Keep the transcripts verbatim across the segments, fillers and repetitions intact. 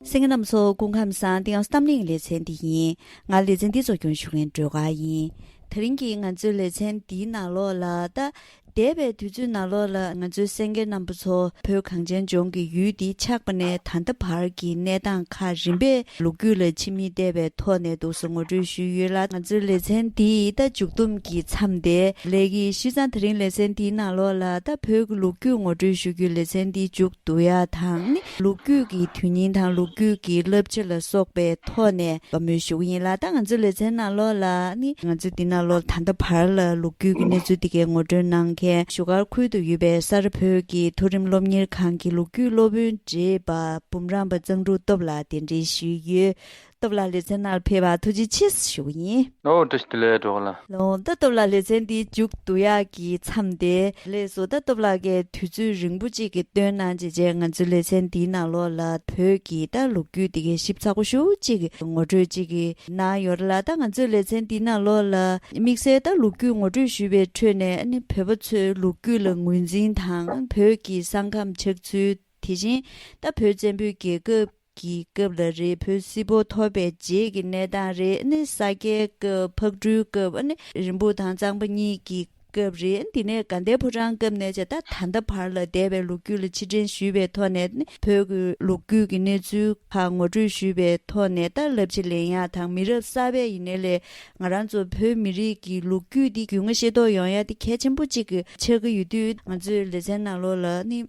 གསན་མཁན་རྣམ་པ་ཚོ་སྐུ་ཁམས་བཟང་། འདི་ཡང་གཏམ་གླེང་ལེ་ཚན་འདི་ཡིན། ང་ལེ་ཚན་འདི་གཙོ་སྐྱོང་ཞུ་མཁན་སྒྲོལ་དཀར་ཡིན། དེ་རིང་གི་ང་ཚོའི་ལེ་ཚན་འདིའི་ནང་ལོགས་ལ་ད། འདས་པའི་དུས་ཚོད་ནང་ལོགས་ལ་ང་ཚོའི་གསན་མཁན་རྣམ་པ་ཚོ་བོད་གངས་ཅན་ལྗོངས་ཀྱི་ཡུལ་འདི་ཆགས་པ་ནས་ད་ལྟ་བར་གྱི་གནས་སྟངས་ཁག་རིམ་པས་ལོ་རྒྱུས་ལ་ཕྱི་མིག་བལྟས་པའི་ཐོག་ནས་འདུག་སེ་ངོ་སྤྲོད་ཞུས་ཡོད་ལ། ང་ཚོའི་ལེ་ཚན་འདིའི་ད་མཇུག་བསྡོམས་ཀྱི་མཚམས་དེ་སླེབས་ཀྱི། བྱས་ཙང་དེ་རིང་ལེ་ཚན་འདིའི་ནང་ལོགས་ལ་ད་བོད་ཀྱི་ལོ་རྒྱུས་ངོ་སྤྲོད་ཞུ་རྒྱུའི་ལེ་ཚན་འདི་མཇུག་བསྡུ་ཡ་དང་ནི། ལོ་རྒྱུས་ཀྱི་དོན་སྙིང་དང་ལོ་རྒྱུས་ཀྱི་བསླབ་བྱ་ལ་སོགས་པའི་ཐོག་ནས་བཀའ་མོལ་ཞུ་གི་ཡིན་ལ། ད་ང་ཚོའི་ལེ་ཚན་ནང་ལོགས་ལ་ནི། ང་ཚོའི་འདི་ནང་ལོགས་ད་ལྟ་བར་ལ་ལོ་རྒྱུས་ཀྱི་གནས་ཚུལ་འདི་གའི་ངོ་སྤྲོད་གནང་མཁན་བཞུགས་སྒར་ཁུལ་དུ་ཡོད་པའི་ས་རཱ་བོད་ཀྱི་མཐོ་རིམ་སློབ་གཉེར་ཁང་གི་ལོ་རྒྱུས་སློབ་དཔོན་བགྲེས་པ་འབུམ་རམས་པ་གཙང་ཕྲུག་སྟོབས་ལགས་གདན་འདྲེན་ཞུས་ཡོད། སྟོབས་ལགས་ལེ་ཚན་ནང་ཕེབས་པར་ཐུགས་རྗེ་ཆེ་ཞུ་གི་ཡིན། ཨོ་བཀྲ་ཤིས་བདེ་ལེགས་སྒྲོལ་དཀར་ལགས། ལགས་འོང་། ད་སྟོབས་ལགས་ལེ་ཚན་འདི་མཇུག་བསྡུ་ཡག་གི་མཚམས་དེ་སླེབས་སོང་། ད་སྟོབས་ལགས་ཀྱིས་དུས་ཚོད་རིང་པོ་གཅིག་གི་བཏོན་གནང་བྱས་རྗེས་ང་ཚོའི་ལེ་ཚན་འདིའི་ནང་ལོགས་ལ་བོད་ཀྱི་ད་ལོ་རྒྱུས་འདི་གའི་ཞིབ་ཚགས་པོ་ཞེ་པོ་གཅིག་གི་ངོ་སྤྲོད་གཅིག་གི་གནང་ཡོད་རེད་ལ། ད་ང་ཚོའི་ལེ་ཚན་འདིའི་ནང་ལོགས་ལ་དམིགས་བསལ་ད་ལོ་རྒྱུས་ངོ་སྤྲོད་ཞུས་པའི་ཁྲོད་ནས་ཨ་ནི་བོད་པ་ཚོའི་ལོ་རྒྱུས་ལ་ངོས་འཛིན་དང་བོད་ཀྱི་ས་ཁམས་ཆགས་ཚུལ། དེ་བཞིན་ད་བོད་བཙན་པོའི་རྒྱལ་ཁབ་ཀྱི་སྐབས་ལ་རེད། བོད་སིལ་བུ་ཐོར་བའི་རྗེས་ཀྱི་གནས་སྟངས་རེད། ཨ་ནི་ས་སྐྱའི་སྐབས། ཕག་གྲུའི་སྐབས། ཨ་ནི་རིན་སྤུངས་དང་གཙང་པ་གཉིས་ཀྱི་སྐབས་རེད། ཨ་ནི་དེ་ནས་དགའ་ལྡན་ཕོ་བྲང་སྐབས་ནས་བྱས་ད་ད་ལྟ་བར་ལ་འདས་པའི་ལོ་རྒྱུས་ལ་ཕྱིར་དྲན་ཞུས་པའི་ཐོག་ནས་ནི་བོད་ཀྱི་ལོ་རྒྱུས་ཀྱི་གནས་ཚུལ་ཁག་ངོ་སྤྲོད་ཞུས་པའི་ཐོག་ནས། ད་བསླབ་བྱ་ལེན་ཡག་དང་མི་རབས་གསར་པ་ཡིན་ནའི་ལས་ང་རང་ཚོ་བོད་མི་རིགས་ཀྱི་ལོ་རྒྱུས་འདི་རྒྱུས་མངའ་ཤེས་རྟོགས་ཡོང་ཡག་དེ་གལ་ཆེན་པོ་གཅིག་གི་ཆགས་ཀྱི་ཡོད་དུས། ང་ཚོའི་ལེ་ཚན་ནང་ལོགས་ལ་ནི་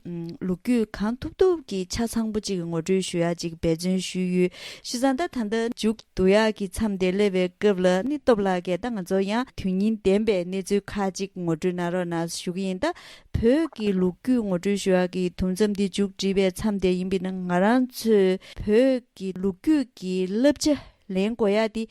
ལོ་རྒྱུས་གང་ཐུབ་ཐུབ་ཀྱིས་ཆ་ཚང་པོ་གཅིག་གི་ངོ་སྤྲོད་ཞུ་ཡག་ཅིག་འབད་བརྩོན་ཞུས་ཡོད། བྱས་ཙང་ད་ད་ལྟ་མཇུག་བསྡུ་ཡག་གི་མཚམས་དེ་སླེབས་པའི་སྐབས་ལ་ནི་སྟོབས་ལགས་ཀྱིས་ད་ང་ཚོ་ཡང་དོན་སྙིང་ལྡན་པའི་གནས་ཚུལ་ཁག་ཅིག་ངོ་སྤྲོད་གནང་རོགས་གནང་ཞུ་གི་ཡིན། ད་བོད་ཀྱི་ལོ་རྒྱུས་ངོ་སྤྲོད་ཞུ་ཡག་གི་དུམ་མཚམས་འདི་མཇུག་བསྒྲིལ་བའི་མཚམས་དེ་ཡིན་པས་ན། ང་རང་ཚོས་བོད་ཀྱི་ལོ་རྒྱུས་ཀྱི་བསླབ་བྱ་ལེན་དགོས་ཡག་འདི་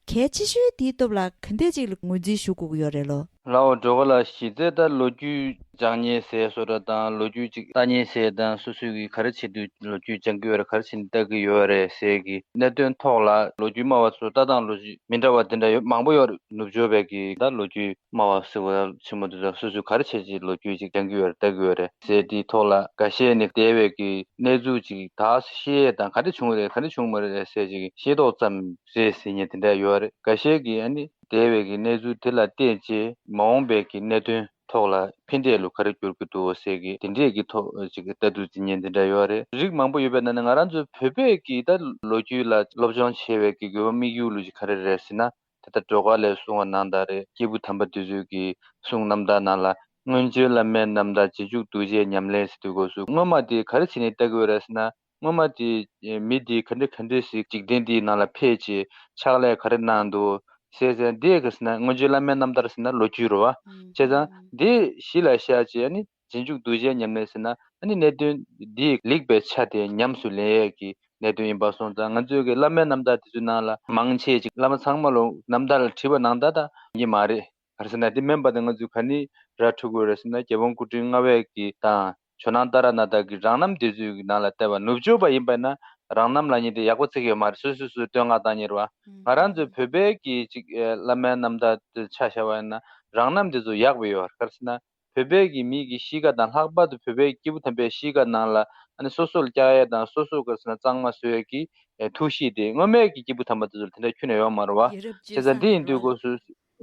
གལ་ཆེ་ཤོས་དེ་སྟོབས་ལགས་ག་འདྲ་ཅིག་ལ་ངོས་འཛིན་ཞུ་དགོས་ཀྱི་ཡོད་རེད་ལོ། ལགས་འོ། སྒྲོལ་དཀར་ལགས། གཞི་རྩའི་ད་ལོ་རྒྱུས་སྦྱང་མཁན་ཟེར་བཟོ་འདྲ་དང་། ལོ་རྒྱུས་ཅིག་ལྟ་མཁན་ཟེར་དང་། སོ་སོས་ཀྱིས་ག་རེ་བྱེད་དུས་ལོ་རྒྱུས་སྦྱང་གི་ཡོད་རེད། ག་རེ་བྱེད་ནས་ལྟ་གི་ཡོད་རེད་ཟེར་གི་གནད་དོན་ཐོག་ལ་ལོ་རྒྱུས་སྨྲ་བ་ཚོ་ལྟ་སྟངས་ལོ་རྒྱུས་མི་འདྲ་བ་དེ་འདྲ་ཡོད་མང་པོ་ཡོད་རེད། ནུབ་ཕྱོགས་པའི་གི་ད་ལོ་རྒྱུས་སྨྲ་བ་ཟེར་བ་ཆེན་མོ་དེ་ཚོ་སོ་སོས་ག་རེ་བྱས་ཅིག་ལོ་རྒྱུས་ཅིག་སྦྱང་གི་ཡོད་རེད། ལྟ་གི་ཡོད་རེད་ཟེར་དེའི་ཐོག་ལ་འགའ་ཤས་ནི་འདས་པའི་གི་གནས་ཚུལ་ཅིག་ད་ཤེས་ཡས་དང་། ག་འདྲ་བྱུང་རེད། ག་འདྲ་བྱུང་མ་རེད་ཟེར་ཅིག་ཤེས་རྟོགས་ཙམ་རེད་ཟེར་མཁན་དེ་འདྲ་ཡོད་རེད། འགའ་ཤས་ཀྱིས་ཨ་ནི་འདས་པའི་གི་གནས་ཚུལ་དེ་ལ་བལྟས་རྗེས་མ་འོངས་པའི་གི་གནད་དོན་ཐོག་ལ་ཕན་འབྲས་ལ་ག་རེ་འགྱུར་གི་འདུག་ཟེར་གི་དེ་འདྲས་ཀྱི་ཐོག་ཅིག་ལྟ་གྲུབ་འཛིན་མཁན་དེ་འདྲ་ཡོད་རེད། རིགས་མང་པོ་ཡོད་པའི་ནང་ནས་ང་རང་ཚོ་བོད་པའི་གི་ད་ལོ་རྒྱུས་ལ་སློབ་སྦྱོང་བྱེད་པའི་གི་དགོས་པ་དམིགས་ཡུལ་ལུགས་ཅིག་ག་རེ་རེད་ཟེར་ན། ད་ལྟ་སྒྲོལ་དཀར་ལགས་གསུངས་པ་ནང་ལྟར་རེད། སྐྱེས་བུ་དམ་པ་དེ་ཚོའི་གི་གསུང་རྣམ་ཐར་ནང་ལ་སྔོན་བྱོན་བླ་མའི་རྣམ་ཐར། རྗེས་འཇུག་གདུལ་བྱའི་ཉམས་ལེན་ཟེར་དུས་སྐབས་སུ་སྔོན་མ་དེ་ག་རེ་བྱས་ནས་ལྟ་གི་ཡོད་རེད་ཟེར་ན། སྔོན་མ་དེ་མི་དེ་ག་འདྲ་ག་འདྲ་ཞིག་འཇིག་རྟེན་འདིའི་ནང་ལ་ཕེབས་བྱས་ཕྱག་ལས་ག་རེ་གནང་འདུག་ཟེར་ཟེར། འདི་ག་ཟེར་ན་སྔོན་བྱོན་བླ་མའི་རྣམ་ཐར་ཟེར་ན་ལོ་རྒྱུས་རེད་བ། བྱས་ཙང་འདི་གཞི་ལ་བཞག་བྱས་ཨ་ནི་རྗེས་འཇུག་གདུལ་བྱའི་ཉམས་ལེན་ཟེར་ན་ཨ་ནི་གནད་དོན་འདི་ལེགས་པའི་ཆ་དེ་ཉམས་སུ་ལེན་ཡས་ཀྱི་གནད་དོན་ཡིན་པ་སོང་ཙང་། ང་ཚོའི་གི་བླ་མའི་རྣམ་ཐར་དེ་ཚོའི་ནང་ལ་མང་ཆེ་ཅིག་བླ་མ་ཚང་མ་ལོ་རྣམ་ཐར་ལ་བྲིས་པ་ནང་ལྟར་ད་ཡིན་མ་རེད། ག་རེ་ཟེར་ན་དེ་མིན་པ་དེ་ང་ཚོས་ག་ནས་ར་འཕྲོད་དགོས་རེད་ཟེར་ན། རྒྱལ་དབང་སྐུ་ཕྲེང་ལྔ་པའི་གི་དང་ཇོ་ནང་ཏཱ་ར་ནཱ་ཐ་གི་རང་རྣམ་དེ་ཚོའི་གི་ནང་ལ་བལྟས་པ། ནུབ་ཕྱོགས་པ་ཡིན་པ་ན་རང་རྣམ་ལབ་མཁན་དེ་ཡག་པོ་བརྩི་གི་ཡོད་མ་རེད། སོ་སོ་སོ་བསྟོད་བསྔགས་བཏང་མཁན་རེད་བ། ང་རང་ཚོའི་བོད་པའི་གི་ཅིག་ཨེ་བླ་མའི་རྣམ་ཐར་དེ་ཆ་བཞག་པ་ཡིན་ན་རང་རྣམ་དེ་ཚོ་ཡག་པོ་ཡོད་རེད། ག་རེ་ཟེར་ན་བོད་པའི་གི་མི་གི་གཤིས་ཀ་དང་། ལྷག་པར་དུ་བོད་པའི་སྐྱེས་བུ་དམ་པའི་གཤིས་ཀ་ནང་ལ་ཨ་ནི་སོ་སོ་ལ་བཀྱག་ཡས་དང་། སོ་སོ་ག་རེ་ཟེར་ན་གཙང་མ་བཟོ་ཡས་ཀྱི་ཨེ་ཐུགས་གཤིས་དེ་སྔོན་མའི་གི་སྐྱེས་བུ་དམ་པ་དེ་ཚོ་ལ་དེ་འདྲ་ཁྱོན་ནས་ཡོད་མ་རེད་བ། ཡ་རབས་སྤྱོད་བྱས་ཙང་འདི་ཡིན་དུས་སྐབས་སུ་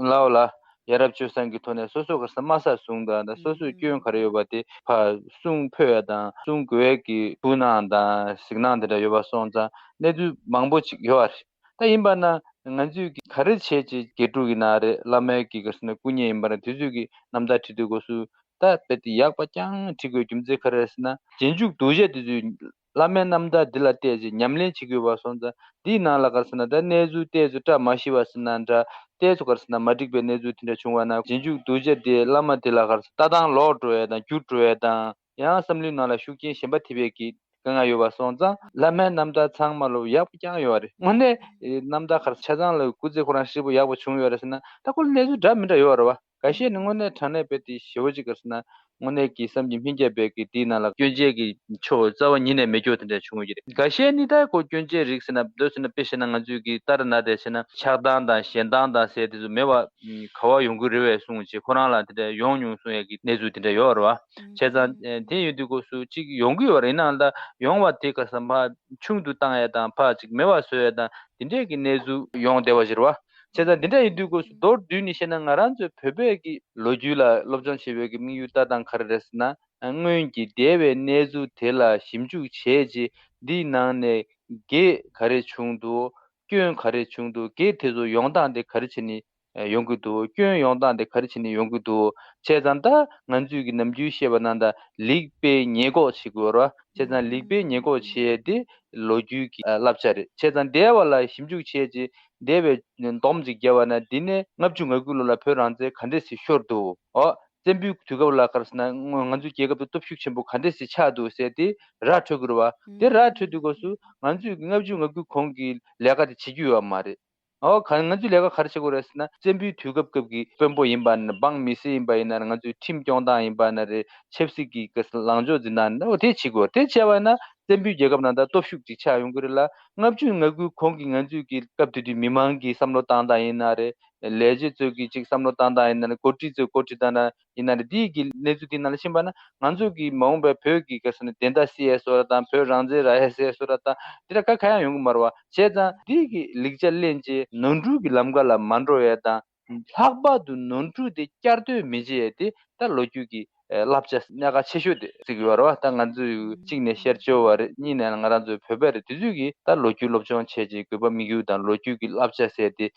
ལའོ་ལ་ཡ་རབས་སྤྱོད་བཟང་གི་ཐོག་ནས་སོ་སོ་ག་རེ་ཟེར་ན་དམའ་ས་བཟུང་དང་། ད་སོ་སོའི་སྐྱོན་ག་རེ་ཡོད་པ་དེ་ཕར་གསུང་ཕོད་ཡ་དང་། གསུང་དགོས་ཡས་ཀྱི་ཐུགས་སྣང་དང་གཟིགས་སྣང་དེ་འདྲ་ཡོད་པ་སོང་ཙང་གནས་ཚུལ་མང་པོ་ཅིག་ཡོད་རེད། ད་ཡིན་པ་ན་ང་ཚོས་ཀྱི་ག་རེ་བྱས་ཀྱི་དགེ་ཕྲུག་ཡིན་ན་རེད། བླ་མའི་གི་ག་རེ་ཟེར་ན་སྐུ་བརྙན་ཡིན་པ་རེད། དེ་ཚོའི་གི་རྣམ་ཐར་བྲིས་དུས་སྐབས་སུ་ད་དཔེ་དེ་ཡག་པ་རྐྱང་བྲིས་དགོས་རྒྱུ་མཚན་ག་རེ་རེད་ཟེར་ན། རྗེས་འཇུག་གདུལ་བྱ་དེ་ཚོས་བླ་མའི་རྣམ་ཐར་འདི་ལ་བལྟས་ཚེ་ཉམས་ལེན་བྱེད་དགོས་པ་སོང་ཙང་། འདིའི་ནང་ལ་ག་རེ་ཟེར་ན་ད་གནས་ཚུལ་ཏོག་ཙམ་བཀྲ་མ་ཤིས་པ་ཟེར་ན་འདྲ། ཏོག་ཙམ་ག་རེ་ཟེར་ན་མ་འགྲིག་པའི་གནས་ཚུལ་དེ་འདྲ་བྱུང་བ་ན་རྗེས་འཇུག་གདུལ་བྱ་དེ་བླ་མ་དེ་ལ་ག་རེ་ཟེར་ལྟ་སྟངས་ལོག་འགྲོ་ཡས་དང་འགྱུར་འགྲོ་ཡས་དང་། ཡང་བསམ་བློའི་ནང་ལ་ཤུགས་རྐྱེན་གཞན་པ་ཐེབས་ཡས་ཀྱི་དཀའ་ངལ་ཡོད་པ་སོང་ཙང་། བླ་མའི་རྣམ་ཐར་ཚང་མ་ལོ་ཡག་པོ་རྐྱང་ཡོད་རེད། དངོས་གནས་རྣམ་ཐར་ག་རེ་ཆ་ཚང་ལ་སྐུ་ཚེ་ཁོ་རང་ཧྲིལ་པོ་ཡག་པོ་བྱུང་ཡོད་རེད་ཟེར་ན། ད་ཁོ་ལ་གནས་ཚུལ་འདྲ་མི་འདྲ་ཡོད་རེད་བ། འགའ་ཤས་ནི་དངོས་གནས་དྲང་གནས་རྦད་དེ་ཞེ་པོ་ཅིག་ག་རེ་ཟེར་ན། དངོས་གནས་ཀྱི་བསམ་གྱིས་སྨིན་རྒྱབ་པའི་གི་དེའི་ནང་ལ་སྐྱོན་ཅན་གྱི་ཕྱོགས་རྩ་བ་ཉིད་ནས་མེད་རྒྱུ་དེ་འདྲ་བྱུང་ཡོད་ཀྱི་རེད། འགའ་ཤས་ནི་ད་ཁོ་སྐྱོན་ཅན་རིགས་ཟེར་ན་འདོད་ཟེར་ན་དཔེ་བཤད་ན་ང་ཚོས་ཀྱི་ལྟར་ན་དེ་བྱས་ན་ཆགས་སྡང་དང་ཞེ་སྡང་དང་ཟེར་དེ་ཚོ་མེད་པ་ག་བ་ཡོང་གི་རེད་པས་གསུངས་བྱས་ཁོ་རང་ལ་དེ་འདྲ་ཡོང་མྱོང་གསུང་ཡས་ཀྱི་གནས་ཚུལ་དེ་འདྲ་ཡོད་རེད་བ། བྱས་ཙང་དེ་ཡོད་དུས་སྐབས་སུ་གཅིག་ཡོང་གི་ཡོད་རེད། ཡིན་ནའང་ད་ཡོང་བ་དེ་ག་ས་ཕར་ཆུང་དུ་བཏང་ཡས་དང་ཕར་གཅིག་མེད་པ་བཟོ་ཡས་དང་དེ་འདྲས་ཀྱི་གནས་ཚུལ་ཡོང་བསྡད་པ་ཞིག་རེད་བ། བྱས་ཙང་འདི་འདྲ་ཡིན་དུས་སྐབས་སུ་མདོར་བསྡུས་ནས་བཤད་ན་ང་རང་ཚོའི་བོད་པའི་གི་ལོ་རྒྱུས་ལ་སློབ་སྦྱོང་བྱེད་པའི་གི་དམིགས་ཡུལ་ལྟ་སྟངས་ག་རེ་རེད་ཟེར་ན། སྔོན་གྱི་འདས་པའི་གནས་ཚུལ་དེ་ལ་ཞིབ་འཇུག་བྱས་རྗེས་འདིའི་ནང་ནས་དགེ་ག་རེ་བྱུང་འདུག་སྐྱོན་ག་རེ་བྱུང་འདུག་དགེ་དེ་ཚོ་ཡོང་སྟངས་དེ་ག་རེ་བྱས་ནས་ཡོང་གི་འདུག་སྐྱོན་ཡོང་སྟངས་དེ་ག་རེ་བྱས་ནས་ཡོང་གི་འདུག་བྱས་ཙང་ད་ང་ཚོས་ཀྱི་ནམ་རྒྱུན་བཤད་པ་ནང་ལྟར་ལེགས་སྤེལ་ཉེས་འགོག་བྱེད་དགོས་རེད་བ། བྱས་ཙང་ལེགས་སྤེལ་ཉེས་འགོག་བྱེད་ཡས་དེ་ལོ་རྒྱུས་ཀྱི་བསླབ་བྱ་རེད། བྱས་ཙང་འདས་པ་ལ་ཞིབ་འཇུག་བྱས་རྗེས་འདས་པའི་སྡོམ་ཅིག་བརྒྱབ་པ་ན་འདི་ནས་ལྔ་བཅུ་ང་དགུ་ལོ་ལ་བོད་རང་བཙན་ག་འདྲས་སེ་ཤོར་འདུག་ཨོ། བཙན་པོའི་དུས་སྐབས་ལ་ག་རེ་ཟེར་ན་ང་ང་ཚོའི་རྒྱལ་ཁབ་དེ་སྟོབས་ཤུགས་ཆེན་པོ་ག་འདྲས་སེ་ཆགས་འདུག་ཟེར་དེ་ར་འཕྲོད་ཀྱི་རེད་བ། དེ་ར་འཕྲོད་དུས་སྐབས་སུ་ང་ཚོས་ལྔ་བཅུ་ང་དགུ་གོང་གི་ལས་ཀ་དེ་བྱེད་རྒྱུ་ཡོད་མ་རེད། ཨོ་ག་ང་ཚོས་ལས་ཀ་ག་རེ་བྱེད་དགོས་རེད་ཟེར་ན་བཙན་པོའི་དུས་སྐབས་སྐབས་ཀྱི་དཔོན་པོ་ཡིན་པ་ན་འབངས་མི་སེར་ཡིན་པ་ཡིན་ན་རེད། ང་ཚོའི་ཁྲིམས་སྐྱོང་སྟངས་ཡིན་པ་ན་རེད། ཆབ་སྲིད་ཀྱི་ག་ལངས་ཕྱོགས་འཛིན་སྟངས་ཡིན་ན་ཨོ་དེ་བྱེད་དགོས། དེ་བྱས་པ་ན་བཙན་པོའི་རྒྱལ་ཁབ་ནང་ད་སྟོབས་ཤུགས་ཅིག་ཆགས་ཡོང་གི་རེད་ལ། ལྔ་བཅུ་ང་དགུའི་གོང་གི་ང་ཚོའི་གི་སྐབས་དེ་དུས་མི་མང་གི་བསམ་བློ་བཏང་སྟངས་ཡིན་ན་རེད། ལས་བྱེད་ཚོས་ཀྱི་ཅིག་བསམ་བློ་བཏང་སྟངས་ཡིན་ན་རེད། འགོ་ཁྲིད་ཚོས་འགོ་ཁྲིད་སྟངས་ན་ཡིན་ན་རེད། འདིའི་གི་གནས་ཚུལ་འདི་ནང་ལ་ཕྱིན་པ་ན་ང་ཚོ་གི་མ་འོངས་པའི་བོད་ཀྱི་ག་ཟེར་ན་བདེན་མཐའ་སེལ་ཡས་བཟོ་འདྲ་དང་བོད་རང་བཙན་རག་ཡས་སེ་བཟོ་འདྲ་དང་འདི་འདྲ་ག་ག་ཡང་ཡོང་གི་མ་རེད་བ། བྱས་ཙང་འདི་གི་ལེགས་ཆ་ལེན་བྱས་ནོར་འཁྲུལ་གྱི་ལམ་ཁ་ལ་མ་འགྲོ་ཡས་དང་ལྷག་པར་དུ་ནོར་འཁྲུལ་དེ་བསྐྱར་ཟློས་མི་བྱེད་ཡས་དེ་ད་ལོ་རྒྱུས་ཀྱི་བསླབ་བྱ་གནད་འགག་ཆེ་ཤོས་དེ་བརྩི་གི་ཡོད་རེད་བ། ད་ང་ཚོས་གཅིག་ནས་ཤར་ཕྱོགས་པ་རེད། གཉིས་ནས་ང་རང་ཚོའི་བོད་པ་རེད། དེ་ཚོས་ཀྱིས་ད་ལོ་རྒྱུས་སློབ་སྦྱོང་བྱས་རྗེས་དགོས་པ་དམིགས་ཡུལ་དང་ལོ་རྒྱུས་ཀྱི་བསླབ་བྱ་ཟེར་དེ་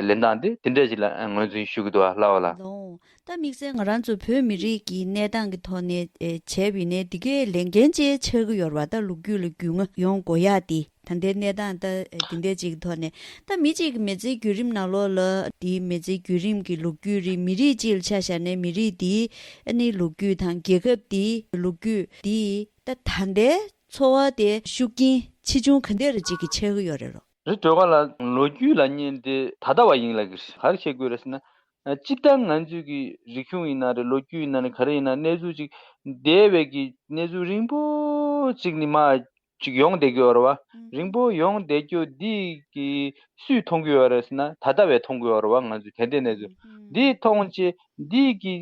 ལེན་སྟངས་དེ་དེ་འདྲ་ཞིག་ལ་ངོས་འཛིན་ཞུ་གི་འདུག་བ་ལགས་པ་ལགས། ལོང་། ད་དམིགས་བསལ་ང་རང་ཚོ་བོད་མི་རིགས་ཀྱི་གནས་སྟངས་ཀྱི་ཐོག་ནས་ཨེ་བྱས་པ་ཡིན་ནའི་འདི་གའི་ལས་འགན་ཅིག་ཆགས་ཀྱི་ཡོད་རེད་བ། ད་ལོ་རྒྱུས་ལ་རྒྱུས་མངའ་ཡོང་དགོས་ཡག་དེ་ད་ལྟའི་གནས་སྟངས་ད་ཨེ་འདི་འདྲ་ཅིག་གི་ཐོག་ནས་ད་མི་གཅིག་གི་མི་ཚེའི་བརྒྱུད་རིམ་ནང་ལོགས་ལ་དེའི་མི་ཚེའི་བརྒྱུད་རིམ་གྱི་ལོ་རྒྱུས་རེད། མི་རིགས་གཅིག་ལ་ཆ་བཞག་ནའི་མི་རིགས་དེའི་ཨ་ནི་ལོ་རྒྱུས་དང་རྒྱལ་ཁབ་དེའི་ལོ་རྒྱུས་དེ་ད་ད་ལྟའི་འཚོ་བ་དེ་ཤུགས་རྐྱེན་ཆེ་ཆུང་ག་འདྲ་རེ་ཅིག་གི་ཆགས་ཀྱི་ཡོད་རེད་ལོ། རེད། སྒྲོལ་དཀར་ལགས། ལོ་རྒྱུས་ལབ་མཁན་དེ་ད་ལྟ་བ་ཡིན་ལབ་ཀྱི་རེད། ག་རེ་བྱེད་དགོས་རེད་ཟེར་ན། སྤྱིར་བཏང་ང་ཚོའི་གི་རིག་གཞུང་ཡིན་ན་རེད། ལོ་རྒྱུས་ཡིན་ན་རེད། ག་རེ་ཡིན་ན་གནས་ཚུལ་ཅིག་འདས་པའི་གི་གནས་ཚུལ་རིང་པོ་ཅིག་ནས་མར་ཅིག་ཡོང་བསྡད་ཀྱི་ཡོད་རེད་བ། རིང་པོ་ཡོང་བསྡད་རྒྱུ་འདི་གི་སུས་མཐོང་གི་ཡོད་རེད་ཟེར་ན་ད་ལྟ་བས་མཐོང་གི་ཡོད་རེད་བ། ང་ཚོས་ད་ལྟའི་གནས་ཚུལ་འདི་མཐོང་བྱས་འདི་གི་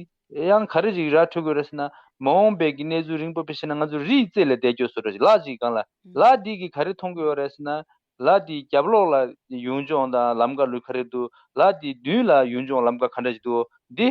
ཡང་ག་རེ་ཅིག་ར་འཕྲོད་དགོས་རེད་ཟེར་ན། མ་འོངས་པའི་གི་གནས་ཚུལ་རིང་པོ་དཔེ་བཤད་ན་ང་ཚོ་རིའི་རྩེ་ལ་བསྡད་རྒྱུ་བཟོ་འདྲ་ཅིག་ལ་ཅིག་སྒང་ལ་ལ་འདི་གིས་ག་རེ་མཐོང་གི་ཡོད་རེད་ཟེར་ན། ལ་འདིའི་རྒྱབ་ལོགས་ལ་ཡུལ་ལྗོངས་དང་ལམ་ཁ་ལུས་ག་རེ་འདུག་ལ་འདིའི་མདུན་ལ་ཡུལ་ལྗོངས་ལམ་ཁ་ག་འདྲ་ཅིག་འདུག་འདི་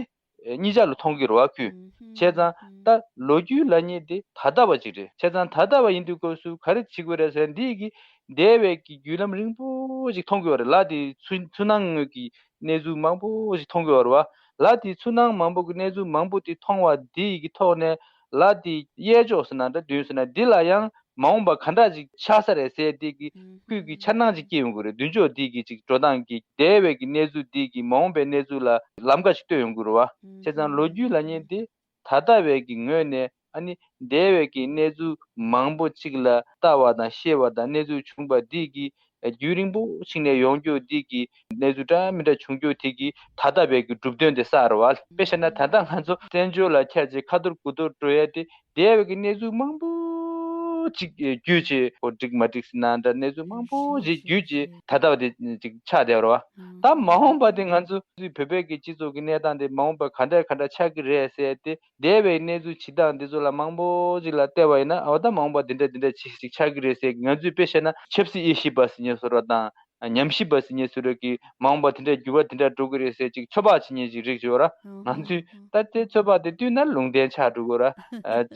གཉིས་ཆ་ལ་མཐོང་གི་རེད་བ་ཁོས། བྱས་ཙང་ད་ལོ་རྒྱུས་ལབ་མཁན་དེ་ད་ལྟ་བ་ཅིག་རེད། བྱས་ཙང་ད་ལྟ་བ་ཡིན་དུས་སྐབས་སུ་ག་རེ་བྱེད་དགོས་རེད་ཟེར་ན་འདི་གིས་འདས་པའི་གི་བརྒྱུད་ལམ་རིང་པོ་ཅིག་མཐོང་གི་ཡོད་རེད། ལ་དེའི་ཚུར་ཚུར་སྣང་ངོས་ཀྱི་གནས་ཚུལ་མང་པོ་ཞིག་མཐོང་གི་ཡོད་རེད་བ། ལ་དེའི་ཚུར་སྣང་མང་པོ་གི་གནས་ཚུལ་མང་པོ་དེ་མཐོང་བ་དེ་ཡི་གི་ཐོག་ནས་ལ་དེའི་གཡས་ཕྱོགས་ཟེར་ན་འདྲ་མདུན་ཟེར་ན་འདི་ལ་ཡང་མ་འོངས་པ་ག་འདྲ་ཅིག་ཆགས་ས་རེད་ཟེར་དེ་གི་ཁོས་ཀྱི་འཆར་སྣང་ཅིག་སྐྱེ་ཡོང་གི་རེད། མདུན་ཕྱོགས་དེ་གི་ཅིག་འགྲོ་སྟངས་ཀྱི་འདས་པའི་གི་གནས་ཚུལ་དེ་གི་མ་འོངས་པའི་གནས་ཚུལ་ལ་ལམ་ཁ་ཅིག་གཏོད་ཡོང་གི་རེད་བ། བྱས་ཙང་ལོ་རྒྱུས་ལབ་མཁན་དེ་ད་ལྟ་བའི་གི་ངོས་ནས་ཨ་ནི་འདས་པའི་གི་གནས་ཚུལ་མང་པོ་ཅིག་ལ་ལྟ་བ་དང་ཤེས་པ་དང་གནས་ཚུལ་བྱུང་པ་འདི་གི་རྒྱུན་རིང་པོ་ཞིག་ནས་ཡོང་རྒྱུ་འདི་གི་གནས་ཚུལ་འདྲ་མི་འདྲ་བྱུང་རྒྱུ་དེ་གི་ད་ལྟ་བའི་གི་གྲུབ་དོན་དེ་གསལ་རེད་བ། དཔེ་བཤད་ན་ད་ལྟ་ང་ཚོ་བཙན་བྱོལ་ལ་ཁྱེར་བྱས་ཁ་ཐོར་དགུ་ཐོར་འགྲོ་ཡ་དེ་འདས་པའི་གི་གནས་ཚུལ་མང་པོ་ཅིག་བརྒྱུད་བྱས་ཁོ་འགྲིག་མ་འགྲིག་ཟེར་ན་འདྲ་གནས་ཚུལ་མང་པོ་ཞིག་བརྒྱུད་བྱས་ད་ལྟ་བ་དེ་ཅིག་ཆགས་བསྡད་རེད་བ། ད་མ་འོངས་པ་དེ་ང་ཚོ་བོད་པའི་གི་སྤྱི་ཚོགས་ཀྱི་གནས་སྟངས་དེ་མ་འོངས་པ་ག་འདྲ་ག་འདྲ་ཆགས་ཀྱི་རེད་ཟེར་ཏེ། འདས་པའི་གནས་ཚུལ་བྱེད་སྟངས་འདི་ཚོ་ལ་མང་པོ་ཅིག་ལ་བལྟས་པ་ཡིན་ན་འོ་ད་མ་འོངས་པ་འདི་འདྲ་འདི་འདྲ་ཅིག་ཅིག་ཆགས་ཀྱི་རེད་ཟེར། ང་ཚོས་དཔེ་བཤད་ན་ཆབ་སྲིད་དབྱེ་ཞིབ་པ་ཟེར་མཁན་བཟོ་འདྲ་དང་། ཉམས་ཞིབ་པ་ཟེར་མཁན་བཟོ་འདྲ་གི་མ་འོངས་པ་དེ་འདྲ་འགྱུར་བ་དེ་འདྲ་འགྲོ་གི་རེད་ཟེར་ཅིག་ཚོད་དཔག་བྱེད་མཁན་ཅིག་རིགས་ཡོད་ར། ང་ཚོས་ད་དེ་ཚོད་དཔག་དེ་བསྟུན་ན་ལུང་བསྟན་ཆགས་འགྲོ་གི་ར།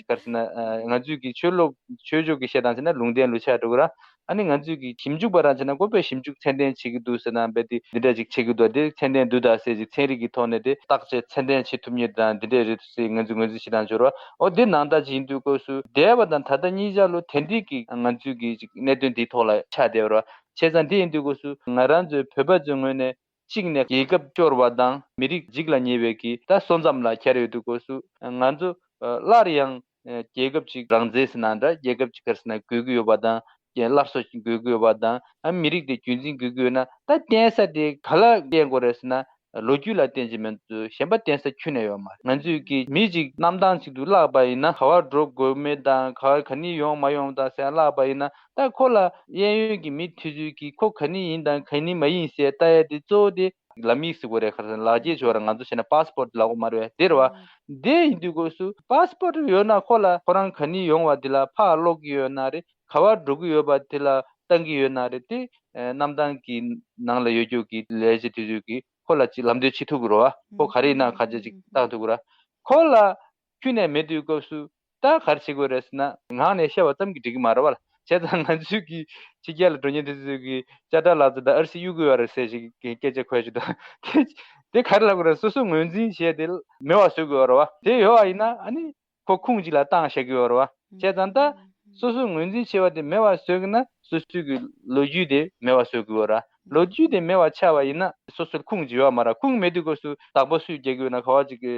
ག་རེ་ཟེར་ན་ང་ཚོས་ཀྱི་ཆོས་ལུགས་ཆོས་ཕྱོགས་ཀྱི་བཤད་སྟངས་བྱས་ན་ལུང་བསྟན་ལུགས་ཆགས་འགྲོ་གི་ར། ཨ་ནི་ང་ཚོས་ཀྱི་ཞིབ་འཇུག་པ་རང་བྱས་ན་ཁོ་པས་ཞིབ་འཇུག་ཚད་ལྡན་བྱེད་ཀྱི་འདུག་ཟེར་ན་རྦད་དེ་འདི་འདྲ་ཅིག་བྱེད་ཀྱི་འདུག་དེ་ཚད་ལྡན་འདུག་ད་ཟེར་ཅིག་ཚན་རིག་གི་ཐོག་ནས་དེ་བརྟག་དཔྱད་ཚད་ལྡན་བྱེད་ཐུབ་མཁན་དང་འདི་འདྲས་རེད་ཟེར་ང་ཚོས་ངོས་འཛིན་བྱེད་སྟངས་འབྱོར་བ། འོ་འདི་ནང་ལྟར་ཅིག་ཡིན་དུས་སྐབས་སུ་འདས་པ་དང་ད་ལྟ་གཉིས་ཆ་ལོ་དེ་འདྲའི་གི་ང་ཚོས་ཀྱི་ཅིག་གནད་དོན་འདིའི་ཐོག་ལ་ཆགས་བསྡད་པ་རེད། བྱས་ཙང་འདི་ཡིན་དུས་སྐབས་སུ་ང་རང་ཚོའི་བོད་པ་ཚོའི་ངོས་ནས་གཅིག་ནས་རྒྱལ་ཁབ་སྐྱོར་བ་དང་མི་རིགས་འཇིག་ལ་ཉེ་བའི་གི་ད་སོ་མཚམས་ལ་འཁྱེར་ཡོད་དུས་སྐབས་སུ་ང་ཚོ་སླར་ཡང་རྒྱལ་ཁབ་ཅིག་རང་བཙན་ཟེར་ན་འདྲ་རྒྱལ་ཁབ་ཅིག་ག་རེ་ཟེར་ན་དགོས་ཀྱི་ཡོད་པ་དང་། སླར་གསོ་དགོས་ཀྱི་ཡོད་པ་དང་། ཨ་མི་རིགས་དེ་རྒྱུན་འཛིན་དགོས་ཀྱི་ཡོད་ན་ད་བརྟེན་ས་དེ་ག་ལ་བརྟེན་དགོས་རེད་ཟེར་ན། ལོ་རྒྱུས་ལ་བརྟེན་གྱི་མི་འདུག་གཞན་པ་བརྟེན་ས་ཁྱོན་ནས་ཡོད་མ་རེད། ང་ཚོས་ཀྱི་མི་གཅིག་གནམ་ཐང་གཅིག་ཏུ་བརླག་པ་ཡིན་ན་ག་བར་འགྲོ་དགོས་མེད་དང་ག་བར་ག་ནས་ཡོང་མ་ཡོང་དང་ཟེར་བརླག་པ་ཡིན་ན། ད་ཁོ་ལ་གཡས་གཡོན་གྱི་མི་དེ་ཚོས་ཀྱི་ཁོ་ག་ནས་ཡིན་དང་ག་ནས་མ་ཡིན་ཟེར་ལྟ་ཡ་དེ་གཙོ་བོ་དེ་ལམ་ཡིག་ཟེར་དགོས་རེད། ག་རེ་ཟེར་ན་ལག་འཁྱེར་ཞོར་ང་ཚོ་བྱས་ན་པ་སི་པོར་ལབ་དགོས་མ་རེད་པས། དེ་རེད་བ། དེ་ཡིན་དུས་སྐབས་སུ་པ་སི་པོར་ཡོད་ན་ཁོ་ལ་ཁོ་རང་ག་ནས་ཡོང་བ་དེ་ལ་ཕར་སློག་གི་ཡོད་ན་རེད། ག་བར་འགྲོ་གི་ཡོད་པ་དེ་ལ་བཏང་གི་ཡོད་ན་རེད། དེ་ཨ་གནམ་ཐང་གི་ནང་ལ་ཡོད་རྒྱུ་གི་ལས་བྱེད་དེ་ཚོས་ཀྱི་ཁོ་ལ་ཅིག་ལམ་སྟོན་བྱེད་ཐུབ་ཀྱི་རེད་བ། ཁོ་ག་རེ་ཡིན་ན་ག་ཚོད་ཅིག་བཏང་ཐུབ་ཀྱི་རེད། ཁོ་ལ་ཁྱོན་ནས་མེད་དུས་སྐབས་སུ་ད་ག་རེ་བྱེད་དགོས་རེད་ཟེར་ན་ངག་ནས་བཤད་པ་ཙམ་གྱིས་འགྲིག་གི་མ་རེད་བ། བྱས་ཙང་ང་ཚོས་ཀྱི་ཕྱི་རྒྱལ་ལ་འགྲོ་མཁན་དེ་ཚོས་ཀྱི་ཅ་ཏྲ་ལགས་ཚོ་དང་ཨར་སི་གཡུག་གི་ཡོད་རེད་ཟེར་ཞིག་གི་སྐད་ཆ་གོ་ཡ་ཞིག་འདུག་དེ་དེ་ག་རེ་ལབ་དགོས་རེད། སོ་སོ་ངོས་འཛིན་བྱས་ཏེ་མེད་པ་བཟོ་དགོས་རེད་བ། དེ་ཡོད་པ་ཡིན་ན་ཨ་ནི་ཁོ་ཁུངས་གཅིག་ལ་བཏང་བཞག་གི་ཡོད་རེད་བ། བྱས་ཙང་ད་སོ་སོ་ངོས་འཛིན་བྱས་པ་དེ་མེད་པ་བཟོ་གི་ན་སོ་སོའི་གི་ལོ་རྒྱུས་དེ་མེད་པ་བཟོ་དགོས་རེད་བ། ལོ་རྒྱུས་དེ་མེད་པ་ཆགས་པ་ཡིན་ན་སོ་སོར་ཁུངས་ཅིག་ཡོད་མ་རེད། ཁུངས་མེད་དུས་སྐབས་སུ་བདག་པོ་སུས་རྒྱག་གི་ཡོད་ན་ག་བ་ཅིག་གི་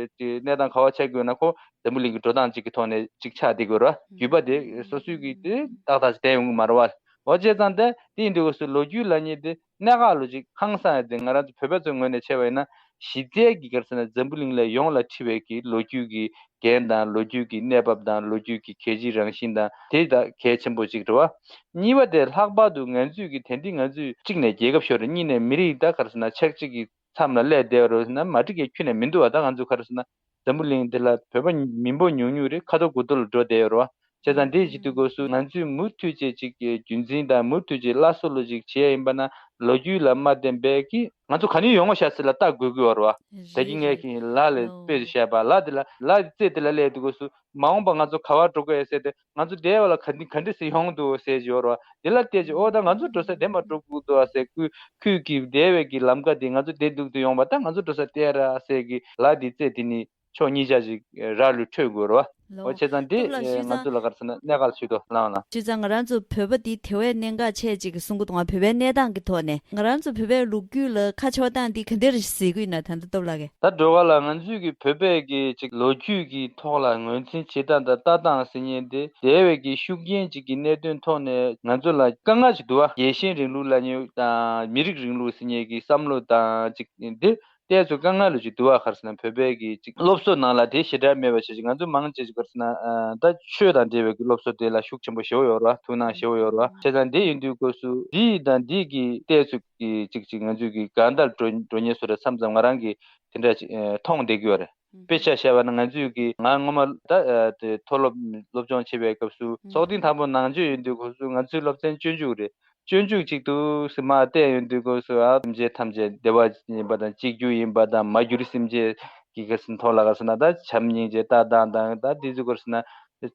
གནས་སྟངས་ག་བ་ཆགས་ཀྱི་ཡོད་ན་ཁོ་འཛམ་བུ་གླིང་གི་འགྲོ་སྟངས་གཅིག་གི་ཐོག་ནས་གཅིག་ཆགས་བསྡད་དགོས་རེད་བ། རྒྱུད་པ་དེ་སོ་སོའི་གི་དེ་ཏག་ཏག་ཅིག་བསྡད་ཡོང་གི་མ་རེད་བ། འོ་བྱས་ཙང་དེ་དེ་ཡིན་དུས་སྐབས་སུ་ལོ་རྒྱུས་ལབ་མཁན་དེ་གནད་འགག་ལོ་ཅིག་ཧང་སང་ཡ་དེ་ང་རང་ཚོ་བོད་པ་ཚོའི་ངོས་ནས་བྱས་པ་ཡིན་ན་གཞི་རྩའི་གི་ག་རེ་ཟེར་ན་འཛམ་བུ་གླིང་ལ་ཡོངས་ལ་འཁྲི་བའི་གི་ལོ་རྒྱུས་ཀྱི་འགན་དང་ལོ་རྒྱུས་ཀྱི་གནས་བབ་དང་ལོ་རྒྱུས་ཀྱི་གལ་ཆེའི་རང་བཞིན་དང་དེ་ད་གལ་ཆེན་པོ་ཅིག་རེད་བ། གཉིས་པ་དེ་ལྷག་པར་དུ་ང་ཚོས་ཀྱི་དེང་དུས་ང་ཚོས་གཅིག་ནས་རྒྱལ་ཁབ་ཤོར་རེད། གཉིས་ནས་མི་རིགས་ད་ག་རེ་ཟེར་ན་ཆགས་འཇིག་གི་མཚམས་ལ་སླེབས་བསྡད་པ་རེད་ཟེར་ན་མ་འགྲིག་མཁན་ཁྱོན་ནས་མི་འདུག་བ། ད་ང་ཚོ་ག་རེ་ཟེར་ན། འཛམ་བུ་གླིང་འདི་ལ་བོད་པ་མི་འབོར་ཉུང་ཉུང་རེད། ཁ་ཐོར་དགུ་ཐོར་ལ་འགྲོ་བསྡད་ཡོད་རེད་བ། བྱས་ཙང་འདི་བྱེད་དུས་སྐབས་སུ་ང་ཚོས་མུ་མཐུད་བྱས་ཅིག་རྒྱུན་འཛིན་དང་མུ་མཐུད་ཅིག་སླར་གསོ་ལོ་ཅིག་བྱེད་ཡ་ཡིན་པ་ན་ལོ་རྒྱུས་ལ་མ་བརྟེན་པའི་གི་ང་ཚོ་ག་ནས་ཡོང་བ་ཤ་ཚ་ལ་ལྟ་དགོས་ཀྱི་ཡོད་རེད་བ། ད་གིན་ངས་ཁྱེད་ལ་ལས་དཔེ་ཞིག་བཤད་པ་ལ་དེ་ལ་ལ་རྩེ་དེ་ལ་སླེབས་དུས་སྐབས་སུ་མ་འོངས་པ་ང་ཚོ་ག་བར་འགྲོ་དགོས་ཟེར་ཏེ་ང་ཚོ་བསྡད་པ་ལ་ག་འདི་ག་འདྲ་ཞིག་ཡོང་འདུག་ཟེར་གྱི་ཡོད་རེད་བ། དེ་ལ་བལྟས་ཀྱི་ཨོ་ད་ང་ཚོ་འགྲོ་ས་དེ་མ་འགྲོ་དགོས་འདུག་ཟེར་ཁུལ་ཁུལ་གྱི་བསྡད་པའི་གི་ལམ་ཀ་དེ་ང་ཚོ་བསྡད་འདུག་ཏུ་ཡོང་བ་ད་ང་ཚོ་འགྲོ་ས་དེ་ར་ཟེར་གི་ལ་དེ་རྩེ་དེ་ནི་ཕྱོགས་གཉིས་ཆ་ཅིག་ར་ལུ་འཕྲོད་དགོས་རེད་བ། ལོ། འོ་བྱས་ཙང་དེ་སྟོབས་ལགས་ཞུས་ང་ཚང་ཚོ་ལ་ག་རེ་ཟེར་ན་གནད་འགག་ཆེ་དོ་ལའང་ལ། ཞུས་ཙང་ང་རང་ཚོ་བོད་པ་འདི་དེ་བས་གནད་འགག་ཆེ་ཅིག་གི་གསུང་གི་འདུག་ང་བོད་པའི་གནས་སྟངས་ཀྱི་ཐོག་ནས་ང་རང་ཚོ་བོད་པའི་ལོ་རྒྱུས་ལ་ཁ་ཕྱོགས་སྟངས་འདི་ག་འདྲ་ཞིག་གཟིགས་ཀྱི་ཡོད་ན། ད་ལྟ་སྟོབས་ལགས་ཀྱིས། ད་སྒྲོལ་དཀར་ལགས་ང་ཚོས་ཀྱི་བོད་པའི་གི་ཅིག་ལོ་རྒྱུས་ཀྱི་ཐོག་ལ་ངོས་འཛིན་བྱེད་སྟངས་དང་ལྟ་སྟངས་ཟེར་མཁན་དེ་དེ་བས་ཀྱི་ཤུགས་རྐྱེན་ཅིག་གི་གནད་དོན་ཐོག་ནས་ང་ཚོ་ལ་དཀའ་ངལ་ཅིག་འདུག་བ། རྒྱལ་ཞེན་རིང་ལུགས་ལབ་མཁན་དང་མི་རིགས་རིང་ལུགས་ཟེར་མཁན་གྱི་བསམ་བློ་དང་ཅིག་འདི། ཏོག་ཙམ་དཀའ་ངལ་ལོ་ཅིག་འདུག་བ། ག་རེ་ཟེར་ན་བོད་པའི་གི་ཅིག་སློབ་གསོ་ནང་ལ་དེ་ཞེ་དྲག་མེད་པ་བྱས་ཅིག་ང་ཚོ་མང་ཆེ་ཅིག་ག་རེ་ཟེར་ན་ཨ་ད་ཆོས་དང་འབྲེལ་བའི་གི་སློབ་གསོ་དེ་ལ་ཤུགས་ཆེན་པོ་ཞེ་པོ་ཡོད་རེད་བ། ཐུགས་སྣང་ཞེ་པོ་ཡོད་རེད་བ། བྱས་ཙང་དེ་ཡིན་དུས་སྐབས་སུ་འདི་དང་འདི་གི་ཏོག་ཙམ་གི་ཅིག་ཅིག་ང་ཚོས་གི་གང་ལྟར་འགྲོ་འགྲོ་ཉེན་བཟོ་འདྲ་མཚམས་མཚམས་ང་རང་གི་དེ་འདྲ་ཅིག་ཨ་མཐོང་བསྡད་ཀྱི་ཡོད་རེད། དཔེ་ཆ་བཤད་པ་ན་ང་ཚོས་གི་ང་སྔོན་མ་ད་ཨ་དེ་མཐོ་སློབ་སློབ་སྦྱོང་བྱེད་པའི་སྐབས་སུ་ཚོགས་ཐེངས་དང་པོ་ནང་ཆོས་ཡིན་དུས་སྐབས་སུ་ང་ཚོའི་སློབ་ཚན་སྤྱོད་འཇུག་རེད། སྤྱོད་འཇུག་ཅིག་ཏུ་སི་མ་བལྟས་ཡོང་དུས་སྐབས་སུ་ཨ་སེམས་ཅན་ཐམས་ཅད་བདེ་བ་ཡིན་པ་དང་གཅིག་གྱུར་ཡིན་པ་དང་མ་གྱུར་སེམས་ཅན་གྱི་ག་རེ་ཟེར་ན་ཐོག་ལ་ག་རེ་ཟེར་ན་ད་བྱམས་སྙིང་རྗེ་ལྟ་སྟངས་དང་ད་དེ་ཚོ་ག་རེ་ཟེར་ན་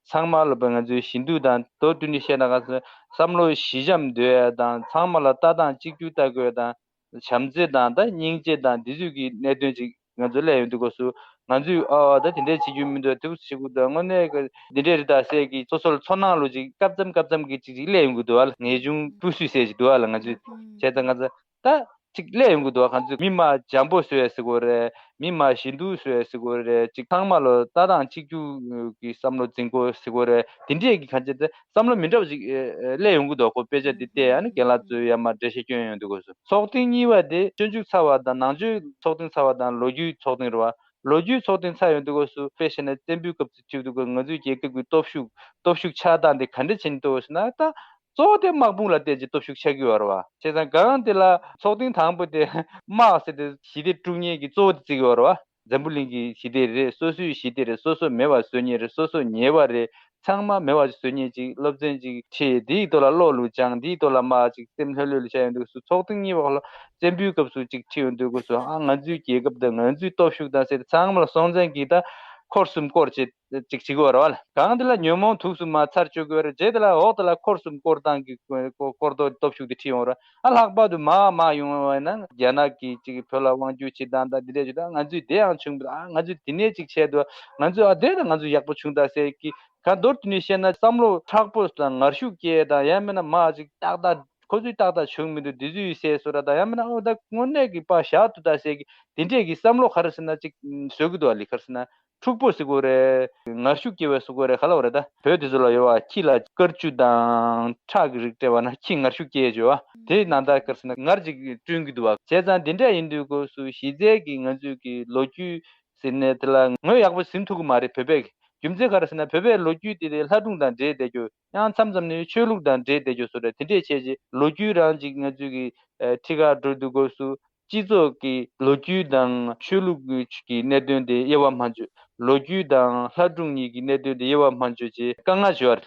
ཚང་མ་ལ་ང་ཚོའི་ཞི་འདུལ་དང་མདོར་བསྡུས་ནས་བཤད་ན་ག་རེ་ཟེར་ན་བསམ་བློ་ཞི་འཇམ་འདོད་ཡ་དང་ཚང་མ་ལ་ལྟ་སྟངས་གཅིག་གྱུར་ལྟ་དགོས་ཡ་དང་། བྱམས་བརྩེ་དང་ད་སྙིང་རྗེ་དང་འདི་ཚོའི་གི་གནད་དོན་ཅིག་ང་ཚོ་སླེབས་ཡོང་དུས་སྐབས་སུ་ང་ཚོས་ཨ་ཨ་ད་དེ་འདྲའི་བྱེད་རྒྱུ་མི་འདུག་དེ་བྱེད་དགོས་འདུག་དངོས་གནས་ཀྱི་འདི་འདྲས་རེད་ད་ཟེར་གི་སོ་སོ་ལ་ཚོར་སྣང་ལོ་ཅིག་སྐབས་ཙམ་སྐབས་ཙམ་གི་ཅིག་ཅིག་སླེབས་ཡོང་གི་འདུག་ཨ། ངེས་འབྱུང་སྤུས་སུས་ཟེར་ཅིག་འདུག་ཨ་ལ། ང་ཚོས་བྱས་ཙང་ང་ཚོ་ད་ཅིག་སླེབས་ཡོང་གི་འདུག་ཨ། ང་ཚོས་མི་མ་འཇམ་པོ་བཟོ་ཡ་ཟེར་དགོས་རེད། མི་མ་ཞི་འདུལ་བཟོ་ཡ་ཟེར་དགོས་རེད། ཅིག་ཚང་མ་ལ་ལྟ་སྟངས་གཅིག་གྱུར་གི་བསམ་བློ་འཛིན་དགོས་ཟེར་དགོས་རེད། དེ་འདྲས་ཀྱི་གང་ཅི་ད། བསམ་བློ་མི་འདྲ་བ་ཞིག་ཨེ་ཨེ་སླེབས་ཡོང་གི་འདུག་ཁོ་དཔེ་ཆ་འདི་བལྟས་ཨ་ནི་རྒན་ལགས་ཚོས་ཡར་མར་འགྲེལ་བཤད་སྐྱོན་ཡོང་དུས་སྐབས་སུ། ཚོགས་ཐེངས་གཉིས་པ་དེ་སྤྱོད་འཇུག་ཚར་བ་དང་ནང་ཆོས་ཚོགས་ཐེངས་ཚར་བ་དང་ལོ་རྒྱུས་ཚོགས་ཐེངས་རེད་བ། ལོ་རྒྱུས་ཚོགས་ཐེངས་ཚར་ཡོང་དུས་སྐབས་སུ་དཔེ་བཤད་ན་བཙན་པོའི་སྐབས་སུ་ཁྲིད་དུས་སྐབས་ང་ཚོའི་རྒྱལ་ཁབ་ཀྱི་སྟོབས་ཤུགས་སྟོབས་ཤུགས་ཆགས་སྟངས་དེ་ག་འདྲ་བྱས་ནས་འདུག་ཟེར་ན་ད། གཙོ་བོ་དེ་དམག་དཔུང་ལ་བརྟེན་གྱི་སྟོབས་ཤུགས་ཆགས་ཀྱི་ཡོད་རེད་བ། བྱས་ཙང་གང་དེ་ལ་ཚོགས་ཐེངས་དང་པོ་དེ་དམག་ཟེར་ཏེ་ཞི་བདེ་དཀྲུག་མཁན་གྱི་གཙོ་བོ་དེ་བརྩི་གི་ཡོད་རེད་བ། འཛམ་བུ་གླིང་གི་ཞི་བདེ་རེད། སོ་སོའི་ཞི་བདེ་རེད། སོ་སོ་མེད་པ་བཟོ་མཁན་རེད། སོ་སོ་ཉེས་པ་རེད། ཚང་མ་མེད་པ་བཟོ་མཁན་ཅིག་སློབ་ཚན་ཅིག་ཁྲིད། དེའི་ཐོག་ལ་བློ་ལུགས་སྦྱངས། དེའི་ཐོག་ལ་མར་ཅིག་སེམས་ལྷོད་ལྷོད་ལ་བྱས་ཡོང་དུས་སུ་ཚོགས་ཐེངས་གཉིས་པ་ལ་བཙན་པོའི་སྐབས་སུ་ཅིག་ཁྲིད་ཡོང་དུས་སྐབས་སུ་ཨ་ང་ཚོའི་རྒྱལ་ཁབ་དང་ང་ཚོའི་སྟོབས་ཤུགས་དང་ཟེར་ཚང་མ་ལ་སྲོང་བཙན་གྱིས་ད་འཁོར་གསུམ་བསྐོར་བྱས་ཅིག་བྱེད་ཀྱི་ཡོད་རེད་བ། གང་དེ་ལ་ཉོན་མོངས་དུག་གསུམ་མར་ཚར་གཅོད་ཀྱི་ཡོད་རེད། རྗེས་དེ་ལ་འོག་དེ་ལ་འཁོར་གསུམ་བསྐོར་སྟངས་ཀྱི་སྐོར་ཐོག་སྟོབས་ཤུགས་དེ་ཁྲིད་ཡོང་རེད། ཨ་ལྷག་པར་དུ་མར་མར་ཡོང་བ་ཡིན་ན་རྒྱ་ནག་གིས་ཅིག་བོད་ལ་དབང་སྒྱུར་བྱེད་སྟངས་དང་འདི་འདྲས་བྱེད་སྟངས་ང་ཚོས་དེ་ཡང་བྱུང་བ། ཨ་ང་ཚོས་དེ་ནས་ཅིག་བྱས་འདུག་ང་ཚོས་ཨ་དེ་ལ་ང་ཚོ་ཡག་པོ་བྱུང་ད་ཟེར་གི་ག་མདོར་བསྡུས་ནས་བཤད་ན་བསམ་བློ་མཁྲེགས་པོ་དང་ངར་ཤུགས་སྐྱེས་དང་ཡང་མིན་ན་མར་ཅིག་ཏག་ཏག་ཁོ་ཚོས་ཏག་ཏག་བྱུང་མི་འདུག་འདི་ཚོས་ཟེར་བཟོ་འདྲ་དང་ཡང་མིན་ན་ཨོ་ད་དངོས་གནས་ཀྱི་ཕར་བཞག་ཏུ་ད་ཟེར་གི་དེ་འདྲས་ཀྱི་བསམ་བློ་ག་རེ་ཟེར་ན་ཅིག་བཟོ་གི་འདུག་ཨ་ལི་ག་རེ་ཟེར་ན། འཁྲུག་པོ་ཟེར་དགོས་རེད། ངར་ཤུགས་སྐྱེ་བ་ཟེར་དགོས་རེད། ག་ལབ་དགོས་རེད། ད་བོད་དེ་ཚོ་ལ་ཡོད་པ། ཁྱི་ལ་དཀར་ཆུ་དང་ཁྲག་གི་རིགས་སྤྲད་པ་ན་ཁྱི་ངར་ཤུགས་སྐྱེ་ཡས་བྱེད་པ། དེ་ནང་ལྟར་ག་རེ་ཟེར་ན་ངར་ཅིག་བསྐྲུན་གྱི་འདུག་བ། བྱས་ཙང་འདི་འདྲ་ཡིན་དུས་སྐབས་སུ་གཞི་རྩའི་གི་ང་ཚོའི་གི་ལོ་རྒྱུས་ཟེར་ནས་དེ་ལ་ངོས་ཡག་པོ་ཟིན་ཐུབ་ཀྱི་མ་རེད། བོད་པའི་གི་རྒྱུ་མཚན་ག་རེ་ཟེར་ན། བོད་པའི་ལོ་རྒྱུས་དེ་དེ་ལྷ་སྒྲུང་དང་འདྲེས་བསྡད་རྒྱུ། ཡང་མཚམས་མཚམས་ནས་ཆོས་ལུགས་དང་འདྲེས་བསྡད་རྒྱུ་བཟོ་འདྲ། དེ་འདྲས་བྱས་རྗེས་ལོ་རྒྱུས་རང་ཅིག་ང་ཚོའི་གི་ཨ་ཁྲི་ཁར་འགྲོ་དུས་སྐབས་སུ་སྤྱི་ཚོགས་ཀྱི་ལོ་རྒྱུས་དང་ཆོས་ལུགས་ཀྱི་གནད་དོན་དེ་དབྱེ་བ་མ་འབྱེད། ལོ་རྒྱུས་དང་ལྷ་སྒྲུང་གཉིས་ཀྱི་གནད་དོན་དེ་དབྱེ་བ་མ་འབྱེད་བྱས་དཀའ་ངལ་བྱུང་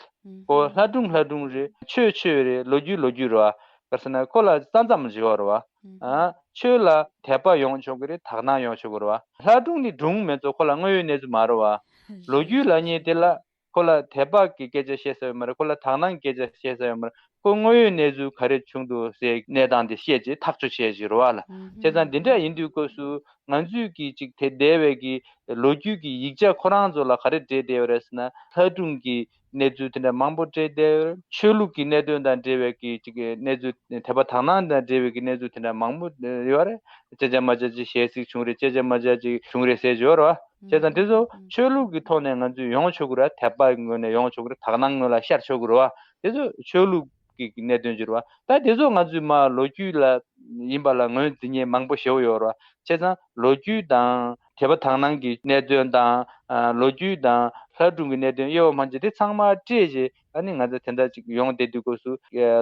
བ་རེད། ཁོ་ལྷ་སྒྲུང་ལྷ་སྒྲུང་རེད། ཆོས་ཆོས་རེད། ལོ་རྒྱུས་ལོ་རྒྱུས་རེད་བ། ག་རེ་ཟེར་ན་ཁོ་ལ་ས་མཚམས་བྱེད་པ་རེད་བ། ཨ་ཆོས་ལ་དད་པ་ཡོང་ཆོག་གི་རེད། དག་སྣང་ཡོང་ཆོག་གི་རེད་བ། ལྷ་སྒྲུང་ནི་སྒྲུང་མེད་ཚོ་ཁོ་ལ་དངོས་ཡོད་གནས་ཚུལ་མ་རེད་བ། ལོ་རྒྱུས་ལབ་མཁན་དེ་ལ་ཁོ་ལ་དད་པ་གི་སྐད་ཆ་བཤད་ས་ཡོད་མ་རེད། ཁོ་ལ་དག་སྣང་གི་སྐད་ཆ་བཤད་ས་ཡོད་མ་རེད། ཁོ་དངོས་ཡོད་གནས་ཚུལ་ག་རེ་བྱུང་འདུག་ཟེར་གནས་སྟངས་དེ་བཤད་རྗེས་ཐག་གཅོད་བྱས་རྗེས་རེད་བ་ལ། བྱས་ཙང་འདི་འདྲ་ཡིན་དུས་སྐབས་སུ་ང་ཚོས་ཀྱི་ཅིག་དེ་འདས་པའི་གི་ལོ་རྒྱུས་ཀྱི་ཡིག་ཆ་ཁོ་རང་ཚོ་ལ་ག་རེ་འབྲེལ་བསྡད་ཡོད་རེད་ཟེར་ན། ལྷ་སྒྲུང་གི་གནས་ཚུལ་དེ་འདྲ་མང་པོ་འབྲེལ་བསྡད་ཡོད་རེད། ཆོས་ལུགས་ཀྱི་གནད་དོན་དང་འབྲེལ་བའི་གི་ཅིག་གནས་ཚུལ། དད་པ་དག་སྣང་དང་འབྲེལ་བའི་གི་གནས་ཚུལ་དེ་འདྲ་མང་པོ་ཡོད་རེད། ཅི་བྱ་མ་བྱ་ཅིག་ཞལ་གཟིགས་བྱུང་རེད། ཅི་བྱ་མ་བྱ་ཅིག་བྱུང་རེད་ཟེར་གྱི་ཡོད་རེད་བ། བྱས་ཙང་དེ་ཚོ་ཆོས་ལུགས་ཀྱི་ཐོག་ནས་ང་ཚོས་ཡོང་ཆོག་གི་རེད། དད་པ་ངོས་ནས་ཡོང་ཆོག་གི་རེད། དག་སྣང་ངོས་ལ་ཤར་ཆོག་གི་རེད་བ། དེ་ཚོ་ཆོས་ལུགས་ཀྱི་གནད་དོན་ཅིག་རེད་བ། ད་དེ་ཚོ་ང་ཚོས་མ་ལོ་རྒྱུས་ལ་ཡིན་པ་ལ་ངོས་འཛིན་མཁན་མང་པོ་ཞེ་པོ་ཡོད་རེད་བ། བྱས་ཙང་ལོ་རྒྱུས་དང་དད་པ་དག་སྣང་གི་གནད་དོན་དང་། ཨ་ལོ་རྒྱུས་དང་ལྷ་སྒྲུང་གི་གནད་དོན་དབྱེ་བ་མ་འབྱེད་དེ་ཚང་མ་སྤྲད་རྗེས། ཨ་ནི་ང་ཚོ་དེ་འདྲ་ཅིག་ཡོང་བསྡད་དུས་སྐབས་སུ་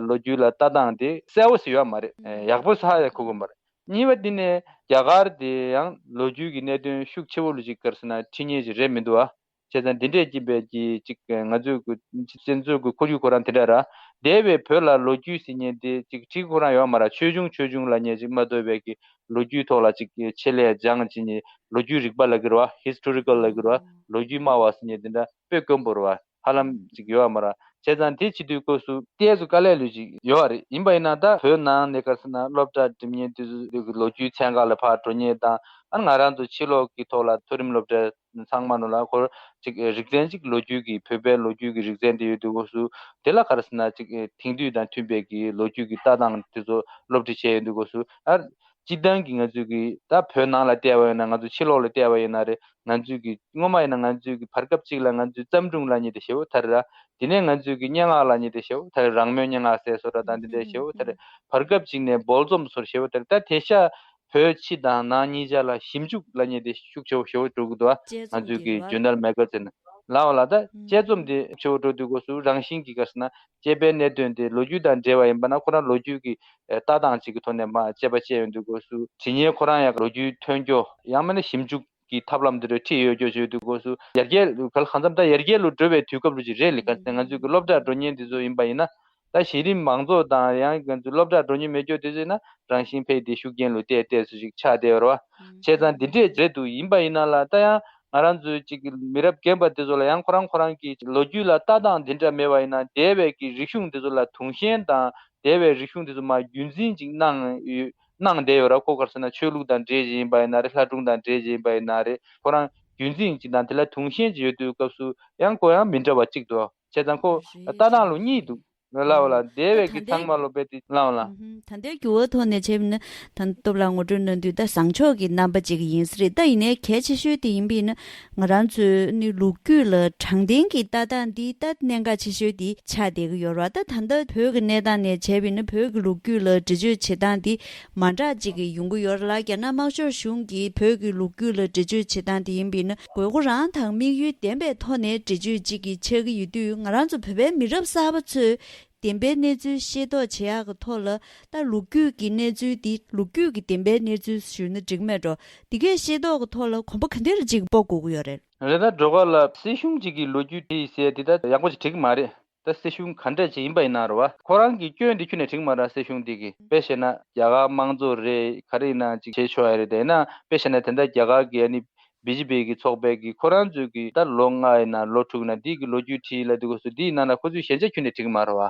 ལོ་རྒྱུས་ལ་ལྟ་སྟངས་དེ་གསལ་པོ་ཞིག་ཡོད་མ་རེད། ཡག་པོ་ཧ་ཡང་གོ་གི་མ་རེད། གཉིས་པ་འདི་ནས་རྒྱ་གར་དེ་ཡང་ལོ་རྒྱུས་ཀྱི་གནད་དོན་ཤུགས་ཆེ་བོ་ལ་ཅིག་ག་རེ་ཟེར་ན་ཁྲིད་མཁན་ཅིག་རེད་མི་འདུག་ཨ། བྱས་ཙང་འདི་འདྲས་ཀྱི་བས་ཀྱི་ཅིག་ང་ཚོའི་གི་སྤྱི་ཚོགས་ཀྱི་ཁོར་ཡུག་ཁོ་རང་དེ་འདྲ་ར། འདས་པའི་བོད་ལ་ལོ་རྒྱུས་ཟེར་མཁན་དེ་ཅིག་ཁྲིད་ཁོ་རང་ཡོད་མ་ར། ཆོས་འབྱུང་ཆོས་འབྱུང་ལབ་མཁན་ཅིག་མ་གཏོགས་བས་ཀྱི་ལོ་རྒྱུས་ཐོག་ལ་ཅིག་ཆེད་ལས་སྦྱངས་བྱས་ནས་ལོ་རྒྱུས་རིག་པ་ལབ་ཀྱི་རེད་བ། ཧིས་ཊོ་རི་ཀལ་ལབ་ཀྱི་རེད་བ། ལོ་རྒྱུས་སྨྲ་བ་ཟེར་མཁན་དེ་འདྲ་དཔེ་དཀོན་པོ་རེད་བ། ཧ་ལམ་ཅིག་ཡོད་མ་ར། བྱས་ཙང་དེ་བྱེད་དུས་སྐབས་སུ་ཏོག་ཙམ་དཀའ་ལས་ལོས་ཅིག་ཡོད་རེད། ཡིན་པ་ཡིན་ན་ད་བོད་ནང་ནས་ག་རེ་ཟེར་ན་སློབ་གྲྭ་འགྲིམ་མཁན་དེ་ཚོ་ལོ་རྒྱུས་ཚན་ཁག་ལ་ཕར་འགྲོ་མཁན་དང་། ཨ་ང་རང་ཚོ་ཕྱི་ལོགས་ཀྱི་ཐོག་ལ་མཐོ་རིམ་སློབ་གྲྭ་ཚང་མ་ནང་ལ་ཁོ་ཅིག་རིག་ཚན་ཅིག་ལོ་རྒྱུས་ཀྱི་བོད་པའི་ལོ་རྒྱུས་ཀྱི་རིག་ཚན་དེ་ཡོད་དུས་སྐབས་སུ། དེ་ལ་ག་རེ་ཟེར་ན་ཅིག་དེང་དུས་དང་མཐུན་པའི་གི་ལོ་རྒྱུས་ཀྱི་ལྟ་སྟངས་དེ་ཚོ་སློབ་ཁྲིད་བྱས་ཡོད་དུས་སྐབས་སུ། ཨ་སྤྱིར་བཏང་གི་ང་ཚོས་གི་ད་བོད་ནང་ལ་བལྟས་པ་ཡིན་ན། ང་ཚོ་ཕྱི་ལོགས་ལ་བལྟས་པ་ཡིན་ན་རེད། ང་ཚོས་གི་སྔོན་མ་ཡིན་ན་ང་ཚོས་གི་བར་སྐབས་ཅིག་ལ་ང་ཚོས་བརྩམས་སྒྲུང་ལབ་མཁན་དེ་ཞེ་པོ་ཐར་ར། དེ་ནས་ང་ཚོས་གི་སྙན་ངག་ལབ་མཁན་དེ་ཞེ་པོ་ཐར། རང་མོས་སྙན་ངག་ཟེར་བཟོ་འདྲ་དང་དེ་འདྲ་ཞེ་པོ་ཐར། བར་སྐབས་ཅིག་ནས་སྦོལ་རྩོམ་ཟེར་ཞེ་པོ་ཐར། ད་དེང་སང་བོད་ཕྱི་དང་ནང་གཉིས་ཆ་ལ་ཞིབ་འཇུག་ལབ་མཁན་དེ་ཤུགས་ཆེ་བོ་ཞེ་པོ་འགྲོ་གི་འདུག་ཨ། དཔྱད་ང་རྩོམ་ཚོའི་གྱི་གི་རེད་བ། ཇུར་ནལ་མེ་ག་ཛིན་ལབ་པ་ལ། ད་དཔྱད་རྩོམ་དེ་ཆེ་བོ་འགྲོ་དུས་སྐབས་སུ་རང་བཞིན་གྱི་ག་རེ་ཟེར་ན་དཔྱད་པའི་གནད་དོན་དེ་ལོ་རྒྱུས་དང་འབྲེལ་བ་ཡིན་པ་ན། ཁོ་རང་ལོ་རྒྱུས་ཀྱི་ལྟ་སྟངས་ཅིག་གི་ཐོག་ནས་མར་དཔྱད་པ་བྱས་ཡོང་དུས་སྐབས་སུ། དྲི་བརྙན་ཁོ་རང་ཡང་ལོ་རྒྱུས་ཐོན་རྒྱུ། ཡང་མིན་ན་ཞིབ་འཇུག་གི་ཐབས་ལམ་དེ་འདྲ་ཁྲིད་ཡོད་རྒྱུ་བྱེད་དུས་སྐབས་སུ། ཡར་རྒྱས་གང་འཚམ་ད་ཡར་རྒྱས་ལ་འགྲོ་བའི་དུས་སྐབས་ལ་ཅིག་རེད་ལེ། ག་ཚོད་ང་ཚོའི་གི་སློབ་གྲྭར་འགྲོ་མཁན་དེ་ཚོ་ཡིན་པ་ཡིན་ན། ད་གཞི་རིམ་མང་ཚོགས་དང་ཡང་ང་ཚོའི་སློབ་གྲྭར་འགྲོ་མཁན་མེད་རྒྱུ་དེ་ཚོ་ཡིན་ན་རང་བཞིན་ཕལ་དེ་ཤུགས་རྐྱེན་ལ་བལྟས་བལྟས་སུ་ཅིག་ཆགས་བསྡད་ཡོད་རེད་བ། བྱས་ཙང་འདི་འདྲས་རེད་འདུག་ཡིན་པ་ཡིན་ན་ལ། ད་ཡང་ང་རང་ཚོའི་ཅིག་མི་རབས་རྒན་པ་དེ་ཚོ་ལ་ཡང་ཁོ་རང་ཁོ་རང་གི་ལོ་རྒྱུས་ལ་ལྟ་སྟངས་འདི་འདྲ་མེད་པ་ཡིན་ན། འདས་པའི་གི་རིག་གཞུང་དེ་ཚོ་ལ་དུང་ཞེན་དང་། འདས་པའི་རིག་གཞུང་དེ་ཚོ་མར་རྒྱུན་འཛིན་ཅིག་གནང་ཡོད། གནང་བསྡད་ཡོད་ར། ཁོ་ག་རེ་ཟེར་ན་ཆོས་ལུགས་དང་འབྲེལ་བཞིན་ཡིན་པ་ཡིན་ན་རེད། ལྷ་སྒྲུང་དང་འབྲེལ་བཞིན་ཡིན་པ་ཡིན་ན་རེད། ཁོ་རང་རྒྱུན་འཛིན་ཅིག་དང་དེ་ལ་དུང་ཞེན་ཅིག་ཡོད་དུས་སྐབས་སུ་ཡང་ཁོ་ཡང་མི་འདྲ་བ་གཅིག་འདུག་བྱས་ཙང་ཁོ་རེད་ལྟ་སྟངས་ལ་རེད། གཉིས་འདུག་ལབ་པ་ལ། འདས་ད་པའི་ད་གི་ལྟའི་ཚང་མ་ལོ་པའི་དེ་ལབ་པ་ལ། ཨུ་ཧུམ། ད་ལྟའི་འགྱུར་བ་ཐོག་ནས་བྱས་པ་ན། ད་སྟོབས་ལགས་ངོ་སྤྲོད་གནང་དུས་ད་བཟང་ཕྱོགས་ཀྱི་རྣམ་པ་ཅིག་ཡིན་ས་རེད། ད་ཡིན་ནའི་གལ་ཆེ་ཤོས་དེ་ཡིན་པ་ཡིན་ན། ང་རང་ཚོའི་ནི་ལོ་རྒྱུས་ལ་དྲང་བདེན་གྱི་ལྟ་སྟངས་འདི་ད་གནད་འགག་ཆེ་ཤོས་དེ་ཆགས་བསྡད་ཀྱི་ཡོད་རེད་བ། ད་ད་ལྟ་བོད་ཀྱི་གནས་སྟངས་ནས་བྱས་པ་ཡིན་ན་བོད་ཀྱི་ལོ་རྒྱུས་ལ་འགྲེལ་བརྗོད་བྱེད་སྟངས་འདི་མ་འདྲ་ཅིག་ཡོང་གི་ཡོད་རེད་ལ། རྒྱ་ནག་དམར་ཤོག་གཞུང་གིས་བོད་ཀྱི་ལོ་རྒྱུས་ལ་འགྲེལ་བརྗོད་བྱེད་སྟངས་དེ་ཡིན་པ་ཡིན་ན། དགོས་མཁོ་རང་དང་དམིགས་ཡུལ་ལྡན་པའི་ཐོག་ནས་འགྲེལ་བརྗོད་ཅིག་གི་ཆགས་ཀྱི་ཡོད་དུས། ང་རང་ཚོ་བོད་པའི་མི་རབས་གསར་པ་ཚོས་བདེན་པའི་གནས་ཚུལ་ཤེས་རྟོགས་བྱེད་ཡག་གི་ཐོག་ལ། ད་ལོ་རྒྱུས་ཀྱི་གནས་ཚུལ་འདི་ལོ་རྒྱུས་ཀྱི་བདེན་པའི་གནས་ཚུལ་ཞུས་ན་འགྲིག་མེད་འགྲོ། འདི་གས་ཤེས་རྟོགས་ཀྱི་ཐོག་ལ་གོམ་པ་ག་འདྲ་ཅིག་སྤོ་དགོས་ཀྱི་ཡོད་རེད། རེད། ད་འགྲོ་ག་ལ་སྲིད་གཞུང་ཅིག་གི་ལོ་རྒྱུས་བྲིས་ཟེར་དེ་ད་ཡག་པོ་ཅིག་བྲིས་ཀྱི་མ་རེད། ད་སྲིད་གཞུང་ག་འདྲ་ཅིག་ཡིན་པ་ཡིན་ན་རེད་བ། ཁོ་རང་གི་སྐྱོན་དེ་ཁྱོན་ནས་འགྲིག་མ་རེད། སྲིད་གཞུང་དེ་གི་དཔེ་བཤད་ན་རྒྱ་གར་དམངས་གཙོ་རེད། ག་རེ་ཡིན་ན་ཅིག་བྱེད་ཆོག་ཡ་རེད། དེ་ཡིན་ན་དཔེ་བཤད་ན་དེ་འདྲ་རྒྱ་གར་གི་ཨ་ནི་བི་ཇེ་པི་གི་ཚོགས་པའི་གི་ཁོ་རང་ཚོའི་གི་ད་ལོ་ལྔ་ཡིན་ན་ལོ་དྲུག་ཡིན་ན་དེའི་གི་ལོ་རྒྱུས་བྲིས་ལབ་དུས་སྐབས་སུ་དེའི་ནང་ལ་ཁོ་ཚོའི་ཞན་ཆ་ཁྱོན་ནས་འགྲིག་མ་རེད་བ།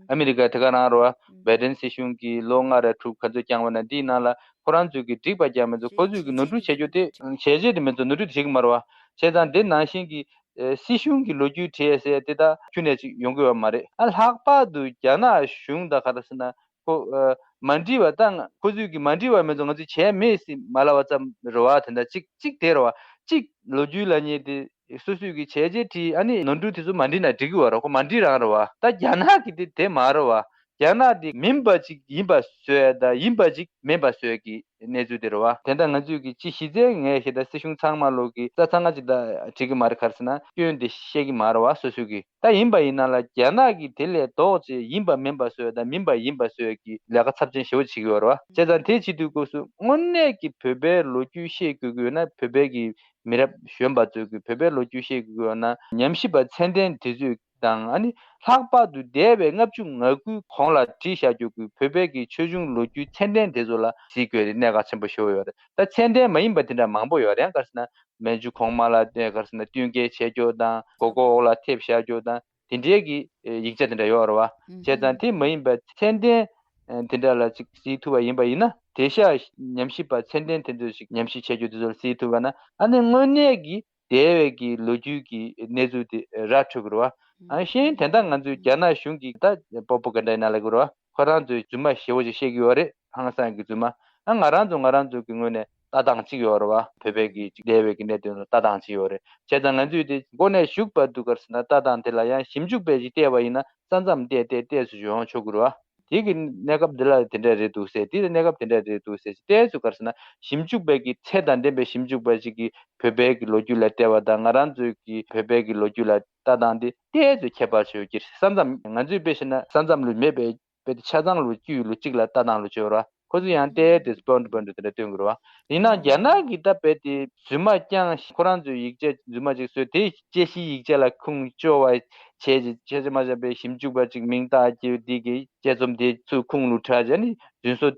ཨ་མི་རི་ཀ་དེ་ག་རང་རེད་བ། བའི་ཌེན་སྲིད་གཞུང་གིས་ལོ་ལྔ་རེ་དྲུག་ག་ཚོད་བསྐྱངས་པ་ན་དེའི་ནང་ལ་ཁོ་རང་ཚོའི་གི་འགྲིག་པ་རྒྱག་མི་འདུག་ཁོ་ཚོའི་གི་ནོར་འཁྲུལ་བྱེད་རྒྱུ་དེ་བྱས་རྗེས་དེ་མི་ཚོ་ནོར་འཁྲུལ་དེ་བྱེད་ཀྱི་མ་རེད་བ། བྱས་ཙང་དེ་ནང་བཞིན་གི་ཨེ་སྲིད་གཞུང་གི་ལོ་རྒྱུས་བྲིས་ཟེར་དེ་ད་ཁྱོན་ནས་ཅིག་ཡོང་གི་ཡོད་མ་རེད། ཨ་ལྷག་པར་དུ་རྒྱ་ནག་གཞུང་དང་ག་རེ་ཟེར་ན། ཁོ་ཨ་མ་འགྲིག་པ་ད་ང་ཁོ་ཚོས་ཀྱི་མ་འགྲིག་པ་མི་ཚོ་ང་ཚོས་བྱས་མེད་ཟེར་མ་ལབ་པ་ཙམ་རེད་བ། དེ་འདྲ་གཅིག་གཅིག་དེ་རེད་བ། གཅིག་ལོ་རྒྱུས་ལབ་མཁན་དེ་སོ་སོས་ཀྱི་བྱས་རྗེས་བྲིས། ཨ་ནི་ནོར་འཁྲུལ་དེ་ཚོ་མ་འབྲི་ན་འགྲིག་གི་ཡོད་རེད། ཁོ་མ་འབྲི་རང་རེད་བ། ད་རྒྱ་ནག་གི་དེ་དེ་མ་རེད་བ། རྒྱ་ནག་དེ་མིན་པ་ཅིག་ཡིན་པ་བཟོས་དང་ཡིན་པ་ཅིག་མིན་པ་བཟོས་ཀྱི་གནས་ཚུལ་དེ་རེད་བ། དེ་འདྲ་ང་ཚོས་ཀྱི་ཅི་གཞི་རྩའི་ངས་ཤེས་ད་སྲིད་གཞུང་ཚང་མ་ལོག་གི་རྩ་ཚང་ང་ཅིག་ད་འགྲིག་གི་མ་རེད། ག་རེ་ཟེར་ན་སྐྱོན་དེ་བཤད་ཀྱི་མ་རེད་བ། སོ་སོ་གི་ད་ཡིན་པ་ཡིན་ན་ལ་རྒྱ་ནག་གི་དེ་ལས་ལྡོག་ཅེས་ཡིན་པ་མིན་པ་བཟོས་དང་མིན་པ་ཡིན་པ་བཟོས་ཀྱི་ལས་ཀ་ཚབས་ཆེན་ཞེ་པོ་བྱེད་ཀྱི་ཡོད་རེད་བ། བྱས་ཙང་དེ་བྱེད་དུས་སྐབས་སུ་དངོས་གནས་ཀྱི་བོད་པའི་ལོ་རྒྱུས་ཤེས་དགོས་ཀྱི་ཡོད་ན་བོད་པའི་གི་མི་རབས་གཞོན་པ་ཚོས་ཀྱི་བོད་པའི་ལོ་རྒྱུས་ཤེས་དགོས་ཀྱི་ཡོད་ན་ཉམས་ཞིབ་པ་ཚད་ལྡན་དེ་ཚོས་དང་ཨ་ནི་ལྷག་པར་དུ་འདས་པའི་ལྔ་བཅུ་ང་དགུའི་གོང་ལ་བྲིས་བཞག་རྒྱུ་གི་བོད་པའི་གི་ཆོས་འབྱུང་ལོ་རྒྱུས་ཚད་ལྡན་དེ་ཚོ་ལ་གཟིགས་དགོས་རེད། གནད་འགག་ཆེན་པོ་ཞེ་པོ་ཡོད་རེད། ད་ཚད་ལྡན་མ་ཡིན་པ་དེ་འདྲ་མང་པོ་ཡོད་རེད། ག་རེ་ཟེར་ན་མན་ཇུ་གོང་མ་ལ་ཨེ་ག་རེ་ཟེར་ན་བསྟུན་མཁས་བྱས་རྒྱུ་དང་མགོ་སྐོར་འོག་ལ་ཐེབས་བཞག་རྒྱུ་དང་དེ་འདྲའི་གི་ཨེ་ཡིག་ཆ་དེ་འདྲ་ཡོད་རེད་བ། བྱས་ཙང་དེ་མ་ཡིན་པ་ཚད་ལྡན་ཨེ་དེ་འདྲ་ལ་ཅིག་གཟིགས་ཐུབ་པ་ཡིན་པ་ཡིན་ན། དེང་སང་ཉམས་ཞིབ་པ་ཚད་ལྡན་དེ་ཚོས་ཅིག་ཉམས་ཞིབ་བྱས་རྒྱུ་དེ་ཚོ་ལ་གཟིགས་ཐུབ་པ་ན་ཨ་ནི་དངོས་གནས་ཀྱི་འདས་པའི་གི་ལོ་རྒྱུས་ཀྱི་གནས་ཚུལ་དེ་ར་འཕྲོད་ཀྱི་རེད་བ། ཨ་ནི་གཞན་དེ་འདྲ་ང་ཚོའི་རྒྱ་ནག་གཞུང་གི་ད་པོ་པོ་ག་འདྲ་ཡིན་ན་ལབ་ཀྱི་རེད་བ། ཁོ་རང་ཚོའི་རྫུན་མ་ཞེ་པོ་ཅིག་བཤད་ཀྱི་ཡོད་རེད། ཧང་སང་གི་རྫུན་མ། ཨ་ང་རང་ཚོ་ང་རང་ཚོ་གི་ངོས་ནས་ལྟ་སྟངས་གཅིག་ཡོད་རེད་བ། བོད་པའི་གི་ཅིག་འདས་པའི་གི་གནད་དོན་ལ་ལྟ་སྟངས་གཅིག་ཡོད་རེད། བྱས་ཙང་ང་ཚོས་དེ་མགོ་ནས་མཇུག་བར་དུ་ག་རེ་ཟེར་ན་ལྟ་སྟངས་དེ་ལ་ཡང་ཞིབ་འཇུག་པས་ཅིག་བལྟས་པ་ཡིན་ན་ས་མཚམས་བལྟས་བལྟས་བལྟས་སུ་ཡོང་ཆོག་གི་རེད་བ། དེ་གི་གནས་སྐབས་འདི་ལ་དེ་འདྲ་རེད་འདུག་ཟེར། དེ་གནས་སྐབས་དེ་འདྲ་རེད་འདུག་ཟེར། བལྟས་སུ་ག་རེ་ཟེར་ན་ཞིབ་འཇུག་པའི་གི་ཚད་དང་ལྡན་པའི་ཞིབ་འཇུག་པ་ཅིག་གིས་བོད་པའི་གི་ལོ་རྒྱུས་ལ་བལྟས་པ་དང་ང་རང་ཚོའི་གི་བོད་པའི་གི་ལོ་རྒྱུས་ལ་ལྟ་སྟངས་དེ་ཏོག་ཙམ་ཁྱད་པར་ཆེ་བོ་གྱིས། ས་མཚམས་ང་ཚོས་དཔེ་བཤད་ན་ས་མཚམས་ལུ་མེད་པའི་དཔེ་དེ་ཆ་ཚང་ལོ་རྒྱུས་ལོ་གཅིག་ལ་ལྟ་སྟངས་ལོ་བྱེད་ར། ཁོ་ཚོ་ཡང་ཏོག་ཙམ་སྤོན་ཏོ་སྤོན་ཏོ་དེ་འདྲ་སྟོན་དགོས་ར། ཡིན་ནའང་རྒྱ་ནག་གི་ད་དཔེ་དེ་རྫུན་མ་རྐྱང་ཁོ་རང་ཚོའི་ཡིག་ཆ་རྫུན་མ་ཅིག་བཟོས་དེ་དཔྱད་གཞིའི་ཡིག་ཆ་ལ་ཁུངས་བཅོལ་བ་བྱས་ཅིག་བྱས་ཙང་མ་བྱས་པའི་ཞིབ་འཇུག་པ་ཅིག་མིང་བཏགས་ཀྱི་འདི་གི་དཔྱད་རྩོམ་དེ་ཚུར་ཁུངས་ལུ་དྲངས་བྱས་ནས་རྫུན་བཟོ་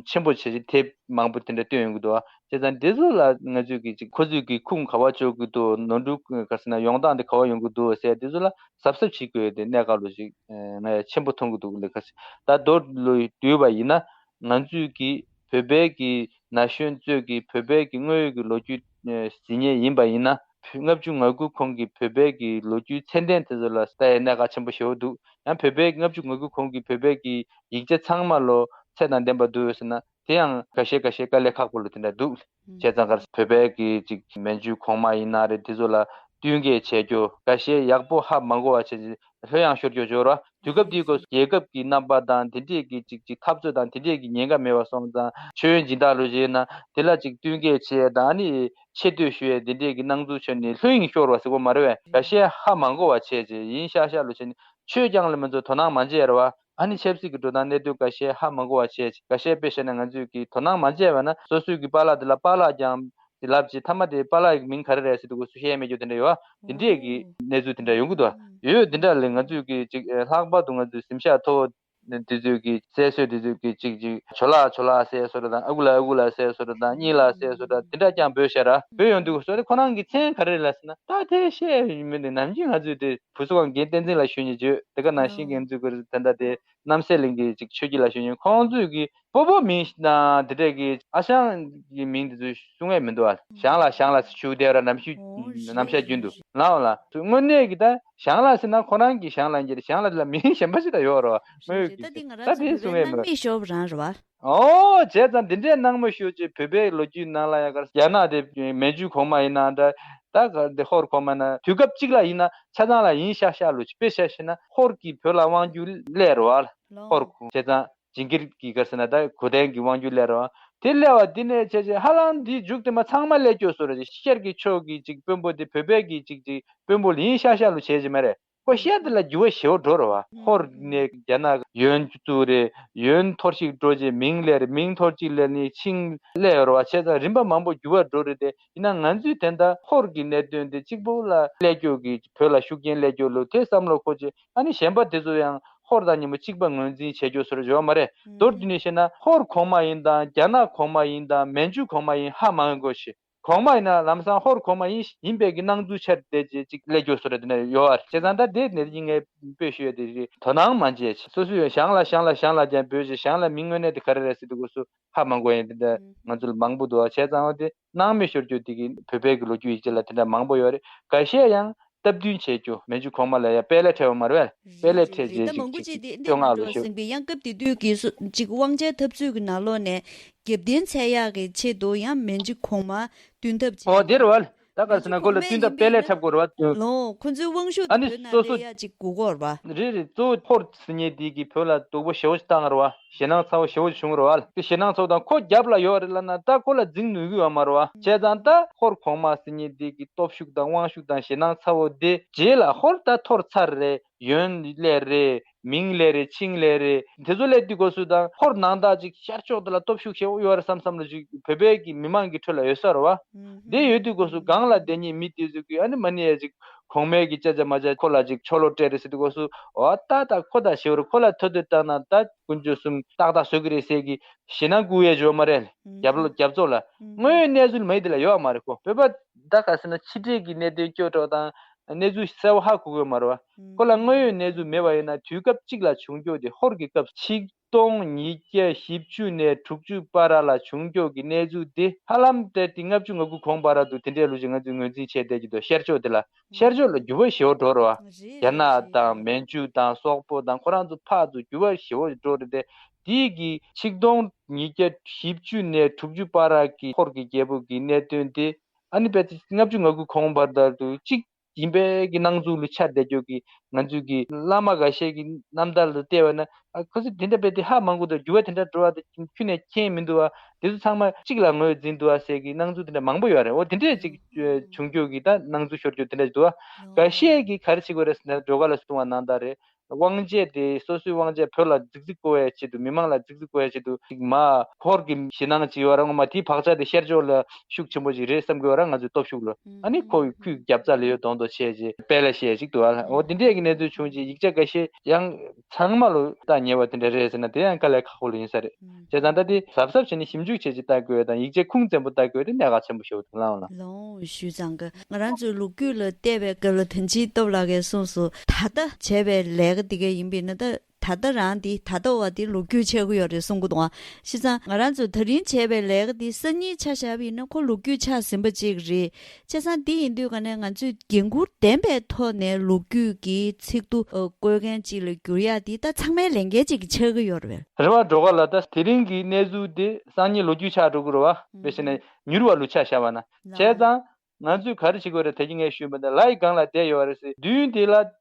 ཆེན་པོ་བྱས་ཅིག་དེབ་མང་པོ་དེ་འདྲ་བཏོན་ཡོང་གི་འདུག་བ། བྱས་ཙང་འདི་ཚོ་ལ་ང་ཚོས་ཀྱི་ཅིག་ཁོ་ཚོས་ཀྱི་ཁུངས་ག་བ་བཅོལ་གི་འདུག་ནོར་འཁྲུལ་ག་རེ་ཟེར་ན་ཡོང་སྟངས་དེ་ག་བ་ཡོང་གི་འདུག་ཟེར་འདི་ཚོ་ལ་གཟབ་གཟབ་བྱེད་དགོས་དེ་གནད་འགག་ལོ་ཞིག་ང་ཆེན་པོ་མཐོང་གི་འདུག་ལེ། ཁ་ཤས་ད་མདོར་ལོ་བསྡུས་པ་ཡིན་ན་ང་ཚོས་ཀྱི་བོད་པའི་གི་ན་གཞོན་ཚོས་ཀྱི་བོད་པའི་གི་དངོས་ཡོད་ཀྱི་ལོ་རྒྱུས་གཟིགས་མཁན་ཡིན་པ་ཡིན་ན་ལྔ་བཅུ་ང་དགུ་གོང་གི་བོད་པའི་གི་ལོ་རྒྱུས་ཚད་ལྡན་དེ་ཚོ་ལ་ལྟ་ཡའི་གནད་འགག་ཆེན་པོ་ཞེ་པོ་འདུག་ཡང་བོད་པའི་ལྔ་བཅུ་ང་དགུ་གོང་གི་བོད་པའི་གི་ཡིག་ཆ་ཚང་མ་ལོ་ཚད་དང་ལྡན་པ་འདུག་ཟེར་ན། དེ་ཡང་འགའ་ཤས་འགའ་ཤས་དཀའ་ལས་ཁག་པོ་ལ་དེ་འདྲ་འདུག་བྱས་ཙང་གར་བོད་པའི་གི་ཅིག་མན་ཇུ་གོང་མ་ཡིན་ན་རེད། དེ་ཚོ་ལ་བསྟུན་མཁས་བྱས་རྒྱུ་འགའ་ཤས་ཡག་པོ་ཧ་མ་གོ་བ་བྱས་ལྷོད་ཡངས་ཤོར་རྒྱུ་འབྱོར་བ། དུས་སྐབས་དེའི་སྐབས་སུ་རྒྱལ་ཁབ་ཀྱི་རྣམ་པ་དང་དེ་འདྲས་ཀྱི་ཅིག་ཅིག་འཐབ་རྩོད་དང་དེ་འདྲས་ཀྱི་ཉེན་ཁ་མེད་པ་སོང་ཙང་ཆོས་ཡོན་སྦྱིན་བདག་ལོ་བྱས་ན་དེ་ལ་ཅིག་བསྟུན་མཁས་བྱས་དང་ནི་ཆེ་བསྟོད་ཞུ་ཡས་དེ་འདྲས་ཀྱི་སྣང་ཚུལ་བྱུང་ནས་ལྷོད་ཡངས་ཤོར་བ་ཟེར་དགོས་མ་རེད་བས། འགའ་ཤས་ཧ་མ་གོ་བ་བྱས་བྱས་ཡིན་ཤག་ཤག་ལོ་བྱས་ནས་ཆོས་རྐྱང་ལ་མི་ཚོ་དོ་སྣང་མ་བྱས་རེད་བ། ཨ་ནི་ཆབ་སྲིད་ཀྱི་འགྲོ་སྟངས་གནས་ཚུལ་འགའ་ཤས་ཧ་མ་གོ་བ་བྱས། འགའ་ཤས་དཔེ་བཤད་ན་ང་ཚོས་ཀྱི་དོ་སྣང་མ་བྱས་པ་ན་སོ་སོའི་གི་པཱ་ལགས་དེ་ལ་པཱ་ལགས་ཀྱང་དེ་ལབ་ཅིག་མཐའ་མ་དེ་པཱ་ལགས་ཀྱི་མིང་ག་རེ་རེད་ཟེར་དུས་སྐབས་སུ་བཤད་མེད་རྒྱུ་དེ་འདྲ་ཡོད། དེ་འདྲས་ཀྱི་གནས་ཚུལ་དེ་འདྲ་ཡོང་གི་འདུག་ཡོད། དེ་འདྲ་ལས་ང་ཚོས་ཀྱི་ཅིག་ལྷག་པར་དུ་ང་ཚོའི་གཟིམ་ཤག་མཐོ་བོ་དེ་ཚོས་ཀྱི་གསལ་བཟོས་དེ་ཚོས་ཀྱི་ཅིག་ཅིག་ཇོ་ལགས་ཇོ་ལགས་ཟེར་བཟོ་འདྲ་དང་ཨ་ཁུ་ལགས་ཨ་ཁུ་ལགས་ཟེར་བཟོ་འདྲ་དང་གཉིས་ལགས་ཟེར་བཟོ་འདྲ་དེ་འདྲ་ཀྱང་འབོད་བཞག་ར། འབོད་ཡོང་དུས་སྐབས་སུ་ཁོ་རང་གི་མཚན་ག་རེ་རེད་ལབ་ཟེར་ན་ད་དེ་བཤད་ཡོད་མིན་དེ་ནམ་རྒྱུན་ང་ཚོས་དེ། བུ་གསོ་ཁང་རྒན་བསྟན་འཛིན་ལགས་ཞུ་མཁན་བརྗོད། དེ་ག་ནང་བཞིན་ཨང་། ང་ཚོའི་གུ་རུ་ད་ལྟ་དེ་རྣམ་སྲས་གླིང་གི་ཅིག་ཆོས་སྐྱིད་ལགས་ཞུ་མཁན་ཁོང་ཚོས་ཀྱི་སྤོ་བོ་མིང་ན་དེ་འདྲས་ཀྱི་ཨ་ཞང་གི་མིང་དེ་ཚོ་གསུང་ཡས་མི་འདུག་ཨ། ཞང་ལགས་ཞང་ལགས་ཞུ་བསྡད་ར་ནམ་ཞུ་ཨོ་རེད་ནམ་ཞག་རྒྱུན་དུ་རེད། ལའོ་ལ་དངོས་གནས་ཀྱི་ད་ཞང་ལགས་ཟེར་ན་ཁོ་རང་གི་ཞང་ལགས་ཀྱི་ཞང་ལགས་དེ་ལ་མིང་གཞན་པ་ཞིག་ད་ཡོད་ར་བ། དངོས་རེད་ཡོད་ཀྱི་ད་དེ་ང་ད་རང་ཚོ་དེ་བོད་གསུང་པའི་ཡས་མི་སྣང་མེད་ཤོབ་རང་རེད་བ། ཨོ་བྱས་ཙང་འདི་འདྲའི་སྣང་མ་ཤོར་ཅིག་བོད་པའི་ལོ་རྒྱུས་ནང་ལ་ཡ་གར་རྒྱ་ནག་དེ་མན་ཇུ་གོང་མ་ཡིན་ན་འདྲ། ད་ག་འདི་ཧོར་གོང་མ་ན་དུས་སྐབས་གཅིག་ལ་ཡིན་ན་ཆ་ཚང་ལ་ཡིན་ཤག་ཤག་ལོ་ཅིག་དཔེ་བཤད་ཤེ་ན་ཧོར་གྱིས་བོད་ལ་དབང་བསྒྱུར་སླེབས་རེད་བ། ལོ། ཧོར་གོང་བྱས་ཙང་ཇིང་གིར་གྱི་གར་ཟེར་ན་ད་གོ་དན་གྱི་དབང་བསྒྱུར་སླེབས་རེད་བ། དེ་སླེབས་བ་འདི་ནས་བྱས་བྱས་ཧ་ལམ་འདི་མཇུག་དེ་མ་ཚང་མ་སླེབས་སྐྱོ་བཟོ་རེད། ཤར་གྱི་ཕྱོགས་ཀྱི་ཅིག་དཔོན་པོ་དེ་བོད་པའི་གི་ཅིག་ཅིག་དཔོན་པོ་ལ་ཡིན་ཤག་ཤག་ལོ་བྱས་བྱས་མ་རེད། ཁོ་ཤར་དེ་ལ་འགྱུར་བ་ཞེ་པོ་འགྲོ་རེད་བ། ཧོར་ནས་རྒྱ་ནག་ཡོན་བཙུགས་རེད། ཡོན་འཐོར་ཞིག་འགྲོ་རྗེས་མིང་སླེབས་རེད། མིང་འཐོར་ཅིག་ལས་ནི་ཆིང་སླེབས་ཡོད་རེད་བ། བྱས་ཙང་རིམ་པ་མང་པོ་འགྱུར་བ་འགྲོ་རེད་དེ། ཡིན་ན་ང་ཚོས་དེ་འདྲ་ཧོར་གྱི་གནད་དོན་དེ་གཅིག་པོ་ལ་སླེབས་སྐྱོ་གི་བོད་ལ་ཤུགས་རྐྱེན་སླེབས་སྐྱོ་ལོ་དེ་བསམ་བློ་འཁོར་རྗེས་ཨ་ནི་གཞན་པ་དེ་ཚོ་ཡང་ཧོར་དང་མཉམ་པོ་གཅིག་པ་ངོས་འཛིན་བྱེད་སྐྱོ་བཟོ་འདྲ་ཡོད་མ་རེད། མདོར་བསྡུས་ནས་བཤད་ན་ཧོར་གོང་མ་ཡིན་དང་རྒྱ་ནག་གོང་མ་ཡིན་དང་མན་ཇུ་གོང་མ་ཡིན་ཧ་མ་གོ་ཞེས། གོང་མ་ཡིན་ན་ལམ་སང་ཧོར་གོང་མ་ཡིན་ཡིན་པའི་གི་སྣང་ཚུལ་འཆར་བསྡད་རྗེས་ཅིག་སླེབས་སྐྱོ་བཟོ་འདྲ་དེ་འདྲ་ཡོད་པ་རེད། བྱས་ཙང་ད་དེ་ནས་ཡིན་ངས་དཔེ་ཞུ་ཡ་དེ་རེད། དོ་སྣང་མ་བྱས་སོ་སོས་ཞང་ལགས་ཞང་ལགས་ཞང་ལགས་ཀྱང་འབོད་ཅིག་ཞང་ལགས་མིང་དངོས་གནས་དེ་ག་རེ་རེད་ཟེར་དུས་སྐབས་སུ་ཧ་མ་གོ་ཡ་དེ་འདྲ་ང་ཚོ་ལ་མང་པོ་འདུག་བ། བྱས་ཙང་འོ་དེ་སྣང་མེད་ཤོར་རྒྱུ་དེ་གི་བོད་པའི་གི་ལོ་རྒྱུས་ཡིག་ཆ་ལ་དེ་འདྲ་མང་པོ་ཡོད་རེད། འགའ་ཤས་ཡང་སྟབས་བསྟུན་བྱེད་རྒྱུ་མན་ཇུ་གོང་མ་ལ་ཡ་དཔལ་ལ་ཁྲལ་བ་མ་རེད་བས། དཔལ་ལ་ཁྲལ་རེད། རྗེས་ད་མང་པོ་ཅིག་ཅིག་ཅིག་ཅིག་བསྟོད་བསྔགས་ལ་ཞུ། ཡང་སྐབས་དེ་དུས་ཀྱི་སུ་ཅིག་དབང་ཆའི་འཐབ་རྩོད་ཀྱི་ནང་ལོགས་ནས་རྒྱབ་རྟེན་འཚོལ་ཡག་གི་ཆེད་དུ་ཡང་མན་ཇུ་གོང་མ་བསྟུན་ཐབས་བྱས། ཨོ་དེ་རེད་བ། ད་ག་ཟེར་ན་ཁོ་ལ་བསྟུན་ད་དཔལ་ལས་འཁྲབ་དགོས་རེད་བ། ལོ་ཁོ་ཚོའི་དབང་ཤུགས་ཨ་ནི་དེ་བོད་ནང་སོ་སོ་སླེབས་ཡ་ཅིག་དགོས་ཀྱི་ཡོད་རེད་བ། རེད་རེད། གཙོ་བོ་ཧོར་ཟེར་མཁན་དེ་གིས་བོད་ལ་སྡུག་པོ་ཞེ་པོ་ཅིག་བཏང་རེད་བ། ཞེད་སྣང་ཚ་བོ་ཞེ་པོ་ཅིག་བྱུང་རེད་བ། དེ་ཞེད་སྣང་ཚ་བོ་དང་ཁོ་རྒྱབ་ལ་ཡོད་རེད་ལབ་ན་ད་ཁོ་ལ་འཛིང་ནུས་ཀྱི་ཡོད་མ་རེད་བ། བྱས་ཙང་ད་ཧོར་གོང་མ་ཟེར་མཁན་དེ་གི་སྟོབས་ཤུགས་དང་དབང་ཤུགས་དང་ཞེད་སྣང་ཚ་བོ་དེ་རྗེས་ལ་ཧོར་ད་འཐོར་ཚར་རེད། ཡོན་སླེབས་རེད། མིང་སླེབས་རེད། ཆིངས་སླེབས་རེད། དེ་ཚོ་སླེབས་དུས་སྐབས་སུ་དང་ཧོར་ནང་ད་ཅིག་ཤར་ཕྱོགས་དེ་ལ་སྟོབས་ཤུགས་ཆེ་བོ་ཡོད་རེད་བསམ་བསམ་ལ་ཅིག་བོད་པའི་གི་མི་མང་གི་ཁྲོད་ལ་ཡོད་ས་རེད་བ། དེ་ཡོད་དུས་སྐབས་སུ་སྒང་ལ་བསྡད་མཁན་མི་དེ་ཚོ་གིས་ཨ་ནི་མ་ཎི་ཡ་ཅིག་གོང་མའི་གི་ཅ་ཅ་མ་ཅ་ཁོ་ལ་ཅིག་ཆོ་ལོ་སྤྲད་རེད་ཟེར་དུས་སྐབས་སུ་འོ་ད་ད་ཁོ་ད་ཞེ་བོ་རེད། ཁོ་ལ་ཐོ་ཐོས་བཏང་ན་ད་དཀོན་མཆོག་གསུམ་ཏག་ཏག་བཟོ་གི་རེད་ཟེར་གི་ཞེད་སྣང་སྐུལ་ཡས་ཡོད་མ་རེད། རྒྱབ་ལོ་རྒྱབ་ཚོགས་ལ་དངོས་ཡོད་གནས་ཚུལ་མ་ཡིན་དེ་ལ་ཡོད་མ་རེད། ཁོ་བོད་པ་ད་ག་ཟེར་ན་ཕྱི་འབྲེལ་གྱི་གནད་དོན་སྐྱོ་གྲོགས་དང་གནས་ཚུལ་གསལ་བོ་ཧ་གོ་གི་ཡོད་མ་རེད་བ། ཁོ་ལ་དངོས་ཡོད་གནས་ཚུལ་མེད་པ་ཡིན་ན་དུས་སྐབས་གཅིག་ལ་བྱུང་རྒྱུ་དེ་ཧོར་གྱི་སྐབས་ཆིག་སྟོང་ཉིས་བརྒྱ་བཞི་བཅུ་ནས་དྲུག་ཅུ་བར་ལ་བྱུང་རྒྱུ་གི་གནས་ཚུལ་དེ་ཧ་ལམ་ཏེ་ཏི་ལྔ་བཅུ་ང་དགུ་གོང་བར་དུ་དེ་འདྲའི་ལུགས་ཀྱི་ང་ཚོས་ངོས་འཛིན་བྱས་བསྡད་ཀྱི་འདུག་ཤར་ཕྱོགས་དེ་ལ། ཤར་ཕྱོགས་ལ་འགྱུར་བ་ཞེ་བོ་འགྲོ་རེད་བ། རེད་རྒྱ་ནག་རེད་དང་རེད། མན་ཇུ་དང་སོག་པོ་དང་ཁོ་རང་ཚོ་ཕར་ཚུར་འགྱུར་བ་ཞེ་བོ་འགྲོ་རེད་དེ། དེའི་གི་ཆིག་སྟོང་ཉིས་བརྒྱ་བཞི་བཅུ་ནས་དྲུག་ཅུ་བར་གྱི་ཧོར་གྱི་རྒྱལ་པོ་གི་གནད་དོན་དེ་ཨ་ནི་དཔེ་ཆ་ལྔ་བཅུ་ང་དགུ་གོང་བར་དུ་གཅིག་ཡིན་པའི་གི་སྣང་ཚུལ་ལ་ཆགས་བསྡད་རྒྱུ་གི་ང་ཚོའི་གི་བླ་མ་འགའ་ཤས་ཀྱི་རྣམ་ཐར་ལ་བལྟས་པ་ན། ཨ་ཁོ་ཚོ་དེ་འདྲ་དཔེ་དེ་ཧ་མ་གོ་འདུག་འགྱུར་བ་དེ་འདྲ་འགྲོ་བ་དེ་ཁྱོན་ནས་མཁྱེན་མི་འདུག་བ། དེ་ཚོ་ཚང་མ་གཅིག་ལ་ངོས་འཛིན་འདུག་བ་ཟེར་གི་སྣང་ཚུལ་དེ་འདྲ་མང་པོ་ཡོད་རེད། འོ་དེ་འདྲས་ཅིག་བྱུང་རྒྱུ་གི་ད་སྣང་ཚུལ་ཤོར་རྒྱུ་དེ་འདྲ་འདུག་བ། འགའ་ཤས་ཀྱིས་ག་རེ་བྱེད་དགོས་རེད་ཟེར་ན་འགྲོ་ག་ལ་གསུང་བ་ནང་ལྟར་རེད། དབང་ཆ་དེ་སོ་སོའི་དབང་ཆ་བོད་ལ་རྫིག་རྫིག་བཀོད་ཡ་ཆེད་དུ་མི་མང་ལ་རྫིག་རྫིག་བཀོད་ཡ་ཆེད་དུ་ཅིག་མ་ཧོར་གྱི་ཞེད་སྣང་ཅིག་ཡོད་ར་ངོ་མ་དེའི་བག་ཆགས་དེ་ཤར་ཕྱོགས་ལ་ཤུགས་ཆེན་པོ་ཅིག་རེད་བསམ་གི་ཡོད་ར་ང་ཚོའི་སྟོབས་ཤུགས་ལ། ཨ་ནི་ཁོ་ཡི་ཁུལ་རྒྱབ་རྩ་ལ་ཡོད་མདོག་མདོག་བྱས་རྗེས་དཔལ་ལ་བཤད་ཅིག་འདུག་ཨ། འོ་དེ་འདྲས་ཀྱི་གནས་ཚུལ་བྱུང་རྗེས་ཡིག་ཆ་འགའ་ཤས་ཡང་ཚང་མ་ལོ་ལྟ་ཉེ་བ་དེ་འདྲ་རེད་ཟེར་ན་དེ་ཡང་དཀའ་ལས་ཁག་པོ་ལ་ཡིན་ས་རེད། བྱས་ཙང་ད་དེ་གཟབ་གཟབ་བྱས་ནས་ཞིབ་འཇུག་བྱས་ཅིག་ལྟ་དགོས་དང་ཡིག་ཆ་ཁུངས་བཙན་པོ་ལྟ་དགོས་དེ་གནད་འགག་ཆེན་པོ་ཞིག་འདུག་ལའང་ལ། ལོང་ཞུས་ཙང་གི་ང་རང་ཚོའི་ལོ་རྒྱུས་ལ་བལྟས་པའི་སྐབས་ལ་ཐང་ཆེན་སྟོབས་ལགས་ཀྱིས་གསུངས་སོང་། ད་ལྟ་བྱས་པའི་ལས་ཀ་དེ་ག་ཡིན་པས་ན་ད་ད་ལྟ་རང་འདི་ད་ལྟ་བ་འདི་ལོ་རྒྱུས་ཆགས་ཀྱི་ཡོད་རེད་གསུང་གི་འདུག་ཨ། བྱས་ཙང་ང་རང་ཚོ་ད་རིང་བྱས་པའི་ལས་ཀ་འདི་སང་ཉིན་ཆ་བཞག་པ་ཡིན་ན་ཁོ་ལོ་རྒྱུས་ཆགས་ཟིན་པ་ཅིག་རེད། བྱས་ཙང་འདི་ཡིན་དུས་ག་ནས་ང་ཚོས་འགན་ཁུར་ལྡན་པའི་ཐོག་ནས་ལོ་རྒྱུས་ཀྱི་ཚིག་ཏུ་བཀོད་མཁན་ཅིག་ལ་འགྱུར་ཡག་འདི་ད་ཚང་མའི་ལས་འགན་ཅིག་ཆགས་ཀྱི་ཡོད་རེད་པས། རེད་བ། འགྲོ་ག་ལ་ད་དེ་རིང་གི་གནས་ཚུལ་དེ་སང་ཉིན་ལོ་རྒྱུས་ཆགས་འགྲོ་གི་རེད་བ། དཔེ་བྱས་ན་མྱུར་བ་ལོ་ཆ་བཞག་པ་ན། བྱས་ཙང་ང་ཚོས་ག་རེ་བྱེད་དགོས་རེད། ད་གིན་ངས་ཞུས་པ་འདྲ་ལའི་སྒང་ལ་བསྡད་ཡོད་རེད་ཟེར། མདུན་དེ་ལ་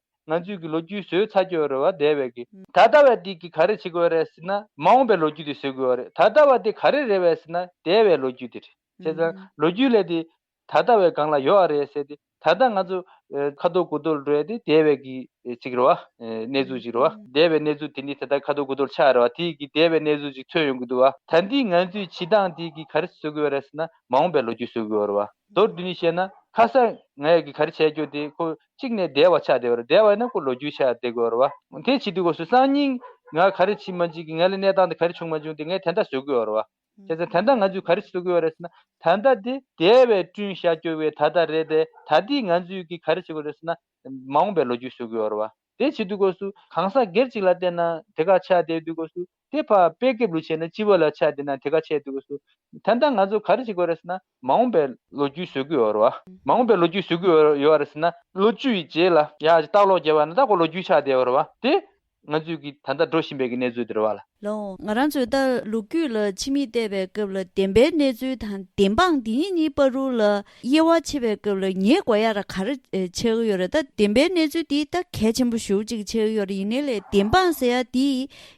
ང་ཚོས་ཀྱི་ལོ་རྒྱུས་བཟོས་ཚར་གྱི་ཡོད་རེད་བ། འདས་པའི་གི་ད་ལྟ་བའི་དེ་གི་ག་རེ་བྱེད་དགོས་རེད་ཟེར་ན་མ་འོངས་པའི་ལོ་རྒྱུས་དེ་བཟོ་དགོས་རེད། ད་ལྟ་བ་དེ་ག་རེ་རེད་བས་ཟེར་ན་འདས་པའི་ལོ་རྒྱུས་དེ་རེད། བྱས་ཙང་ལོ་རྒྱུས་ལས་དེ་ད་ལྟ་བའི་སྒང་ལ་ཡོད་རེད་ཟེར་ཏེ། ད་ལྟ་ང་ཚོ་ཨ་ཁ་ཐོར་དགུ་ཐོར་འགྲོ་ཡ་དེ་འདས་པའི་གི་ཨ་གཅིག་རེད་བ། ཨ་གནས་ཚུལ་གཅིག་རེད་བ། འདས་པའི་གནས་ཚུལ་དེ་ནི་ད་ལྟ་ཁ་ཐོར་དགུ་ཐོར་ཆགས་རེད་བ། དེ་གི་འདས་པའི་གནས་ཚུལ་གཅིག་ཐོན་ཡོང་གི་འདུག་བ། ད་འདི་ང་ཚོས་བྱེད་སྟངས་དེ་གི་ག་རེ་བཟོ་དགོས་རེད་ཟེར་ན་མ་འོངས་པའི་ལོ་རྒྱུས་བཟོ་དགོས་རེད་བ། མདོར་བསྡུས་ནས་བཤད་ན་ཁ་སང་ང་ཡ་གི་ག་རེ་བྱས་རྒྱུ་དེ་ཁོ་གཅིག་ནས་འདས་པ་ཆགས་བསྡད་པ་རེད། འདས་པ་ཡིན་ན་ཁོ་ལོ་རྒྱུས་ཆགས་བསྡད་དགོས་རེད་བ། དེ་བྱེད་དུས་སྐབས་སུ་སང་ཉིན་ང་ག་རེ་བྱེད་མ་བྱེད་ཀྱི་ང་ལ་གནས་སྟངས་དེ་ག་རེ་བྱུང་མ་བྱུང་དེ་ངས་དེ་འདྲ་བཟོ་དགོས་རེད་བ། བྱས་ཙང་ད་ལྟ་ང་ཚོས་ག་རེ་བྱེད་དགོས་རེད་ཟེར་ན། ད་ལྟ་དེ་འདས་པའི་བསྐྲུན་བཞག་རྒྱུ་བའི་ད་ལྟ་རེད་དེ། ད་ལྟའི་ང་ཚོས་ཀྱི་ག་རེ་བྱེད་དགོས་རེད་ཟེར་ན། མ་འོངས་པའི་ལོ་རྒྱུས་བཟོ་དགོས་རེད་བ། དེ་བྱེད་དུས་སྐབས་སུ་གང་ཟག་སྒེར་གཅིག་ལ་བལྟས་ན་དེ་ག་ཆགས་བསྡད་དུས་སྐབས་སུ་དེ་ཕར་དཔེ་དེབ་ལ་བྱས་ན་སྤྱི་པ་ལ་ཆགས་བསྡད་ན་དེ་ག་ཆགས་དུས་སྐབས་སུ། ད་ལྟ་ང་ཚོ་ག་རེ་བྱེད་དགོས་རེད་ཟེར་ན་མ་འོངས་པའི་ལོ་རྒྱུས་བཟོ་དགོས་རེད་བ། མ་འོངས་པའི་ལོ་རྒྱུས་བཟོ་དགོས་ཡོད་རེད་ཟེར་ན་ལོ་བཅུ་ཡི་རྗེས་ལ་ཡར་ལྟ་ཀློག་བརྒྱབ་པ་ན་ད་ཁོ་ལོ་རྒྱུས་ཆགས་བསྡད་ཡོད་རེད་བ། དེ། ང་ཚོས་ཀྱི་ད་ལྟ་འགྲོ་བཞིན་པའི་གི་གནས་ཚུལ་དེ་རེད་བ་ལ། ལོ། ང་རང་ཚོས་ད་ལོ་རྒྱུས་ལ་ཕྱི་མིག་བལྟས་པའི་སྐབས་ལ་བདེན་པའི་གནས་ཚུལ་དང་བདེན་དཔང་འདི་གཉིས་བར་དུ་ལ་དབྱེ་བ་ཕྱེ་བའི་སྐབས་ལ་ངེས་དགོས་ཡ་ར་ག་རེ་ཆགས་ཀྱི་ཡོད་རེད། ད་བདེན་པའི་གནས་ཚུལ་འདི་ད་གལ་ཆེན་པོ་ཞེ་པོ་ཅིག་ཆགས་ཀྱི་ཡོད་རེད། ཡིན་ནའི་ལས་བདེན་དཔང་ཟེར་ཡ་འདི་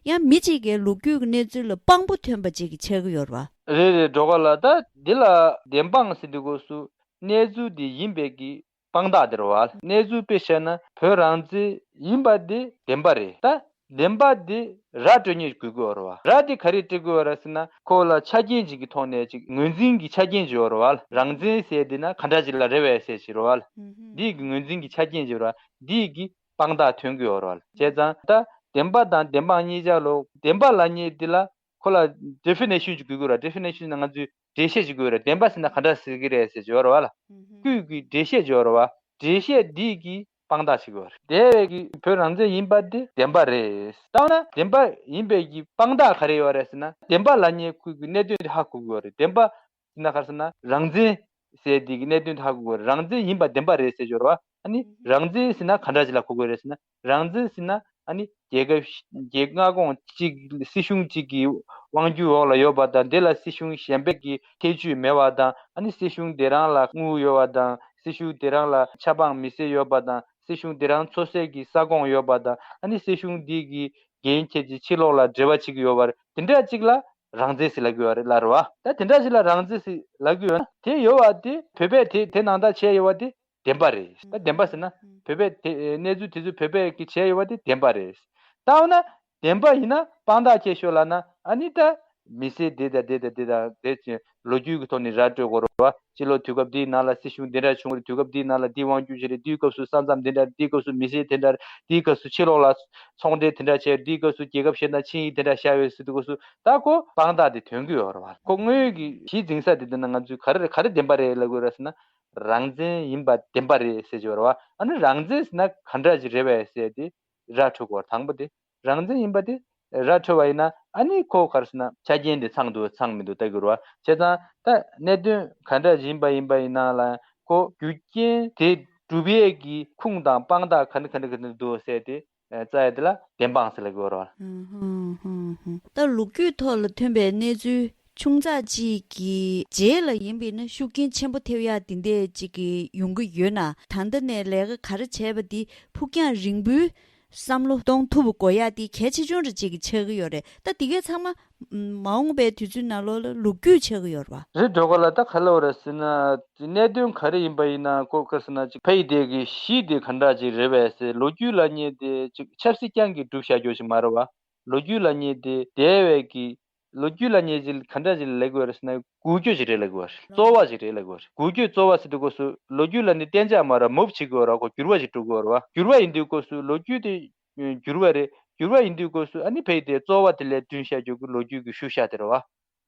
ཡང་མི་གཅིག་གིས་ལོ་རྒྱུས་ཀྱི་གནས་ཚུལ་ལ་དཔང་པོ་ཐོན་པ་ཅིག་ཆགས་ཀྱི་ཡོད་རེད་བ། རེད་རེད། འགྲོ་ག་ལ་ད་འདི་ལ་བདེན་དཔང་ཟེར་དུས་སྐབས་སུ་གནས་ཚུལ་འདི་ཡིན་པའི་གི་དཔང་རྟགས་དེ་རེད་བ། གནས་ཚུལ་དཔེ་བཤད་ན་བོད་རང་བཙན་ཡིན་པ་དེ་བདེན་པ་རེད། ད་བདེན་པ་དེ་ར་སྤྲོད་ཉེས་དགོས་ཀྱི་ཡོད་རེད་བ། ར་དེ་ག་རེ་སྤྲད་དགོས་ཡོད་རེད་ཟེར་ན་ཁོ་ལ་ཆ་རྐྱེན་ཅིག་གི་ཐོག་ནས་ཅིག་ངོས་འཛིན་གྱི་ཆ་རྐྱེན་ཅིག་ཡོད་རེད་བ། རང་བཙན་ཟེར་དེ་ན་ག་འདྲ་ཅིག་ལ་རེ་བས་ཟེར་ཅིག་རེད་བ། འདི་གི་ངོས་འཛིན་གྱི་ཆ་རྐྱེན་ཅིག་ཡོད་རེད་བ། འདི་གི་དཔང་རྟགས་ཐོན་གྱི་ཡོད་རེད་བ། བྱས་ཙང་ད་བདེན་པ་དང་བདེན་དཔང་གཉིས་ཆ་ལོ། བདེན་པ་ལབ་མཁན་འདི་ལ་ཁོ་ལ་ཌེ་ཕི་ནེ་ཤན་ཅིག་དགོས་ཀྱི་རེད། ཌེ་ཕི་ནེ་ཤན་ན་ང་ཚོས་འགྲེལ་བཤད་ཅིག་དགོས་རེད། བདེན་པ་ཟེར་ན་ག་འདྲ་ཟེར་གྱི་རེད་ཟེར་གྱི་ཡོད་རེད་བ་ལ། ཁོས་ཀྱི་འགྲེལ་བཤད་ཅིག་ཡོད་རེད་བ། འགྲེལ་བཤད་འདི་གི་དཔང་རྟགས་ཅིག་ཡོད་རེད། འདས་པའི་གི་བོད་རང་བཙན་ཡིན་པ་འདི་བདེན་པ་རེད། ད་འོ་ན་བདེན་པ་ཡིན་པའི་གི་དཔང་རྟགས་ག་རེ་ཡོད་རེད་ཟེར་ན། བདེན་པ་ལབ་མཁན་ཁོས་ཀྱི་གནད་དོན་འདི་ཧ་གོ་གི་ཡོད་རེད། བདེན་པ་ཟེར་ན་ག་རེ་ཟེར་ན་རང་བཙན་ཟེར་འདི་གི་གནད་དོན་དེ་ཧ་གོ་དགོས་རེད། རང་བཙན་ཡིན་པ་བདེན་པ་རེད་ཟེར་གྱི་ཡོད་རེད་བ། ཨ་ནི་རང་བཙན་ཟེར་ན་ག་འདྲ་ཅིག་ལ་གོ་དགོས་རེད་ཟེར་ན། རང་བཙན་ཟེར་ན་ཨ་ནི་རྒྱལ་ཁབ་རྒྱལ་མངའ་ཁོངས་གཅིག་སྲིད་གཞུང་གཅིག་གི་དབང་སྒྱུར་འོག་ལ་ཡོད་པ་དང་། དེ་ལ་སྲིད་གཞུང་གཞན་པའི་གི་ཐེ་བྱུས་མེད་པ་དང་། ཨ་ནི་སྲིད་གཞུང་དེ་རང་ལ་དངུལ་ཡོད་པ་དང་ སྲིད་གཞུང་དེ་རང་ལ་ཆབ་འབངས་མི་སེར་ཡོད་པ་དང་། སྲིད་གཞུང་དེ་རང་འཚོ་སའི་གི་ས་ཁོངས་ཡོད་པ་དང་། ཨ་ནི་སྲིད་གཞུང་འདི་གི་འགན་འཁྱེར་གྱི་ཕྱི་ལོགས་ལ་འབྲེལ་བ་བྱེད་ཀྱི་ཡོད་པ་རེད། དེ་འདྲ་ཅིག་ལ་རང་བཙན་ཟེར་ལབ་ཀྱི་ཡོད་རེད་ལབ་རེད་བ། ད་དེ་འདྲ་ཞིག་ལ་རང་བཙན་ཟེར་ལབ་ཀྱི་ཡོད་ན། དེ་ཡོད་པ་དེ་བོད་པས་དེ་དེ་ནང་ལྟར་བྱས་ཡོད་པ་དེ་བདེན་པ་རེད། ད་བདེན་པ་ཟེར་ན་བོད་པས་དེ་གནས་ཚུལ་དེ་ཚོ་བོད་པས་ཀྱི་བྱས་ཡོད་པ་དེ་བདེན་པ་རེད། ད་འོ་ན་བདེན་པ་ཡིན་ན་དཔང་རྟགས་ཁྱེར་ཤོག་ལབ་ན། ཨ་ནི་ད་མི་སེར་དེ་དང་དེ་དང་དེ་དང་དེ་ཅིག་ལོ་རྒྱུས་ཀྱི་ཐོག་ནས་ར་སྤྲོད་དགོས་རེད་བ། སྤྱི་ལོ་དུས་སྐབས་འདིའི་ནང་ལ་སྲིད་གཞུང་འདི་འདྲ་བྱུང་རེད། དུས་སྐབས་འདིའི་ནང་ལ་འདི་དབང་སྒྱུར་བྱས་རེད། དེའི་སྐབས་སུ་ས་མཚམས་འདི་འདྲ་རེད། དེའི་སྐབས་སུ་མི་སེར་དེ་འདྲ་རེད། དེའི་སྐབས་སུ་ཕྱི་ལོགས་ལ་ཚོང་འབྲེལ་དེ་འདྲ་བྱས། དེའི་སྐབས་སུ་རྒྱལ་ཁབ་གཞན་དང་ཆིངས་ཡིག་དེ་འདྲ་བཞག་ཡོད་ཟེར་དུས་སྐབས་སུ། ད་ཁོ་དཔང་རྟགས་དེ་ཐོན་གྱི་ཡོད་རེད་བ། ཁོ་དངོས་ཡོད་ཀྱི་གཞི་འཛིན་ས་དེ་འདི་ན་ང་ཚོས་ག་རེ་ག་རེ་བདེན་པ་རེད་ལབ་དགོས་རེད་ཟེར་ན། རང་བཙན་ཡིན་པ་བདེན་པ་རེད་ཟེར་གྱི་ཡོད་རེད་བ། ཨ་ནི་རང་བཙན་ཟེར་ན་ག་འདྲ་ཞིག་རེད་པས་ཟེར་དེ་ར་འཕྲོད་དགོས་རེད། དང་པོ་དེ། རང་བཙན་ཡིན་པ་དེ་ར་འཕྲོད་པ་ཡིན་ན། ཨ་ནི་ཁོ་ག་རེ་ཟེར་ན་ཆ་རྐྱེན་དེ་ཚང་འདུག་ཚང་མི་འདུག་ལྟ་དགོས་རེད་བ། བྱས་ཙང་ད་གནད་དོན་ག་འདྲ་ཞིག་ཡིན་པ་ཡིན་པ་ཡིན་ན་ལ། ཁོ་རྒྱུ་རྐྱེན་དེ་སྒྲུབ་ཡས་ཀྱི་ཁུངས་དང་དཔང་རྟགས་ག་འདྲ་ག་འདྲ་ག་འདྲ་འདུག་ཟེར་དེ་ཨ་རྩ་ཡ་དེ་ལ་བདེན་དཔང་ཟེར་ལབ་དགོས་རེད་བ། ཧུམ་ཧུམ་ཧུམ། ད་ལོ་རྒྱུས་ཐོག་ལ་ཐོན་པའི་གནས་ཚུལ་ཆུང་ཙག་ཅིག་གི་རྗེས་ལ་ཡིན་པས་ན་ཤུགས་རྐྱེན་ཆེན་པོ་ཐེབས་ཡག་དེ་འདྲ་ཅིག་གི་ཡོང་གི་ཡོད་ན། ད་ལྟ་ནས་ལས་ཀ་ག་རེ་བྱས་པ་དེ་ཕུགས་རྒྱང་རིང་པོའི་བསམ་བློ་གཏོང་ཐུབ་དགོས་ཡག་དེ་གལ་ཆེ་ཆུང་འདྲ་ཅིག་གི་ཆགས་ཀྱི་ཡོད་རེད། ད་དེ་གས་ཚང་མ་མ་འོངས་པའི་དུས་ཚོད་ནང་ལོགས་ལ་ལོ་རྒྱུས་ཆགས་ཀྱི་ཡོད་རེད་བ། རེད། འགྲོ་ག་ལ་ད་ག་ལབ་རེད་ཟེར་ན། གནད་དོན་ག་རེ་ཡིན་པ་ཡིན་ན། ཁོ་ག་རེ་ཟེར་ན་ཅིག་ཕ་ཡི་དེ་གི་གཞི་དེ་ག་འདྲ་ཅིག་རེད་པས་ཟེར། ལོ་རྒྱུས་ལབ་མཁན་དེ་ཅིག་ཆབ་སྲིད་རྐྱང་གིས་སྒྲུབ་བཞག་རྒྱུ་ཞིག་མ་རེད་བ། ལོ་རྒྱུས་ལབ་མཁན་དེ་འདས་པའི་གི་ལོ་རྒྱུས་ལབ་མཁན་ཅིག་ག་འདྲ་ཅིག་ལབ་དགོས་རེད་ཟེར་ན། འགུལ་སྐྱོད་ཅིག་རེད་ལབ་དགོས་རེད། རྩོལ་བ་ཅིག་རེད་ལབ་དགོས་རེད། འགུལ་སྐྱོད་རྩོལ་བ་ཟེར་དུས་སྐབས་སུ་ལོ་རྒྱུས་ལབ་ནི་གཏན་འཇགས་མ་རེད། མུབ་བྱེད་དགོས་རེད། ཁོ་འགྱུར་བ་ཅིག་འགྲོ་དགོས་རེད་བ། འགྱུར་བ་ཡིན་དུས་སྐབས་སུ་ལོ་རྒྱུས་དེ་འགྱུར་བ་རེད། འགྱུར་བ་ཡིན་དུས་སྐབས་སུ་ཨ་ནི་ཕ་ཡི་དེ་རྩོལ་བ་དེ་ལས་བསྐྲུན་བཞག་རྒྱུ་གི་ལོ་རྒྱུས་ཀྱི་ཤུལ་བཞག་དེ་རེད་བ།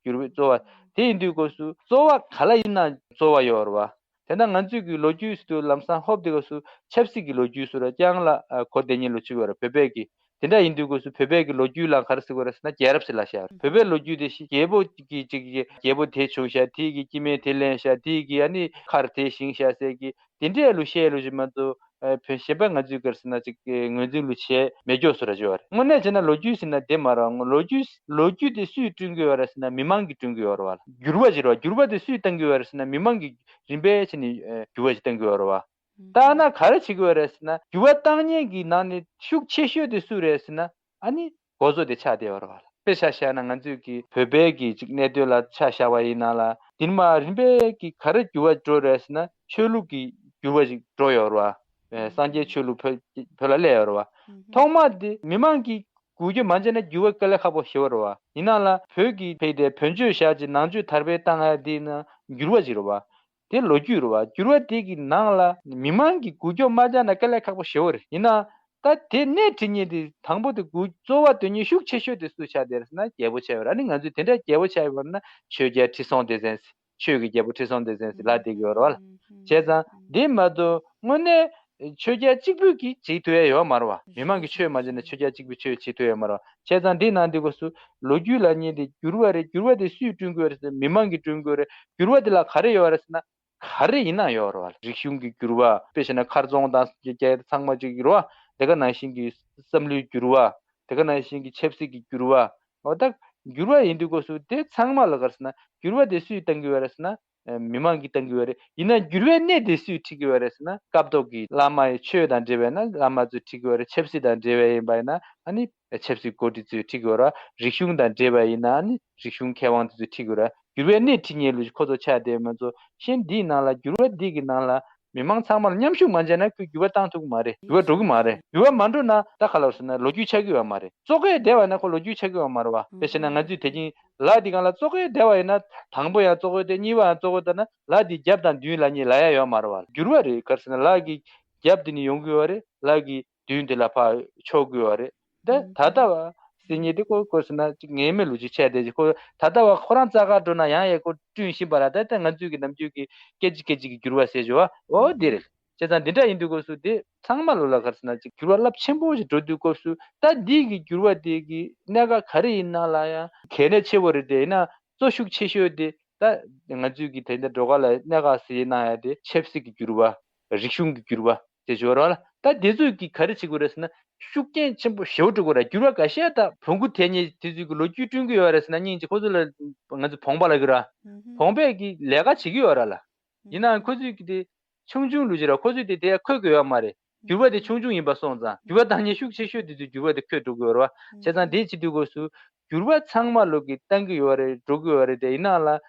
འགྱུར་བའི་རྩོལ་བ། དེ་ཡིན་དུས་སྐབས་སུ་རྩོལ་བ་ག་ལ་ཡིན་ན་རྩོལ་བ་ཡོད་རེད་བ། དེ་ན་ང་ཚོས་ཀྱི་ལོ་རྒྱུས་སུ་ལམ་སང་ཧོབ་དེ་སྐབས་སུ་ཆབ་སྲིད་ཀྱི་ལོ་རྒྱུས་སུ་ར་རྐྱང་ལ་ཨ་གོ་བསྡད་མཁན་ལོ་ཅིག་ཡོད་རེད། བོད་པའི་གི། དེ་འདྲ་ཡིན་དུས་སྐབས་སུ་བོད་པའི་གི་ལོ་རྒྱུས་ལ་ག་རེ་ཟེར་དགོས་རེད་ཟེར་ན། རྒྱལ་རབས་ཟེར་ལབ་བཞག་རེད། བོད་པའི་ལོ་རྒྱུས་དེ་ཞིག་རྒྱལ་པོ་གི་ཅིག་གི་རྒྱལ་པོ་དེ་བྱུང་བཞག་དེ་གི་སྐྱེ་དམན་དེ་ལེན་བཞག་དེ་གི་ཨ་ནི་མཁར་དེ་བཞེངས་བཞག་ཟེར་གི། དེ་འདྲའི་ལོ་བཤད་ལོ་ཞིག་མ་གཏོགས། ཨ་བོད་གཞན་པ་ང་ཚོས་ག་རེ་ཟེར་ན་ཅིག་ངོས་འཛིན་ལོ་བྱས་མེད་སྐྱོ་སུ་ར་བྱེད་པ་རེད། དངོས་གནས་བྱས་ན་ལོ་རྒྱུས་ཟེར་ན་དེ་མ་རེད། ལོ་རྒྱུས་ལོ་རྒྱུས་དེ་སུས་བསྐྲུན་གི་ཡོད་རེད་ཟེར་ན་མི་མང་གིས་བསྐྲུན་གི་ཡོད་རེད་བ། འགྱུར་བ་ཞིག་རེད་བ། འགྱུར་བ་དེ་སུས་བཏང་གི་ཡོད་རེད་ཟེར་ན་མི་མང་གིས་རིམ་པས་བྱས་ནས་ཨ་འགྱུར་བ་ཞིག་བཏང་གི་ཡོད་རེད་བ། ད་ན་ག་རེ་བྱེད་ཀྱི་ཡོད་རེད་ཟེར་ན། འགྱུར་བ་བཏང་མཁན་གྱི་ནང་ནས་ཤུགས་ཆེ་ཤོས་དེ་སུ་རེད་ཟེར་ན། ཨ་ནི་འགོ་གཙོ་དེ་ཆགས་བསྡད་ཡོད་རེད་བ། དཔེ་ཆ་བཞག་ན་ང་ཚོས་ཀྱི་བོད་པའི་གི་ཅིག་གནད་དོན་ལ་ཆ་བཞག་པ་ཡིན་ན་ལ། དེ་ནས་མར་རིམ་པས་ཀྱི་ག་རེ་འགྱུར་བ་འགྲོ་རེད་ཟེར་ན་ཆོས་ལུགས་ཀྱི་འགྱུར་བ་ཞིག་འགྲོ་ཡོད་རེད་བ། ཨེ་སངས་རྒྱས་ཆོས་ལུགས་བོད་བོད་ལ་སླེབས་ཡོད་རེད་བ། ཐོག་མ་དེ་མི་མང་གིས་འགུལ་སྐྱོད་མ་བྱས་ན་འགྱུར་བ་དཀའ་ལས་ཁག་པོ་ཞེ་པོ་རེད་བ། ཡིན་ནའང་ལ་བོད་ཀྱི་ཕ་ཡི་དེ་བོད་ཆོས་བཞག་ཅིག་ནང་ཆོས་དར་སྤེལ་བཏང་ཡ་དེ་ན་འགྱུར་བ་ཞིག་རེད་བ། དེ་ལོ་རྒྱུས་རེད་བ། འགྱུར་བ་དེ་གི་ནང་ལ་མི་མང་གིས་འགུལ་སྐྱོད་མ་བྱས་ན་དཀའ་ལས་ཁག་པོ་ཞེ་པོ་རེད། ཡིན་ན་ད་དེ་སྣེ་ཁྲིད་མཁན་དེ་དང་པོ་དེ་འགུལ་རྩོལ་བ་གཏོང་མཁན་ཤུགས་ཆེ་ཤོས་དེ་སུ་ཆགས་བསྡད་རེད་ཟེར་ན་རྒྱལ་པོ་ཆགས་ཡོད་རེད། ཨ་ནི་ང་ཚོས་དེ་འདྲ་རྒྱལ་པོ་ཆགས་ཡོད་པ་ན་ཆོས་རྒྱལ་ཁྲི་སྲོང་ལྡེ་བཙན་ཟེར། ཆོས་ཀྱི་རྒྱལ་པོ་ཁྲི་སྲོང་ལྡེ་བཙན་ཟེར་ལབ་བསྡད་ཀྱི་ཡོད་རེད་བ། བྱས་ཙང་དེ་མ་གཏོགས་དངོས་གནས་ཆོས་རྒྱལ་གཅིག་པུས་ཀྱིས་བྱེད་ཐུབ་ཡ་ཡོད་མ་རེད་བ། མི་མང་གིས་ཆོས་མ་བྱས་ན་ཆོས་རྒྱལ་གཅིག་པུས་ཆོས་བྱེད་ཐུབ་ཡ་མ་རེད་བ། བྱས་ཙང་འདི་ནང་འདི་སྐབས་སུ་ལོ་རྒྱུས་ལབ་མཁན་དེ་འགྱུར་བ་རེད། འགྱུར་བ་དེ་སུས་བསྐྲུན་དགོས་རེད་ཟེར་ན་མི་མང་གིས་བསྐྲུན་དགོས་རེད། འགྱུར་བ་དེ་ལ་ག་རེ་ཡོད་རེད་ཟེར་ན། ག་རེ་ཡིན་ན་ཡོད་རེད་བ། རིག་གཞུང་གི་འགྱུར་བ། དཔེ་བྱས་ན་མཁར་རྫོང་དང་རྒྱ་ཚང་མ་ཅིག་ཡོད་རེད་བ། དེ་ག་ནང་བཞིན་གྱི་བསམ་བློའི་འགྱུར་བ། དེ་ག་ནང་བཞིན་གྱི་ཆབ་སྲིད་ཀྱི་འགྱུར་བ། འོ་ད་འགྱུར་བ་ཡིན་དུས་སྐབས་སུ་དེ་ཚང་མ་ལ་ག་རེ་ཟེར་ན་འགྱུར་བ་དེ་སུས་བཏང་གི་ཡོད་རེད་ཟེར་ན། ཨ་མི་མང་གིས་བཏང་གི་ཡོད་རེད། ཡིན་ན་འགྱུར་བའི་སྣེ་དེ་སུས་ཁྲིད་ཀྱི་ཡོད་རེད་ཟེར་ན་སྐབས་ཐོག་གི་བླ་མ་ཡི་ཆོས་དང་འབྲེལ་བའི་ན་བླ་མ་ཚོས་ཁྲིད་ཀྱི་ཡོད་རེད། ཆབ་སྲིད་དང་འབྲེལ་བའི་ཡིན་པ་ཡིན་ན་ཨ་ནི་ཆབ་སྲིད་འགོ་ཁྲིད་ཚོས་ཁྲིད་ཀྱི་ཡོད་རེད། རིག་གཞུང་དང་འབྲེལ་བ་ཡིན་ན་ཨ་ནི་རིག་གཞུང་མཁས་དབང་དེ་ཚོས་ཁྲིད་ཀྱི་ཡོད་རེད། འགྱུར་བའི་སྣེ་ཁྲིད་མཁན་ལུགས་ཁོ་ཚོ་ཆགས་བསྡད་མ་ཚོ་གཞན་འདིའི་ནང་ལ་འགྱུར་བ་འདི་གི་ནང་ལ་མི་མང་ཚང་མ་ལ་མཉམ་ཞུགས་མ་བྱས་ན་ཁོས་འགྱུར་བ་བཏང་ཐུབ་ཀྱི་མ་རེད། འགྱུར་བ་འགྲོ་གི་མ་རེད། འགྱུར་བ་མ་འགྲོ་ན་ད་ག་ལ་ཟེར་ན་ལོ་རྒྱུས་ཆགས་ཀྱི་ཡོད་མ་རེད། བཙོག་གེ་བསྡད་པ་ན་ཁོ་ལོ་རྒྱུས་ཆགས་ཀྱི་ཡོད་མ་རེད་བ། དཔེ་བྱས་ན་ང་ཚོས་དེ་གིན་ལ་འདི་སྒང་ལ་བཙོག་གེ་བསྡད་པ་ཡིན་ན་དང་པོ་ཡང་བཙོག་གེ་བསྡད། གཉིས་པ་ཡང་བཙོག་གེ་བསྡད་ན་ལ་འདི་རྒྱབ་དང་མདུན་ལབ་མཁན་ལབ་ཡ་ཡོད་མ་རེད་བ། འགྱུར་བ་རེད། ག་རེ་ཟེར་ན་ལ་གི་རྒྱབ་འདི་ནས་ཡོང་གི་ཡོད་རེད། ལ་གི་མདུན་དེ་ལ་ཕར་ཕྱོགས་ཀྱི་ཡོད་རེད། ད་ད་ལྟ་བ་ཟེར་མཁན་དེ་ཁོ་ག་རེ་ཟེར་ན་ཅིག་ངེས་མེད་ལོ་རྒྱུས་ཆགས་བསྡད་ཅིག་ཁོ་ད་ལྟ་བ་ཁོ་རང་རྩ་ཁར་འགྲོ་ན་ཡང་ཡང་ཁོ་བསྐྲུན་བཞིན་པ་ལ་ད་ལྟ་ང་ཚོས་ཀྱི་ནམ་རྒྱུན་གྱི་སྐད་ཅིག་སྐད་ཅིག་གི་འགྱུར་བ་ཟེར་བྱས་པ་འོ་འདི་རེད། བྱས་ཙང་འདི་འདྲ་ཡིན་དུས་སྐབས་སུ་དེ་ཚང་མ་ལོ་ལ་ག་རེ་ཟེར་ན་ཅིག་འགྱུར་བ་རླབས་ཆེན་པོ་ཞིག་འགྲོ་དུས་སྐབས་སུ་ད་འདི་གི་འགྱུར་བ་དེ་གི་གནད་འགག་ག་རེ་ཡིན་ན་ལ་ཡང་གལ་གནད་ཆེ་བོ་རེད། དེ་ཡིན་ན་གཙོ་ཤུགས་ཆེ་ཤོས་དེ་ད་ང་ཚོས་ཀྱི་དེ་འདྲ་འགྲོ་ག་ལ་གནད་འགག་ཟེར་གནང་ཡ་དེ་ཆབ་སྲིད་ཀྱི་འགྱུར་བ། རིག་གཞུང་གི་འགྱུར་བ་དེ་འབྱོར་བ་ལ་ད་དེ་ཚོས་ཀྱི་ག་རེ་བྱེད་དགོས་རེད་ཟེར་ན་ཤུགས་རྐྱེན་ཆེན་པོ་ཞེ་པོ་འགྲོ་དགོས་རེད། འགྱུར་བ་འགའ་ཤས་ད་བོང་གུ་དེད་མཁན་དེ་ཚོས་ཀྱི་ལོ་རྒྱུས་བསྐྲུན་གྱི་ཡོད་རེད་ཟེར་ན་སྙིང་རྗེ་ཁོ་ཚོ་ལ་ང་ཚོ་བོང་པ་ལབ་ཀྱི་ར། བོང་པས་ཀྱི་ལས་ཀ་བྱེད་ཀྱི་ཡོད་ར་ལ། ཡིན་ནའང་ཁོ་ཚོས་ཀྱི་དེ་ ཆུང་ཆུང་ལུས་ཀྱི་ར། ཁོ་ཚོས་དེ་དེ་འཁོད་ཀྱི་ཡོད་མ་རེད། འགྱུར་བ་དེ་ཆུང་ཆུང་ཡིན་པ་སོང་ཙང་། འགྱུར་བ་བཏང་མཁན་ཤུགས་ཆེ་ཤོས་དེ་ཚོས་འགྱུར་བ་དེ་འཁོད་འགྲོ་གི་ཡོད་རེད་བ། བྱས་ཙང་དེ་བྱེད་དུས་སྐབས་སུ་འགྱུར་བ་ཚང་མ་ལོག་གི་བཏང་གི་ཡོད་རེད། འགྲོ་གི་ཡོད་རེད། དེ་ཡིན་ནའང་ལ།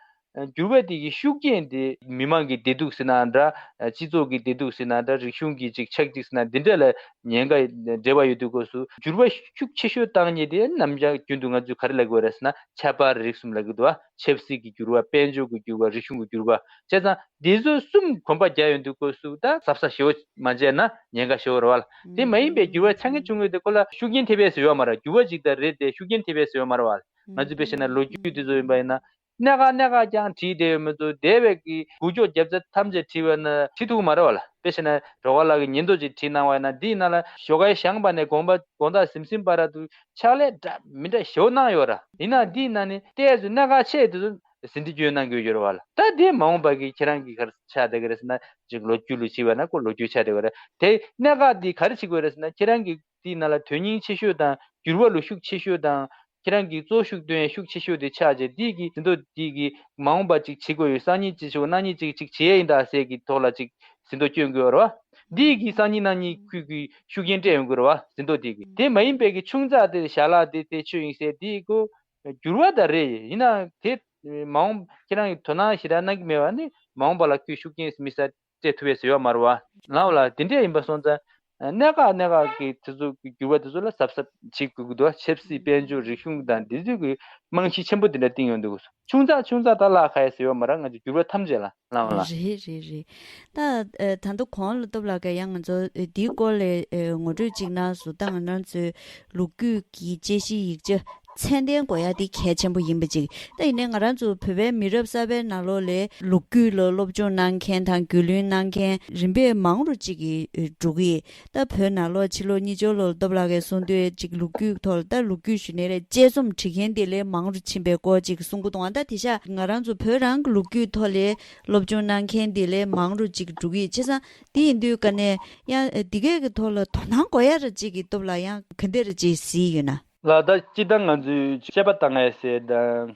འགྱུར་བ་དེ་གི་ཤུགས་རྐྱེན་དེ་མི་མང་གི་བདེ་སྡུག་ཟེར་ན་འདྲ། སྤྱི་ཚོགས་ཀྱི་བདེ་སྡུག་ཟེར་ན་འདྲ། རིག་གཞུང་གི་ཅིག་ཆག་འཇིག་ཟེར་ན་འདི་འདྲ་ལ་ཉེན་ཁ་འབྲེལ་བ་ཡོད་དུས་སྐབས་སུ། འགྱུར་བ་ཤུགས་ཆེ་ཤོས་བཏང་མཁན་དེ་ནམ་ཡང་རྒྱུན་དུ་ང་ཚོས་ག་རེ་ལབ་དགོས་རེད་ཟེར་ན། ཁྱད་པར་རིག་གསུམ་ལབ་ཀྱི་འདུག་བ། ཆབ་སྲིད་ཀྱི་འགྱུར་བ། དཔལ་འབྱོར་གྱི་འགྱུར་བ། རིག་གཞུང་གི་འགྱུར་བ། བྱས་ཙང་འདི་ཚོ་གསུམ་གོམ་པ་རྒྱག་ཡོང་དུས་སྐབས་སུ། ད་གཟབ་གཟབ་ཞེ་པོ་མ་བྱས་ན་ཉེན་ཁ་ཞེ་པོ་རེད་བ། དེ་མ་ཡིན་པའི་འགྱུར་བ་ཆགས་མཁན་བྱུང་ཡོད་དེ། ཁོ་ལ་ཤུགས་རྐྱེན་ཐེབས་ཡས་ཡོད་མ་རེད། འགྱུར་བ་ཅིག་ད་རེད་དེ། ཤུགས་རྐྱེན་ཐེབས་ཡས་ཡོད་མ་རེད་བ། ང་ཚོས་དཔེ་བྱས་ན་ལོ་རྒྱུས་དེ་ཚོ་ཡིན་པ་ཡིན་ན། གནད་འགག་གནད་འགག་རྐྱང་བྲིས་བསྡད་ཡོད་མི་ཚོ། འདས་པའི་གི་འགུལ་སྐྱོད་རྒྱབ་རྩ་ཐམས་ཅད་བྲིས་པ་ན་བྲིས་ཐུབ་ཀྱི་མ་རེད་བ་ལ། དཔེ་བྱས་ན་སྒྲོལ་དཀར་ལགས་ཀྱི་ཉིན་ཐོ་ཅིག་བྲིས་གནང་བ་ཡིན་ན། འདིའི་ནང་ལ་ཞོགས་ཀས་བཞེངས་པ་ནས་དགོང་པ་དགོང་དག་ཟིམ་ཟིམ་བར་དུ་ཕྱག་ལས་འདྲ་མི་འདྲ་ཞེ་པོ་གནང་ཡོད་ར། ཡིན་ནའང་འདིའི་ནང་ནས་ལྟས་ཚོ་གནད་འགག་ཆེ་དེ་ཚོ་ཟིན་བྲིས་བསྐྱོན་གནང་དགོས་ཡོད་རེད་བ་ལ། ད་དེ་མ་འོངས་པ་གི་ཁྱེད་རང་གི་ག་རེ་ཆགས་བསྡད་ཀྱི་རེད་ཟེར་ན། ཅིག་ལོ་རྒྱུས་ལ་བྱས་པ་ན་ཁོ་ལོ་རྒྱུས་ཆགས་བསྡད་ཀྱི་རེད། དེ་གནད་འགག་འདི་ག་རེ་བྱེད་དགོས་རེད་ཟེར་ན། ཁྱེད་རང་གི་དེའི་ནང་ལ་དོན་སྙིང་ཆེ་ཤོས་དང་འགྱུར་བ་ལ་ཤུགས་ཆེ་ཤོས་དང་། ཁྱེད་རང་གིས་གཙོ་ཤུགས་སྟོན་ཡས་ཤུགས་ཆེ་ཤོས་དེ་ཆགས་རྗེས། འདི་གི་ཟིན་ཐོ་འདི་གིས་མ་འོངས་པ་ཅིག་བྱེད་དགོས་ཡོད། སང་ཉིན་ཅིག་བྱེད་དགོས། གནངས་ཉིན་ཅིག་ཅིག་བྱེད་ཡས་ཡིན་ད་ཟེར་གྱི་ཐོག་ལ་ཅིག་ཟིན་ཐོ་བསྐྱོན་དགོས་རེད་བ། འདི་གིས་སང་ཉིན་གནངས་ཉིན་ཁུལ་གྱི་ཤུགས་རྐྱེན་སྤྲད་ཡོང་དགོས་རེད་བ། ཟིན་ཐོ་འདི་གིས། དེ་མ་ཡིན་པའི་གི་ཆུང་ཙག་དེ་ཞལ་ལག་དེ་དེ་ཆོས་ཡིན་ཟེར། འདི་ཁོ་འགྱུར་བ་ད་རེད། ཡིན་ནའང་དེ་མ་འོངས་ཁྱེད་རང་གིས་དོ་སྣང་ཞེ་དྲག་གནང་གི་མེད་པ་ནི། མ་འོངས་པ་ལ་ཁོས་ཤུགས་རྐྱེན་མི་ས་སྤྲད་ཐུབ་པའི་ཟེར་ཡོད་མ་རེད་བ། ལའོ་ལ་དེ་འདྲས་ཡིན་པ་སོང་ཙང་། གནད་འགག་གནད་འགག་གི་དེ་ཚོ་གི་འགྱུར་བ་དེ་ཚོ་ལ་གཟབ་གཟབ་བྱེད་དགོས་ཀྱི་འདུག་ཆབ་སྲིད། དཔལ་འབྱོར། རིག་གཞུང་དང་འདི་ཚོ་གི་རྨང་གཞི་ཆེན་པོ་དེ་འདྲ་བཏིང་ཡོང་འདུག་ཆུང་ཙག་ཆུང་ཙག་ད་ལག་ཁ་ཡས་ཟེར་ཡོད་མ་རེད། ང་ཚོ་འགྱུར་བ་ཐམས་ཅད་ལ། ལའོ་ལ། རེད་རེད་རེད། ད་ཨ་ད་ལྟ་གོང་ལ་སྟོབས་ལགས་ཀྱིས་ཡང་ང་ཚོ་ཨ་འདིའི་སྐོར་ལ་ཨ་ངོ་སྤྲོད་ཅིག་གནང་སོང་། ད་ང་རང་ཚོའི་ལོ་རྒྱུས་ཀྱི་དཔྱད་གཞིའི་ཡིག་ཆ་ཚད་ལྡན་དགོས་ཡ་དེ་གལ་ཆེན་པོ་ཡིན་པ་ཅིག་ད་ཡིན་ནའི་ང་རང་ཚོ་བོད་པའི་མི་རབས་གསར་པའི་ནང་ལོགས་ལ་ལོ་རྒྱུས་ལ་སློབ་སྦྱོང་གནང་མཁན་དང་རྒྱུས་ལོན་གནང་མཁན་རིམ་པས་མང་རུ་ཅིག་གིས་འགྲོ་གི། ད་བོད་ནང་ལོགས་ཕྱི་ལོ་གཉིས་སྦྱོར་ལོ་སྟོབས་ལགས་ཀྱིས་གསུངས་དུས་ཅིག་ལོ་རྒྱུས་ཐོག་ལ། ད་ལོ་རྒྱུས་ཞུ་ནའི་རེད། དཔྱད་རྩོམ་བྲིས་མཁན་དེ་ལས་མང་རུ་ཕྱིན་པའི་སྐོར་ཅིག་གསུང་གི་འདུག་ཨ་ད་དེ་ཤ་ང་རང་ཚོ་བོད་རང་གི་ལོ་རྒྱུས་ཐོག་ལ་སློབ་སྦྱོང་གནང་མཁན་དེ་ལས་མང་རུ་ཅིག་འགྲོ་གི། བྱས་ཙང་དེ་ཡིན་དུས་ཀ་ནས་ཡང་འདི་གས་ཀྱི་ཐོག་ལ་དོ་སྣང་དགོས་ཡ་ར་ཅིག་གི་སྟོབས་ལགས་ཡང་ག་འདྲ་ར་ཅིག་གཟིགས་ཡོད་ན། ལ་ད་སྤྱིར་བཏང་ང་ཚོས་དཔྱད་པ་བཏང་ཡས་ཟེར་ད་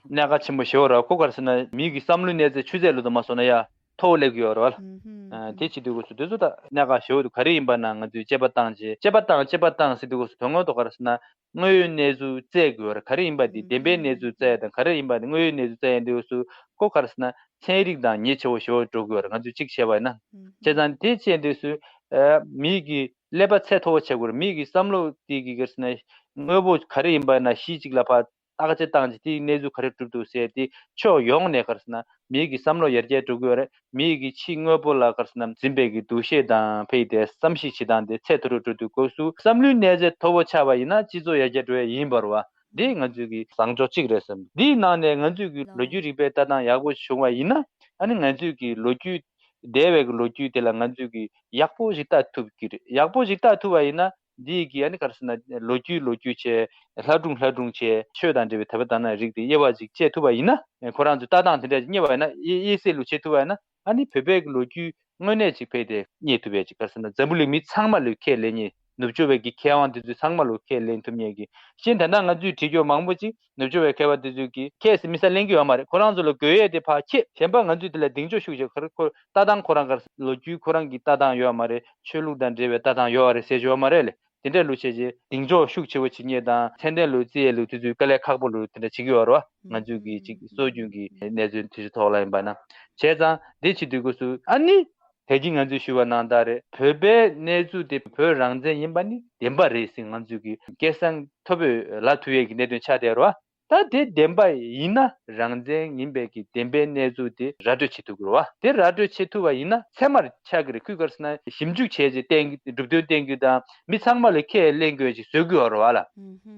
གནད་འགག་ཆེན་པོ་ཞེ་པོ་ར། ཁོ་ག་རེ་ཟེར་ན་མི་གི་བསམ་བློའི་གནས་ཚད་ཆུ་ཚད་ལོ་དུ་མ་སོང་ན་ཡ་མཐོ་བོ་སླེབས་ཀྱི་ཡོད་ར་བ་ལ། ཨུམ་ཧུམ། དེ་བྱེད་དུས་སྐབས་སུ་དེ་ཚོ་ད་གནད་འགག་ཞེ་པོ་འདུག་ག་རེ་ཡིན་པ་ན་ང་ཚོས་དཔྱད་པ་བཏང་བྱས། དཔྱད་པ་བཏང་དཔྱད་པ་བཏང་ཟེར་དུས་སྐབས་སུ་དོན་དངོས་ཐོག་ག་རེ་ཟེར་ན། དངོས་ཡོད་གནས་ཚུལ་བཙལ་དགོས་ར། ག་རེ་ཡིན་པ་དེ། ཨུམ་བདེན་པའི་གནས་ཚུལ་བཙལ་ཡ་དང་། ག་རེ་ཡིན་པ་དེ་དངོས་ཡོད་གནས་ཚུལ་བཙལ་ཡ་དུས་སུ་ཁོ་ག་རེ་ཟེར་ན་ཚན་རིག་དང་ཉེ་ཆེ་བོ་ཞེ་པོ་འགྲོ་དགོས་ར། ང་ཚོས་གཅིག་བྱས་པ་ཡིན་ན། ཨུམ་བྱས་ཙང་དེ་བྱས་དུས་སུ་ཨ་མི་གི་ཀླད་པ་ཚད་མཐོ་བོ་བྱེད་དགོས་ར། མི་གི་བསམ་བློ་དེ་གི་ག་རེ་ཟེར་ན་དངོས་པོ་ག་རེ་ཡིན་པ་ན་གཞི་གཅིག་ལ་ཕར་བརྟག་དཔྱད་བཏང་བྱས། དེའི་གནས་ཚུལ་ག་རེ་གྲུབ་འདུག་ཟེར་དེ་ཕྱོགས་ཡོངས་ནས་ག་རེ་ཟེར་ན་མི་གི་བསམ་བློ་ཡར་རྒྱས་འགྲོ་གི་ཡོད་རེད། མི་གི་ཕྱི་དངོས་པོ་ལ་ག་རེ་ཟེར་ན་འཛིན་པའི་གི་འདུ་ཤེས་དང་། ཕ་གི་དེ་བསམ་གཞིག་བྱེད་སྟངས་དེ་ཚད་མཐོ་རུ་འགྲོ་དུས་སྐབས་སུ་བསམ་བློའི་གནས་ཚད་མཐོ་བོ་ཆགས་པ་ཡིན་ན་སྤྱི་ཚོགས་ཡར་རྒྱས་འགྲོ་ཡ་ཡིན་པ་རེད་བ། འདི་ང་ཚོའི་གི་བཟང་ཕྱོགས་གཅིག་རེད་བསམ། འདིའི་ནང་ནས་ང་ཚོའི་གི་ལོ་རྒྱུས་རིག་པའི་ལྟ་སྟངས་ཡག་པོ་བྱུང་བ་ཡིན་ན། ཨ་ནི་ང་ཚོའི་གི་ལོ་རྒྱུས་འདས་པའི་གི་ལོ་རྒྱུས་དེ་ལ་ང་ཚོས་ཀྱིས་ཡག་པོ་ཞིག་ལྟ་ཐུབ་ཀྱི་རེད། ཡག་པོ་ཞིག་ལྟ་ཐུབ་པ་ཡིན་ན་འདིས་ཀྱིས་ཨ་ནི་ག་རེ་ཟེར་ན་ལོ་རྒྱུས་ལོ་རྒྱུས་བྱས། ལྷ་སྒྲུང་ལྷ་སྒྲུང་བྱས། ཆོས་དང་འབྲེལ་བའི་དད་པ་དག་སྣང་རིགས་དེ་དབྱེ་བ་ཅིག་དཔྱད་ཐུབ་པ་ཡིན་ན། ཁོ་རང་ཚོའི་ལྟ་སྟངས་དེ་འདྲ་ཅིག་རྙེད་པ་ཡིན་ན། དབྱེ་དབྱེ་གསལ་ལུགས་བྱེད་ཐུབ་པ་ཡིན་ན། ཨ་ནི་བོད་པའི་གི་ལོ་རྒྱུས་དངོས་གནས་ཅིག་ཕ་གི་དེ་རྙེད་ཐུབ་པའི་ཅིག་ག་རེ་ཟེར་ན་འཛམ་བུ་གླིང་མི་ཚང་མ་ལོས་ཁས་ལེན་ཉེ། ནུབ་ཕྱོགས་པའི་གི་མཁས་དབང་དེ་ཚོས་ཚང་མ་ལོས་ཁས་ལེན་ཐུབ་ཉེ་གི། གཞན་ད་ལྟ་ང་ཚོས་བྲིས་རྒྱུ་མང་པོ་ཅིག་ནུབ་ཕྱོགས་པའི་མཁས་པ་དེ་ཚོས་ཀྱིས་ཁས་སི་མི་ས་ལེན་གྱི་ཡོད་མ་རེད། ཁོ་རང་ཚོ་ལ་དགོས་ཡས་དེ་ཕར་ཁྱེད་གཞན་པ་ང་ཚོས་དེ་ལ་གདེང་འཇོག་ཤུགས་ཆེ། ཁོ་རང་ཁོ་ལྟ་སྟངས་ཁོ་རང་ག་རེ་ལོ་རྒྱུས་ཁོ་རང་གི་ལྟ་སྟངས་ཡོད་མ་རེད། ཆོས་ལུགས་དང་འབྲེལ་བའི་ལྟ་སྟངས་ཡོད་རེད་ཟེར་གྱི་ཡོད་མ་རེད་ལེ། དེ་འདྲ་ལུགས་བྱས་རྗེས་གདེང་འཇོག་ཤུགས་ཆེ་བོ་བྱེད་མཁན་དང་ཚད་ལྡན་ལུགས་བརྩི་ཡས་ལུགས་དེ་ཚོས་དཀའ་ལས་ཁག་པོ་ལུགས་དེ་འདྲ་བྱེད་ཀྱི་ཡོད་རེད་བ། ང་ཚོས་ཀྱི་ཅིག་སྲོལ་རྒྱུན་གྱི་གནས་ཚུལ་དེ་ཚོའི་ཐོག་ལ་ཡིན་པ་ན། བྱས་ཙང་དེ་བྱེད་དུས་སྐབས་སུ་ཨ་ནི། ད་གིན་ང་ཚོས་ཞུས་པ་ནང་ལྟར་རེད། བོད་པའི་གནས་ཚུལ་དེ་བོད་རང་བཙན་ཡིན་པ་ནི་བདེན་པ་རེད་ཟེར་ང་ཚོས་ཀྱི་སྐད་གསང་མཐོ་པོས་ལབ་ཐུབ་ཡས་ཀྱི་གནད་དོན་ཆགས་བསྡད་རེད་བ། ད་དེ་བདེན་པ་ཡིན་ན་རང་བཙན་ཡིན་པའི་གི་བདེན་པའི་གནས་ཚུལ་དེ་ར་སྤྲོད་བྱེད་ཐུབ་ཀྱི་རེད་བ། དེ་ར་སྤྲོད་བྱེད་ཐུབ་པ་ཡིན་ན་ཚད་མར་ཆགས་ཀྱི་རེད། ཁོས་ག་རེ་ཟེར་ན་ཞིབ་འཇུག་བྱས་རྗེས་གཏན་གྲུབ་དོན་གཏན་འཁེལ་དང་མི་ཚང་མ་ལ་ཁས་ལེན་དགོས་ཅིག་བཟོ་གི་ཡོད་རེད་བ་ལ།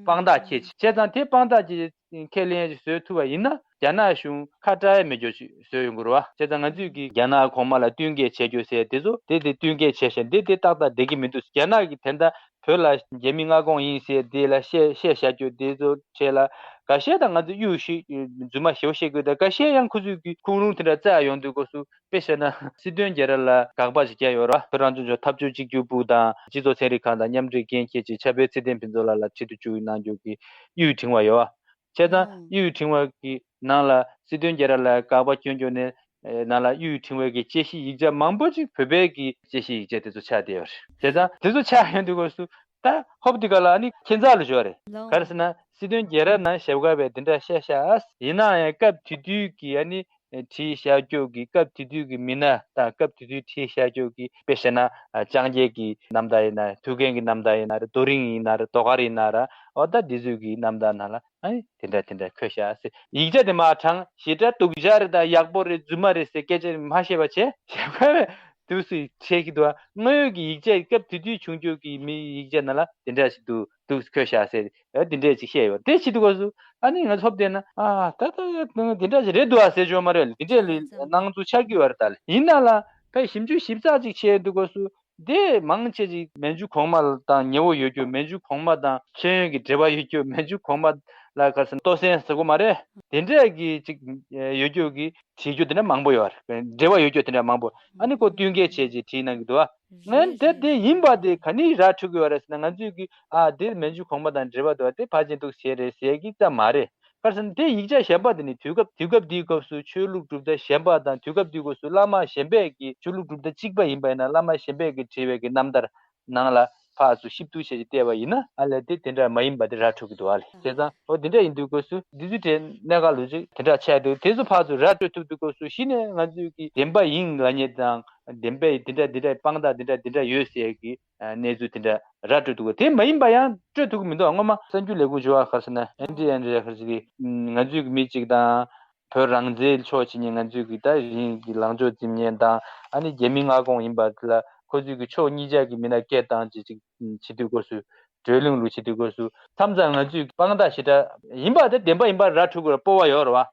དཔང་རྟགས་ཁྱེད་ཅིག་བྱས་ཙང་དེ་དཔང་རྟགས་ཀྱི་ཁས་ལེན་ཞིག་བཟོས་ཐུབ་པ་ཡིན་ན་རྒྱ་ནག་གཞུང་ཁ་བྲལ་མེད་རྒྱུ་ཞིག་བཟོས་ཡོང་གི་རེད་བ། བྱས་ཙང་ང་ཚོས་ཀྱི་རྒྱ་ནག་གོང་མ་ལ་བསྟུན་མཁས་བྱེད་རྒྱུ་ཟེར་དེ་ཚོ་དེ་དེ་བསྟུན་མཁས་བྱས་ཤག་འདི་དེ་ཏག་ཏག་བསྡད་ཀྱི་མི་འདུག་རྒྱ་ནག་གིས་དེ་འདྲ་བོད་ལ་རྒྱ་མི་མངའ་ཁོངས་ཡིན་ཟེར་དེ་ལ་བཤད་བཤད་བཞག་རྒྱུ་དེ་ཚོ་བྱས་ལ་འགའ་ཤས་དང་ང་ཚོ་གཡུག་ཞིག་རྫུན་མ་ཞེ་པོ་བཤད་དགོས། ད་འགའ་ཤས་ཡང་ཁོ་ཚོས་ཀྱི་ཁུངས་ལུང་དེ་འདྲ་བཙལ་ཡོང་དུས་སྐབས་སུ་དཔེ་བཤད་ན་སྲིད་དོན་རྒྱལ་རབས་ལ་དགག་པ་ཞིག་བརྒྱབ་ཡོད་རེད་བ། བོད་རང་སྐྱོང་ལྗོངས་འཐབ་ཕྱོགས་གཅིག་གྱུར་པུའུ་དང་སྤྱི་ཚོགས་ཚན་རིག་ཁང་དང་མཉམ་འབྲེལ་འགན་འཁྱེར་ཅིག་ཕྱག་དཔེ་ཚེ་བརྟན་ཕུན་ཚོགས་ལགས་ལ་ཁྲིད་དུ་བཅུག་གནང་རྒྱུ་གི་གཡུག་ཕྲེང་བ་ཡོད་བ། བྱས་ཙང་གཡུག་ཕྲེང་བ་གི་ནང་ལ་སྲིད་དོན་རྒྱལ་རབས་ལ་དགག་པ་སྐྱོན་རྒྱུ་ནས་ ནང་ལ་དབུས་ཕྲེང་བའི་གི་དཔྱད་གཞི་ཡིག་ཆ་མང་པོ་ཅིག་བོད་པའི་གི་དཔྱད་གཞི་ཡིག་ཆ་དེ་ཚོ་ཆགས་བསྡད་ཡོད་རེད། བྱས་ཙང་དེ་ཚོ་ཆགས་ཡོང་དུས་སྐབས་སུ་ད་ཧོབ་དེ་ག་ལ་ཨ་ནི་ཁྱད་མཚར་ལ་ཞོག་རེད། ལོ། ག་རེ་ཟེར་ན་སྲིད་དོན་རྒྱལ་རབས་ནང་ཞབས་དཀར་བས་དེ་འདྲ་བཤད་ཤག་ཡིན་ནའང་སྐབས་དེ་དུས་ཀྱི་ཨ་ནི་བྲིས་བཞག་རྒྱུ་གི་སྐབས་དེ་དུས་ཀྱི་མི་སྣ་དང་སྐབས་དེ་དུས་བྲིས་བཞག་རྒྱུ་གི་དཔེ་བཤད་ན་ལྕང་སྐྱའི་གི་རྣམ་ཐར་ཡིན་ན་ཐུའུ་བཀྭན་གྱི་རྣམ་ཐར་ཡིན་ན་རེད། རྡོ་རིང་ཡིན་ན་རེད། རྡོ་དཀར་ཡིན་ན་རེད། འོ་ད་འདི་ཚོའི་གི་རྣམ་ཐར་ནང་ལ་ཨ་ནི་དེ་འདྲ་དེ་འདྲ་འཁོད་ཤག་ཟེར། ཡིག་ཆ་དེ་མར་དྲངས་ཞེ་དྲག་སྡུག་ཅག་རེད་དང་ཡག་པོ་རེད་རྫུན་མ་རེད་ཟེར་སྐད་ཆ་མ་བཤད་པ་བྱས། ཞབས་དཀར་བས་དུས་སུ་བཤད་ཀྱི་འདུག་དངོས་ཡོད་ཀྱི་ཡིག་ཆ་སྐབས་དེ་དུས་བྱུང་རྒྱུ་གི་མི་ཡིག་ཆ་ནང་ལ་དེ་འདྲ་ཞིག་འདུག་འདུག་འཁོད་ཤག་ཟེར། ཨ་དེ་འདྲས་ཅིག་བཤད་ཡོད། དེ་བྱེད་དུས་སྐབས་སུ་ཨ་ནི་ང་ཚོ་དེ་ན་ཨ་ད་ད་དེ་འདྲ་ཞིག་རེད་འདུག་ཨ་ཟེར་ཆོག་མ་རེད། དེ་འདྲས་ལ་སྣང་ཚུལ་ཆགས་ཀྱི་ཡོད་རེད། ད་ལ་ཡིན་ན་ལ་ད་ཞིབ་འཇུག་ཞིབ་ཚགས་ཅིག་བྱས་དུས་སྐབས་སུ་དེ་མང་ཆེ་ཅིག་མན་ཇུ་གོང་མ་དང་ཉེ་བོ་ཡོད་རྒྱུ། མན་ཇུ་གོང་མ་དང་མཆོད་ཡོན་གྱི་འབྲེལ་བ་ཡོད་རྒྱུ། མན་ཇུ་གོང་མ་ལ་ག་ཟེར་ན་ལྟོ་གཟན་ཟེར་གོ་མ་རེད། དེ་འདྲས་ཀྱི་ཅིག་ཡོད་རྒྱུ་གི་བྲིས་རྒྱུ་དེ་འདྲ་མང་པོ་ཡོད་རེད། འབྲེལ་བ་ཡོད་རྒྱུ་དེ་འདྲ་མང་པོ་ཨ་ནི་ཁོ་བསྟུན་མཁས་བྱས་ཅིག་བྲིས་གནང་གི་འདུག་ཨ། ངས་དེ་དེ་ཡིན་པ་དེ་ག་ནས་ར་འཕྲོད་ཀྱི་ཡོད་རེད་ཟེར་ན། ང་ཚོས་ཀྱི་ཨ་དེ་མན་ཇུ་གོང་མ་དང་འབྲེལ་བ་འདུག་དེ་ཕར་ཕྱིན་འདུག་ཟེར་རེད་ཟེར་གྱི་ཙམ་མ་རེད། ག་རེ་ཟེར་ན་དེ་ཡིག་ཆ་གཞན་པ་དེ་ནི་དུས་སྐབས་དུས་སྐབས་དེའི་སྐབས་སུ་ཆོས་ལུགས་གྲུབ་མཐའ་གཞན་པ་དང་དུས་སྐབས་དེའི་སྐབས་སུ་བླ་མ་གཞན་པས་ཀྱི་ཆོས་ལུགས་གྲུབ་མཐའ་གཅིག་པ་ཡིན་པ་ཡིན་ན་བླ་མ་གཞན་པས་ཀྱི་བྲིས་པའི་གི་རྣམ་ཐར་ནང་ལ་ཕར་ཚུར་ཞིབ་ཏུ་བྱས་ཏེ་བལྟས་པ་ཡིན་ན་ཨ་ལས་དེ་དེ་འདྲ་མ་ཡིན་པ་དེ་ར་འཕྲོད་ཀྱི་འདུག་ཨ་ལས། བྱས་ཙང་འོ་དེ་འདྲ་ཡིན་དུས་སྐབས་སུ་འདི་ཚོ་དེ་གནད་འགག་ལོ་ཅིག་དེ་འདྲ་ཆགས་འདུག་དེ་ཚོ་ཕར་ཚུར་ར་འཕྲོད་ཐུབ་དུས་སྐབས་སུ་གཞི་ནས་ང་ཚོས་ཀྱི་བདེན་པ་ཡིན་ལབ་མཁན་དང་། བདེན་པའི་འདི་འདྲ་འདི་འདྲའི་དཔང་རྟགས་འདི་འདྲ་འདི་འདྲ་ཡོད་ཟེར་གྱི་གནས་ཚུལ་དེ་འདྲ་ར་སྤྲོད་ཐུབ་དགོས། དེ་མ་ཡིན་པ་ཡང་སྤྲོད་ཐུབ་ཀྱི་མི་འདུག་སྔོན་མ་གསར་འགྱུར་ལས་ཁུངས་བྱུང་བ་ག་རེ་ཟེར་ན་ཨེན་ཊི་ཨེན་རེད་ག་རེ་ཟེར་གྱི་ང་ཚོའི་གི་མི་གཅིག་དང་། བོད་རང་བཙན་ཕྱོགས་བྱེད་མཁན་ང་ཚོའི་གི་ད་རིང་གི་ལངས་ཕྱོགས་འཛིན་མཁན་དང་། ཨ་ནི་རྒྱ་མི་མངའ་ཁོངས་ཡིན་པ་དེ་ལ་ཁོ་ཚོའི་གི་ཕྱོགས་གཉིས་ཆ་གི་མི་སྣ་སྐད་བཏང་བྱེད་ཅིག་བྱེད་དུས་སྐབས་སུ། བགྲོ་གླེང་ལུགས་བྱེད་དུས་སྐབས་སུ་མཚམས་མཚམས་ང་ཚོས་དཔང་རྟགས་ཞེ་དྲག་ཡིན་པ་དེ་བདེན་པ་ཡིན་པ་ར་འཕྲོད་དགོས་ར་སྤོབས་པ་ཡོད་རེད་བ།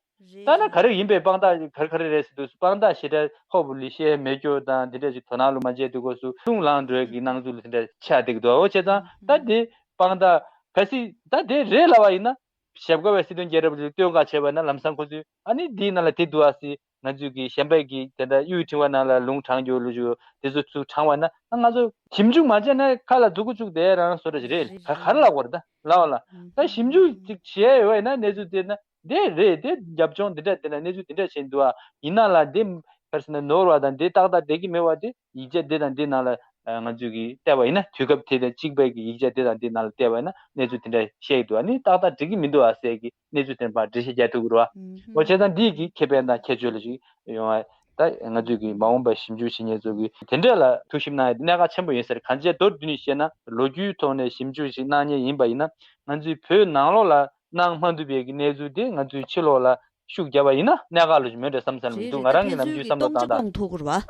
ད་ནི་ག་རེ་ཡིན་པའི་དཔང་རྟགས་ག་རེ་ག་རེ་རེད་ཟེར་དུས་སུ་དཔང་རྟགས་ཞེ་དྲག་ཧོབ་ལི་ཤེས་མེད་སྐྱོ་དང་འདི་འདྲ་ཞིག་དོ་སྣང་ལོ་མ་བྱས་དུས་སྐབས་སུ་རླུང་ལངས་འགྲོ་ཡ་གི་སྣང་ཚུལ་ལ་དེ་འདྲ་ཆགས་བསྡད་ཀྱི་འདུག་འོ་བྱས་ཙང་ད་དེ་དཔང་རྟགས་གལ་སྲིད་ད་དེ་རེད་ལབ་པ་ཡིན་ན། ཞབས་དཀར་བའི་སྲིད་དོན་རྒྱལ་རབས་ལ་བསྟོད་བསྔགས་བྱས་པ་ན་ལམ་སང་ཁོ་ཚོས་ཨ་ནི་འདིའི་ནང་ལ་དེ་འདུག་ཨ་སི་ང་ཚོས་ཀྱི་གཞན་པའི་གི་དེ་འདྲ་དབུས་ཕྲེང་བ་ནང་ལ་ལུང་དྲངས་རྒྱུ་ལུ་ཞུ་དེ་ཚོ་ཚུར་དྲངས་པ་ན་ང་ཚོ་ཞིབ་འཇུག་མ་བྱས་ན་ཁ་ལ་མཛུ་གུ་བཅུག་བསྡད་རང་བཟོ་འདྲ་ཞིག་རེད། ག་ག་རེ་ལབ་དགོས་རེད་ད་ལབ་པ་ལ་ད་ཞིབ་འཇུག་ཅིག་བྱས་ཡོད་པ་ཡིན་ན་གནས་ཚུལ་དེ་ན་འདི་རེད། དེ་རྒྱབ་ལྗོངས་འདི་འདྲ་དེ་འདྲ་གནས་ཚུལ་དེ་འདྲ་བྱས་འདུག་ཨ། ཡིན་ན་ལ་འདི་ག་རེ་ཟེར་ན་ནོར་བ་དང་འདི་ཏག་ཏག་བསྡད་ཀྱི་མེད་པ་དེ་ཡིག་ཆ་འདི་དང་འདི་ནང་ལ་ང་ཚོས་ཀྱིས་བལྟས་པ་ཡིན་ན་དུས་སྐབས་དེ་དང་གཅིག་པའི་གི་ཡིག་ཆ་འདི་དང་འདི་ནང་ལ་བལྟས་པ་ཡིན་ན་གནས་ཚུལ་དེ་འདྲ་བཤད་ཀྱི་འདུག་ཨ་ནི་ཏག་ཏག་འགྲིག་གི་མི་འདུག་ཨ་ཟེར་གི་གནས་ཚུལ་དེ་འདྲ་འགྲེལ་བཤད་རྒྱག་ཐུབ་ཀྱི་རེད་བ། འོ་བྱས་ཙང་འདི་གི་ཁེ་ཕན་དང་ཁྱད་ཆོས་ལ་ཞིག་ཡོང་བ་ད་ང་ཚོས་ཀྱིས་མ་འོངས་པ་ཞིབ་འཇུག་བྱེད་མཁན་ཚོ་གིས་དེ་འདྲ་ལ་ཐུགས་ཞིབ་གནང་ཡ་དེ་གནད་འགག་ཆེན་པོ་ཡིན་ཟེར། གང་ཅི་མདོར་བསྡུས་ནས་བཤད་ན་ལོ་རྒྱུས་ཐོག་ནས་ཞིབ་འཇུག་ཞིག་གནང་མཁན་ཡིན་པ་ཡིན་ན་ང་ཚོའི་བོད་ནང་ལོགས་ལ་གནང་མ་ཐུབ་པའི་གི་གནས་ཚུལ་དེ་ང་ཚོའི་ཕྱི་ལོགས་ལ་ཤུགས་བརྒྱབ་པ་ཡིན་ན་གནད་འགག་ལོ་ཞིག་མོན་འདྲ་བསམ་བསམ་ལ་མི་འདུག་ང་རང་གི་ནམ་རྒྱུན་བསམ་བློ་བཏང་སྟངས་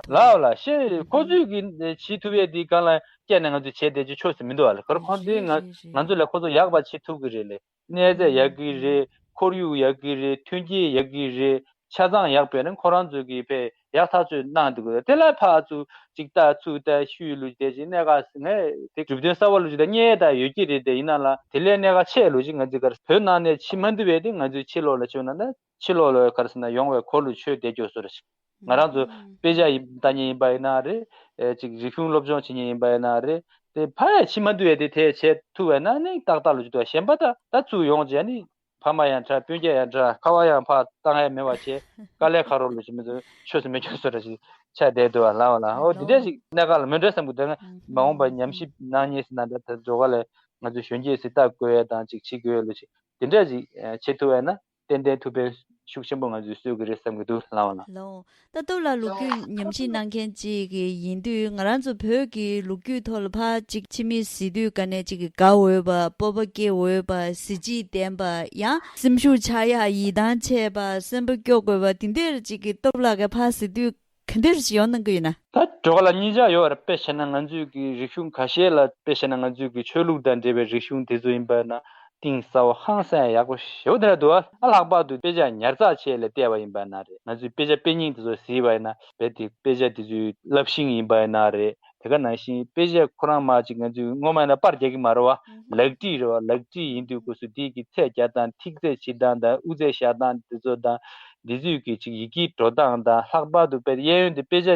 ལ་ལ་ལ་ཤེས་ཁོ་ཚོས་གི་བྱེད་ཐུབ་ཡས་དེ་གང་ལ་བསྐྱལ་ནས་ང་ཚོས་བྱས་བསྡད་ཀྱི་ཆོས་སུ་མི་འདུག་བ་ལ་གར་ཁོང་ཚོས་ང་ང་ཚོ་ལ་ཁོ་ཚོ་ཡག་པ་བྱེད་ཐུབ་ཀྱི་རེད་ལེ། གནས་ཚད་ཡག་གི་རེད། ཁོར་ཡུག་ཡག་གི་རེད། མཐུན་རྐྱེན་ཡག་གི་རེད། ཆ་ཚང་ཡག་པས་ན་ཁོ་རང་ཚོ་གི་ཕེ་ཡག་ཐག་ཆོད་གནང་འདུག་གི་དེ་ལ་ཕར་ཚུར་ཅིག་ལྟ་ཚུར་ལྟ་ཤུལ་ལུས་དེ་ཅིག་གནད་འགག་ངས་དེ་གྲུབ་དོན་གསར་བ་ལུས་ཅིག་ད་རྙེད་ད་ཡོད་ཀྱི་རེད། དེ་ཡིན་ན་ལ་དེ་ལས་གནད་འགག་ཆེ་ལུས་ཅིག་ང་ཚོས་གར་བོད་ནང་ནས་ཕྱི་མ་འདུ་བས་དེ་ང་ཚོས་ཕྱི་ལོགས་ལ་བྱོན་ན་ན་ཕྱི་ལོགས་ལ་གར་སོང་ན་ཡོང་བའི་གོ་ལུ་ཆོས་བསྡད་རྒྱུ་བཟོ་རེད། ང་རང་ཚོ་དཔེ་ཆ་ཡིན་ལྟ་མཁན་ཡིན་པ་ཡིན་ན་རེད། ཨེ་ཅིག་རིག་གཞུང་སློབ་སྦྱོང་བྱེད་མཁན་ཡིན་པ་ཡིན་ན་རེད། དེ་ཕ་ཡ་ཕྱི་མ་འདུ་བས་དེ་དེ་བྱེད་ཐུབ་པས་ན་ནི་ཏག་ཏག་ལུ་ཅིག་འདུག་གཞན་པ་ད་ད་ཚུར་ཡོང་རྗེས་ནི། ཕ་མ་ཡང་འདྲ་སྤུན་ཀྱག་ཡང་འདྲ་ཁ་བ་ཡང་ཕར་བཏང་ཡ་མེད་པ་བྱས་དཀའ་ལས་ཁག་རོགས་ལུ་ཅིག་མི་ཚོ་ཆོས་སུ་མི་ཆོས་སུ་ར་ཞིག་ཆགས་བསྡད་འདུག་བ་ལ་བ་ལ་ཨོ་འདི་འདྲ་ཞིག་གནད་འགག་ལ་མི་འདྲ་བསམ་གི་འདུག་མ་འོངས་པ་ཉམས་ཞིབ་གནང་མཁན་ཟེར་ན་འདྲ་ད་འགྲོ་ག་ལས་ང་ཚོས་གཞོན་སྐྱེས་ཟིག་ལྟ་དགོས་ཡ་དང་ཅིག་བྱེད་དགོས་ཡ་ལུ་ཅིག་འདི་འདྲ་ཞིག་བྱེད་ཐུབ་ཡ་ན་ཏན་ཏན་ཐུགས་ཕན་ཤུགས་ཆེན་པོ་ང་ཚོས་གསོས་གི་རེད་བསམ་གི་འདུག་ལ་བ་ལ། ལོ། ད་སྟོབས་ལགས་ལོ་རྒྱུས་ཉམས་ཞིབ་གནང་མཁན་ཅིག་ཡིན་དུས་ང་རང་ཚོ་བོད་ཀྱི་ལོ་རྒྱུས་ཐོག་ལ་ཕར་ཅིག་ཕྱི་མིག་གཟིགས་དུས་ག་ནས་ཅིག་དགའ་འོས་པ་སྤོབས་པ་སྐྱེ་འོས་པ་གཟི་བརྗིད་ལྡན་པ་ཡང་སེམས་ཤུགས་ཆག་ཡག་ཡིད་ཐང་ཆད་པ་སེམས་པ་སྐྱོ་དགོས་པ་དེ་འདྲ་ཅིག་གི་སྟོབས་ལགས་ཀྱིས་ཕར་གཟིགས་དུས་ག་འདྲ་ཅིག་ཡོང་གནང་གི་ཡོད་ན། ད་འགྲོ་ག་ལ་གཉིས་ཆ་ཡོད་རེད། དཔེ་བྱས་ན་ང་ཚོས་ཀྱི་རིག་གཞུང་ཁ་ཤས་ལ་དཔེ་བྱས་ན་ང་ཚོས་ཀྱི་ཆོས་ལུགས་དང་འབྲེལ་བའི་རིག་གཞུང་དེ་ཚོ་ཡིན་པ་ན། གཏིང་ཟབ་པོ་ཧང་སང་ཡག་པོ་ཞེ་པོ་དེ་འདྲ་འདུག་ཨ། ལྷག་པར་དུ་དཔེ་ཆ་ཉར་ཚགས་བྱས་ལ་བལྟས་པ་ཡིན་པ་ན་རེད། ང་ཚོས་དཔེ་ཆ་དཔེ་རྙིང་དེ་ཚོ་གཟིགས་པ་ཡིན་ན་རྦད་དེ་དཔེ་ཆ་དེ་ཚོའི་བསླབ་གཞི་ཡིན་པ་ཡིན་ན་རེད། དེ་ག་ནང་བཞིན་དཔེ་ཆ་ཁོ་རང་མ་ཅིག་ང་ཚོས་སྔོན་མ་ཡིན་ན་པར་རྒྱག་གི་མ་རེད་བ། ལག་བྲིས་རེད་བ། ལག་བྲིས་ཡིན་དུས་སྐབས་སུ་དེའི་གི་ཚད་རྒྱག་སྟངས་ཐིག་ཚད་བྱེད་སྟངས་དང་དབུ་ཚད་བཞག་སྟངས་དེ་ཚོ་དང་། འདི་ཚོས་ཀྱི་ཅིག་ཡི་གེའི་འགྲོ་སྟངས་དང་ལྷག་པར་དུ་དཔེ་གཡས་གཡོན་དུ་དཔེ་ཆ་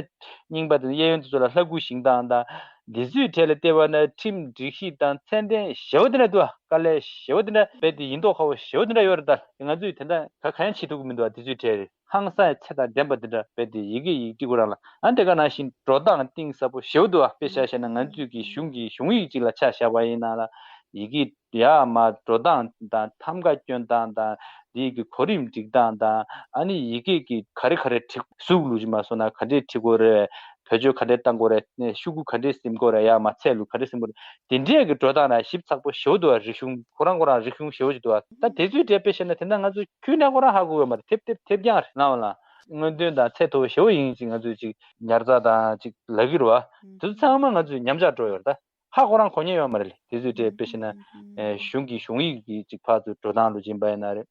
རྙིང་པ་དང་གཡས་གཡོན་དེ་ཚོ་ལ་ལྷ་སྐུ་བཞེངས་སྟངས་དང་ འདི་ཚོའི་གྲས་ལ་བལྟས་པ་ན་ཁྲིམས་སྒྲིག་གཞི་དང་ཚད་ལྡན་ཞེ་པོ་དེ་འདྲ་འདུག་དཀའ་ལས་ཞེ་པོ་དེ་འདྲ་རྦད་དེ་ཡིན་མདོག་ཁ་པོ་ཞེ་པོ་དེ་འདྲ་ཡོད་རེད་ད། ང་ཚོས་དེ་འདྲ་ག་ག་ཡང་བྱེད་ཐུབ་ཀྱི་མི་འདུག་དེ་ཚོའི་གྲས་རེད། ཧང་སང་ཡང་ཚད་དང་ལྡན་པ་དེ་འདྲ་རྦད་དེ་ཡི་གེ་ཡིག་ཏི་ཁོ་རང་ལ་ཨ་འདི་ག་ནང་བཞིན་འགྲོ་སྟངས་གཏིང་ཟབ་པོ་ཞེ་པོ་འདུག་དཔེ་བཞག་བཤད་ན་ང་ཚོས་ཀྱི་གཞུང་གི་གཞུང་ཡིག་ཅིག་ལ་ཆ་བཞག་པ་ཡིན་ན་ལ་ཡི་གེ་ཡར་མར་འགྲོ་སྟངས་དང་ཐམ་ཀ་སྐྱོན་སྟངས་དང་འདིའི་གི་གོ་རིམ་སྒྲིག་སྟངས་དང་ཨ་ནི་ཡི་གེ་གི་ག་རེ་ག་རེ་བྲི་གཟུགས་ལུགས་ཅིག་མ་སོང་ན་ག་འདྲས་བྲི་དགོས་རེད། བེད་སྤྱོད་ག་འདྲས་བཏང་དགོས་རེད། ཤོག་གུ་ག་འདྲས་ཟིན་དགོས་རེད། ཡར་མར་ཚད་ལུགས་ག་འདྲས་ཟིན་དགོས་རེད། དེ་འདྲས་ཀྱི་འགྲོ་སྟངས་ལ་ཞིབ་ཚགས་པོ་ཞེ་པོ་འདུག་རིག་གཞུང་ཁོ་རང་ཁོ་རང་རིག་གཞུང་ཞེ་པོ་ཅིག་འདུག་ད་དེ་ཚོའི་གྲས་དཔེ་བཤད་ན་དེ་འདྲ་ང་ཚོ་ཁྱོན་ནས་ཁོ་རང་ཧ་གོ་གི་མ་རེད། ཐེབས་ཐེབས་ཐེབས་རྐྱང་རེད་ལབ་ལ། སྔོན་ཐོན་དང་ཚད་མཐོ་པོ་ཞེ་པོ་ཡིན་ཅིག་ང་ཚོས་ཅིག་ཉར་ཚགས་དང་ཅིག་ལབ་ཀྱི་རེད་བ། དེ་ཚོ་ཚང་མ་ང་ཚོས་ཉམས་ཆག་འགྲོ་ཡོད་རེད་ད། ཧ་ཁོ་རང་གོ་མཁན་ཡོད་མ་རེད། དེ་ཚོའི་གྲས་དཔེ་བཤད་ན་གཞུང་གི་གཞུང་ཡིག་གི་ཅིག་ཕར་ཚུར་འགྲོ་སྟངས་ལུགས་ཡིན་པ་ཡིན་ན་རེད།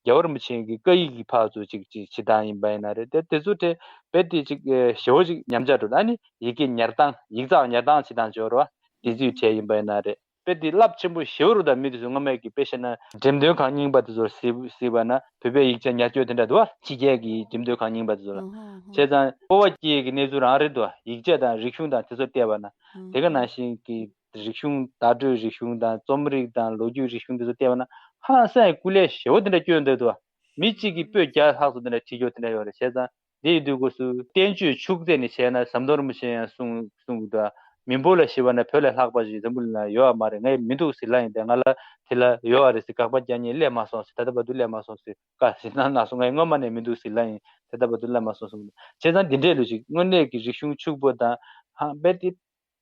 རྒྱལ་བ་རིན་པོ་ཆེ་གི་བཀའ་ཡིག་གི་ཕར་ཚུར་ཅིག་ཅིག་བྱེད་སྟངས་ཡིན་པ་ཡིན་ན་རེད། དེ་དེ་ཚོ་གྲས་རྦད་དེ་ཅིག་ཞེ་པོ་ཅིག་ཉམས་ཆག་འགྲོ། ཨ་ནི་ཡི་གེ་ཉར་སྟངས་ཡིག་ཚགས་ཉར་སྟངས་བྱེད་སྟངས་བྱེད་རོགས། དེ་ཚོའི་གྲས་ཡིན་པ་ཡིན་ན་རེད། རྦད་དེ་རླབས་ཆེན་པོ་ཞེ་པོ་རུ་དང་མི་དེ་ཚོ་སྔོན་མའི་གི་དཔེ་བཤད་ན་འགྲེམས་སྟོན་ཁང་རྙིང་པ་དེ་ཚོར་གཟིགས་གཟིགས་པ་ན་བོད་པའི་ཡིག་ཆ་ཉར་སྤྱོད་དེ་འདྲ་འདུག་བ། ཕྱི་རྒྱལ་གྱི་འགྲེམས་སྟོན་ཁང་རྙིང་པ་དེ་ཚོར། བྱས་ཙང་སྤོབས་པ་སྐྱེ་ཡས་ཀྱི་གནས་ཚུལ་རང་རེད་འདུག་བ། ཡིག་ཆ་དང་རིག་གཞུང་དང་དེ་ཚོ་བལྟས་པ་ན་དེ་ག་ནང་བཞིན་གྱི་རིག་གཞུང་བརྡ་སྤྲོད་རིག་གཞུང་དང་རྩོམ་རིག་དང་ལོ་རྒྱུས་རིག་གཞུང་དེ་ཚོ་བལྟས་པ་ན་ཧང་སང་ཡས་སྐུ་ལས་ཞེ་པོ་དེ་འདྲ་སྐྱོན་འདུག་འདུག་བ། མི་གཅིག་གིས་པོད་བརྒྱ་ལྷག་ཙམ་དེ་འདྲ་བྲིས་ཀྱོག་དེ་འདྲ་ཡོད་རེད། བྱས་ཙང་། དེ་ཡིན་དུས་སྐབས་སུ་བསྟན་བཅོས་ཕྱུག་ཚད་ནས་བྱས་ན་ཟམ་གདོང་རིན་པོ་ཆེ་ཡང་གསུང་གསུང་གི་འདུག་མི་འབོར་ལ་གཞིགས་པ་ན་བོད་ལས་ལྷག་པ་ཞིག་འཛམ་བུ་གླིང་ན་ཡོད་པ་མ་རེད། ངས་མི་འདུག་ཟེར་ལབ་ཡིན་ཏེ་ང་ལ་དེ་ལ་ཡོད་པ་རེད་ཟེར་དགག་པ་རྒྱག་མཁན་སླེབས་མ་སོང་ཟེར། ད་ལྟ་བར་དུ་སླེབས་མ་སོང་ཟེར་བཀའ་ཟེར་ན་ན་སོང་། ངས་སྔོན་མ་ནས་མི་འདུག་ཟེར་ལབ་ཡིན། ད་ལྟ་བར་དུ་སླེབས་མ་སོང་གསུངས་འདུག་བྱས་ཙང་འདི་འདྲས་ལོ་ཞིག་དངོས་གནས་ཀྱི་རིག་གཞུང་ཕྱུག་པོ་དང་ཧང་རྦད་དེ་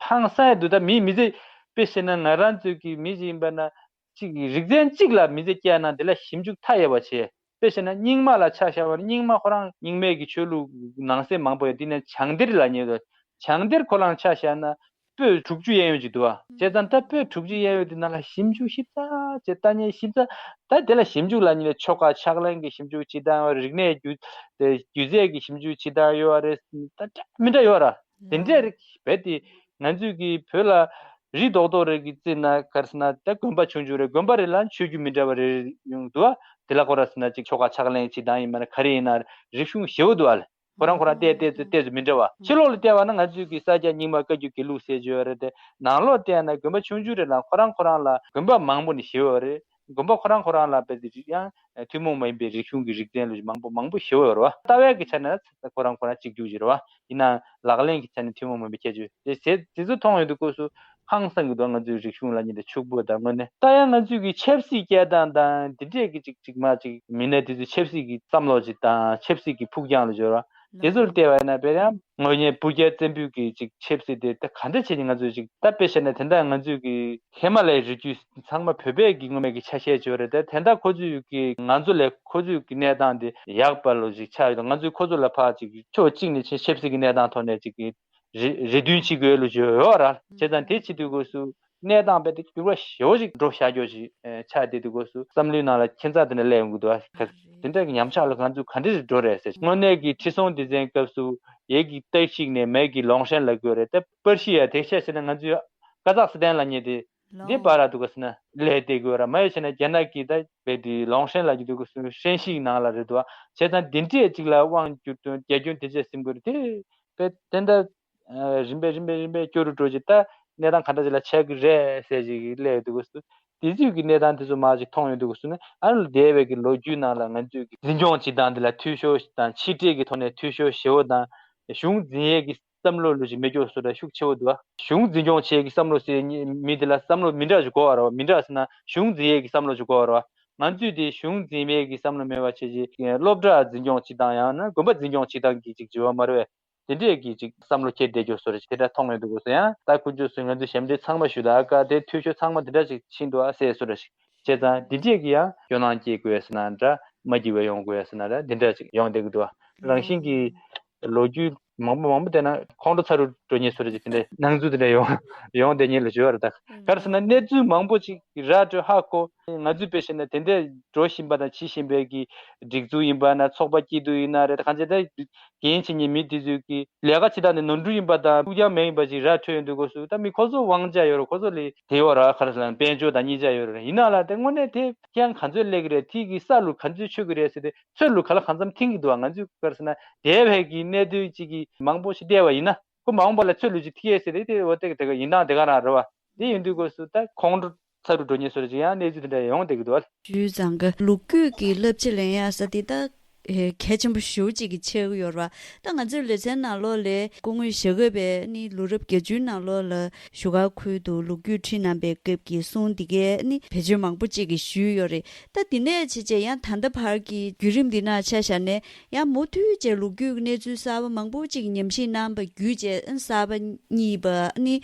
ཧང་སང་ཡས་འདུག་ད་མིའི་མི་ཚེ་དཔེ་བཤད་ན་ང་རང་ཚོའི་གི་མི་ཞིག་ཡིན་པ་ན་གཅིག་གི་རིག་ཚན་གཅིག་ལ་མི་ཚེ་བསྐྱལ་ན་དེ་ལ་ཞིབ་འཇུག་མཐའ་ཡས་པ་བྱས། དཔེ་བཤད་ན་རྙིང་མ་ལ་ཆ་བཞག་པ་ན་རྙིང་མ་ཁོ་རང་རྙིང་མའི་གི་ཆོས་ལུགས་ནང་གསེས་མང་པོ་ཡོད། དེ་ནས་བྱང་གཏེར་ལབ་མཁན་ཡོད། བྱང་གཏེར་ཁོ་རང་ཆ་བཞག་ན་པོད་དྲུག་ཅུ་གཡས་གཡོན་ཅིག་འདུག་བ། བྱས་ཙང་ད་པོད་དྲུག་ཅུ་གཡས་གཡོན་དེ་ནང་ལ་ཞིབ་འཇུག་ཞིབ་ཚགས་བྱས། ལྟ་ཉན་ཞིབ་ཚགས། ད་དེ་ལ་ཞིབ་འཇུག་ལབ་མཁན་ལ་ཆོ་ག་ཕྱག་ལེན་གྱི་ཞིབ་འཇུག་བྱེད་སྟངས་ཡོད་རེད། རིག་གནས་སྒྱུ་སྒྱུ་རྩལ་གྱི་ཞིབ་འཇུག་བྱེད་སྟངས་ཡོད་རེད། ད་འདྲ་མི་འདྲ་ཡོད་ར། དེ་འདྲས་རེད། རྦད་དེ་ང་ཚོས་ཀྱི་བོད་ལ་རི་རྡོག་རྡོག་རེ་གི་རྩེ་ན་ག་རེ་ཟེར་ན་ད་དགོན་པ་ཆུང་ཆུང་རེད། དགོན་པ་རེ་ལ་ཆོས་བརྒྱུད་མི་འདྲ་བ་རེ་རེ་ཡོང་འདུག་བ། དེ་ལ་ཁོ་ར་ཟེར་ན་ཅིག་ཆོ་ག་ཕྱག་ལེན་བྱེད་སྟངས་ཡིན་པ་ན་ག་རེ་ཡིན་ན་རིག་གཞུང་ཞེ་པོ་འདུག་བ། ཁོ་རང་ཁོ་རང་བལྟས་བལྟས་ཚོད་བལྟས་ཚོད་མི་འདྲ་བ། ཕྱི་ལོགས་ལ་བལྟས་པ་ན་ང་ཚོས་ཀྱི་ས་སྐྱ་རྙིང་མ་བཀའ་བརྒྱུད་དགེ་ལུགས་ཟེར་གྱི་ཡོད་རེད་དེ། ནང་ལོགས་བལྟས་ན་དགོན་པ་ཆུང་ཆུང་རེ་ལ་ཁོ་རང་ཁོ་རང་ལ་དགོན་པ་མང་པོ་ནས་ཞེ་པོ་ཡོད་རེད། དགོན་པ་ཁོ་རང་ཁོ་རང་ལ་དཔེ་དེ་ཡང་ཐུན་མོང་མ་ཡིན་པའི་རིག་གཞུང་གི་རིག་ཚན་ལོ་མང་པོ་མང་པོ་ཞེ་པོ་ཡོད་རེད་བ། ལྟ་བའི་གི་ཆ་ནས་ཁོ་རང་ཁོ་རང་གཅིག་གྱུར་ཅིག་རེད་བ། ཡིན་ནའང་ལག་ལེན་གྱི་ཆ་ནས་ཐུན་མོང་མ་ཡིན་པའི་ཁྱད་ཆོས་དེ་དེ་དེ་ཚོ་མཐོང་ཡོང་དུས་སྐབས་སུ་ཧང་སང་གི་འདུག་ང་ཚོའི་རིག་གཞུང་ལབ་མཁན་དེ་ཕྱུག་པོ་དང་དངོས་གནས་ད་ཡང་ང་ཚོའི་གི་ཆབ་སྲིད་སྐད་གདངས་དང་དེ་འདྲས་ཀྱི་ཅིག་ཅིག་མ་ཅིག་མི་སྣ་དེ་ཚོའི་ཆབ་སྲིད་ཀྱི་བསམ་བློ་ཅིག་དང་ཆབ་སྲིད་ཀྱི་ཕུགས་རྒྱང་ལ་འབྱོར་བ་དེ་ཚོར་བལྟས་པ་ཡིན་ན་དཔེར་ཡང་དངོས་གནས་སྤུ་རྒྱལ་བཙན་པོའི་གི་ཅིག་ཆབ་སྲིད་དེ་ད་ག་འདྲ་བྱས་ཀྱི་ང་ཚོས་ཅིག་ད་དཔེ་བཤད་ན་དེ་འདྲ་ང་ཚོའི་གི་ཧི་མ་ལ་ཡའི་རི་རྒྱུད་ཚང་མ་བོད་པའི་གི་ངོ་མའི་གི་ཆ་ཤས་ཅིག་ཡོད་རེད་དེ། དེ་འདྲ་ཁོ་ཚོའི་གི་ང་ཚོ་ལས་ཁོ་ཚོའི་གི་གནས་སྟངས་དེ་ཡག་པ་ལོ་ཞིག་ཆགས་ཡོད། ང་ཚོས་ཁོ་ཚོ་ལ་ཕར་ཅིག་ཕྱོགས་གཅིག་ནས་ཆེ་ཆབ་སྲིད་ཀྱི་གནས་སྟངས་ཐོག་ནས་ཅིག་གི་རེ་རེ་འདུན་བྱེད་དགོས་ལོ་ཞིག་ཡོད་ར། བྱས་ཙང་དེ་བྱེད་དུས་སྐབས་སུ་གནས་སྟངས་དཔེ་དེ་འགྱུར་བ་ཞེ་པོ་ཞིག་འགྲོ་བཞག་ཀྱོག་ཞིག་ཆགས་བསྡད་དུས་སྐབས་སུ་བསམ་བློའི་ནང་ལ་ཁྱད་མཚར་དེ་འདྲ་སླེབས་ཡོང་གི་འདུག་ཨ། དེ་འདྲ་གི་ཉམས་ཆག་ལ་ང་ཚོས་ག་འདྲ་ཞིག་འགྲོ་རེད་ཟེར། དངོས་གནས་ཀྱི་ཁྲི་སྲོང་ལྡེ་བཙན་སྐབས་སུ་ཡས་ཀྱི་རྟ་བཤིག་ནས་མས་ཀྱི་ལོང་ཧྲན་ལབ་དགོས་རེད་དེ། པར་ཤི་ཡ་དེ་ཤ་བྱས་ན་ང་ཚོས་ཀ་ཛག་སི་ཐན་ལབ་མཁན་དེ། འདི་བར་དུ་ག་ཟེར་ན་ལས་དེ་དགོས་ར་མ་ཡོད་བྱས་ན་རྒྱ་ནག་གིས་ད་བས་དེ་ལོང་ཧྲན་ལབ་ཀྱི་འདུག་ག་ཟེར་ཧྲན་ཤིག་ནང་ལ་རེད་འདུག་བ། བྱས་ཙང་འདི་འདྲས་ཅིག་ལ་དབང་བསྒྱུར་དོན་རྒྱ་ཁྱོན་དེ་ཚོས་ཟིན་དགོས་རེད་དེ། བས་དེ་འདྲ་རིམ་པས་རིམ་པས་རིམ་པས་སྐྱོ་རུ་འགྲོ་ཅིག་ད་གནས་སྟངས་ག་འདྲ་ཅིག་ལ་ཆགས་ཀྱི་རེད་ཟེར་ཅིག་སླེབས་འདུག་ག་ཟེར། དེ་ཚོའི་གི་གནས་སྟངས་དེ་ཚོ་མར་ཅིག་མཐོང་ཡོང་འདུག་ག་ཟེར་ན་ཨ་ནི་འདས་པའི་གི་ལོ་རྒྱུས་ནང་ལ་ང་ཚོས་གི་འཛིན་སྐྱོང་བྱེད་སྟངས་འདི་ལ་འཐུས་ཤོར་དང་ཕྱི་འབྲེལ་གི་ཐོག་ནས་འཐུས་ཤོར་ཞེ་པོ་དང་གཞུང་འཛིན་ཡས་གི་བསམ་བློ་ལོ་ཞིག་མེད་སྐྱོ་སོ་འདྲ་ཤུགས་ཆེ་བོ་འདུག་བ། གཞུང་འཛིན་སྐྱོང་བྱེད་ཀྱི་བསམ་བློ་ཟེར་མི་འདི་ལ་བསམ་བློ་མི་འདྲ་ཞིག་དགོས་བ་རེད་བ། མི་འདྲ་ཟེར་ན་གཞུང་འཛིན་ཡས་ཀྱི་བསམ་བློ་ཞིག་དགོས་བ་རེད་བ། ང་ཚོས་དེ་གཞུང་འཛིན་མེད་ཀྱི་བསམ་བློ་མེད་པ་བྱས་རྗེས་སློབ་གྲྭ་འཛིན་སྐྱོང་བྱེད་སྟངས་ཡང་ན་དགོན་པ་འཛིན་སྐྱོང་བྱེད་སྟངས་ཀྱི་ཅིག་བྱེད་བ་མ་རེད་བས། དེ་འདྲས་ཀྱི་ཅིག་བསམ་བློ་འཁྱེར་བསྡད་རྒྱུ་བཟོ་འདྲ་ཞིག་དེ་འདྲ་མཐོང་ཡོང་འདུག་ག་ཟེར། ཡང་ད་དཀོན་མཆོག་གསུམ་ང་ཚོས་ཞབས་འདྲེན་ཚང་མ་ཞུས་ད་ཨ་ཀ་དེ་འཐུས་ཤོར་ཚང་མ་དེ་འདྲ་ཞིག་ཕྱིན་འདུག་ཨ་ཟེར་བཟོ་འདྲ་ཞིག་བྱས་ཙང་འདི་འདྲས་ཀྱི་ཡང་སྐྱོ་སྣང་སྐྱེ་དགོས་ཟེར་ན་འདྲ་མ་སྐྱིད་པ་ཡོང་དགོས་ཟེར་ན་འདྲ་འདི་འདྲ་ཞིག་ཡོང་བསྡད་ཀྱི་འདུག་ཨ། རང་བཞིན་གྱིས་ལོ་རྒྱུས་མང་པོ་མང་པོ་བལྟས་ན་ཁོང་ཁྲོ་ཚ་རུ་འགྲོ་ཉེན་བཟོ་འདྲ་ཅིག་དེ་འདྲའི་སྣང་ཚུལ་དེ་འདྲ་ཡོང་ཡོང་བསྡད་ཉེན་ལ་བྱོས་པ་རེད་ད། ག་རེ་ཟེར་ན་གནས་ཚུལ་མང་པོ་ཅིག་ར་སྤྲོད་ཧ་གོ། ང་ཚོས་དཔེ་བཤད་ན་དེ་འདྲའི་འགྲོ་བཞིན་པ་དང་བྱེད་བཞིན་པའི་གི་སྒྲིག་འཛུགས་ཡིན་པ་ན་ཚོགས་པ་སྐྱིད་སྡུག་ཡིན་ན་རེད་ད་གང་ཅི་ད་འགན་འཁྱེར་མཁན་མི་དེ་ཚོས་ཀྱི་ལས་ཀ་བྱེད་སྟངས་དེ་ནོར་འཁྲུལ་ཡིན་པ་དང་ཕུགས་རྒྱང་མེད་ཡིན་པ་ཅིག་ར་འཕྲོད་ཡོང་དུས་སྐབས་སུ་ད་མི་ཁོ་ཚོ་དབང་ཆ་ཡོད་རེད། ཁོ་ཚོ་ལ་དེ་ཡོད་ར་ག་རེ་ཟེར་ན་དཔལ་འབྱོར་དང་སྙིང་རྗེ་ཡོད་རེད། ཡིན་ན་ལ་དེ་དངོས་གནས་དེ་ཀྱང་ག་ཚོད་སླེབས་ཀྱི་རེད། དེ་གི་ས་ལུགས་ག་ཚོད་ཆོད་ཀྱི་རེད་ཟེར་ཏེ་ཚོད་ལུགས་ག་ལ་གང་འཚམ་མཐུན་གྱི་འདུག་བ། ང་ཚོས་ག་རེ་ཟེར་ན་འདས་པའི་གི་གནད་དོན་ཅིག་གི་མང་པོ་ཞིག་བལྟས་པ་ཡིན་ན་ ཁོ་མ་འོངས་པ་ལ་ཚུར་ལུས་ཅིག་ཐིག་ཡས་ཟེར་ཏེ་དེ་འོ་དེ་དེ་ག་ཡིན་སྟངས་དེ་ག་རང་རེད་བ། དེ་ཡིན་དུས་སྐབས་སུ་ད་ཁོང་ཁྲོ་ཚ་རུ་འགྲོ་ཉེན་སོ་རེ་ཅིག་ཡང་གནས་ཚུལ་དེ་འདྲ་ཡོང་བསྡད་ཀྱི་འདུག་བ། ཞུས་ཙང་གི་ལོ་རྒྱུས་ཀྱི་བསླབ་བྱ་ལེན་ཡ་ས་དེ་ད་ཨེ་གལ་ཆེན་པོ་ཞེ་པོ་ཅིག་གི་ཆགས་ཀྱི་ཡོད་རེད་བ། ད་ང་ཚོའི་ལེ་ཚན་ནང་ལོགས་ལ་སྐུ་ངོ་ཞྭ་སྒབ་པས་ནི་ལོ་རབས་བརྒྱད་ཅུའི་ནང་ལོགས་ལ་བཞུགས་སྒར་ཁུལ་དུ་ལོ་རྒྱུས་ཁྲིད་གནང་པའི་སྐབས་ཀྱི་གསུང་འདི་གས་ནི་བེད་སྤྱོད་མང་པོ་ཅིག་གིས་ཞུས་ཡོད་རེད། ད་འདི་ནས་བྱས་བྱས་ཡང་ད་ལྟ་བར་གྱི་བརྒྱུད་རིམ་འདི་ནང་ཆ་བཞག་ནས་ཡང་མུ་མཐུད་བྱས་ལོ་རྒྱུས་ཀྱི་གནས་ཚུལ་གསར་པ་མང་པོ་ཅིག་ཉམས་ཞིབ་གནང་པ་བརྒྱུད་བྱས་གསར་པ་གཉིས་པ་ནི་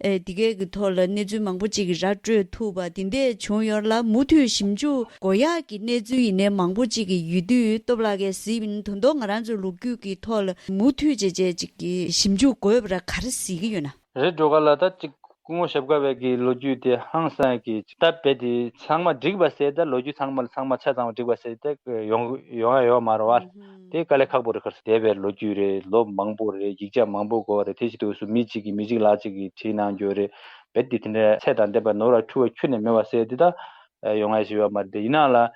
ཨེ་འདི་གས་ཀྱི་ཐོག་ལ་གནས་ཚུལ་མང་པོ་ཅིག་ར་སྤྲོད་ཐུབ་པ་འདི་འདྲས་བྱུང་ཡོད་ལ། མུ་མཐུད་ཞིབ་འཇུག་དགོས་ཡག་གི་གནས་ཚུལ་ཡིན་ནའི་མང་པོ་ཅིག་ཡོད་དུས་སྟོབས་ལགས་ཀྱིས་གཟིགས་པ་ཡིན་ན་ད་དུང་ང་རང་ཚོའི་ལོ་རྒྱུས་ཀྱི་ཐོག་ལ་མུ་མཐུད་བྱས་བྱས་ཅིག་གི་ཞིབ་འཇུག་དགོས་པ་ར་ག་རེ་གཟིགས་ཀྱི་ཡོད་ན། རེད། སྒྲོལ་དཀར་ལགས། ད་ཅིག་སྐུ་ངོ་ཞྭ་སྒབ་པའི་གི་ལོ་རྒྱུས་དེ་ཧང་སང་གི་ཅིག་ད་རྦད་དེ་ཚང་མ་འགྲིག་པ་ཟེར། ད་ལོ་རྒྱུས་ཚང་མ་ལ་ཚང་མ་ཆ་ཚང་བ་འགྲིག་པ་ཟེར་ད་ཡོང་ཡོང་ཡ་ཡོད་མ་རེད་བ། དེ་དཀའ་ལས་ཁག་པོ་རེད། ག་རེ་ཟེར་འདས་པའི་ལོ་རྒྱུས་རེད། ལོ་མང་པོ་རེད། ཡིག་ཆ་མང་པོ་དགོས་རེད། དེ་བྱེད་དུས་སུ་མི་གཅིག་གིས་མི་གཅིག་ལ་གཅིག་གིས་བྲིས་གནང་རྒྱུ་རེད། རྦད་དེ་དེ་འདྲ་ཚད་དང་ལྡན་པ་ནོར་བ་འཁྲུལ་བ་ཁྱོན་ནས་མེད་པ་ཟེར་དེ་ད་ཡོང་ཡ་ཞིག་ཡོད་མ་རེད། དེ་ཡིན་ནའང་ལ་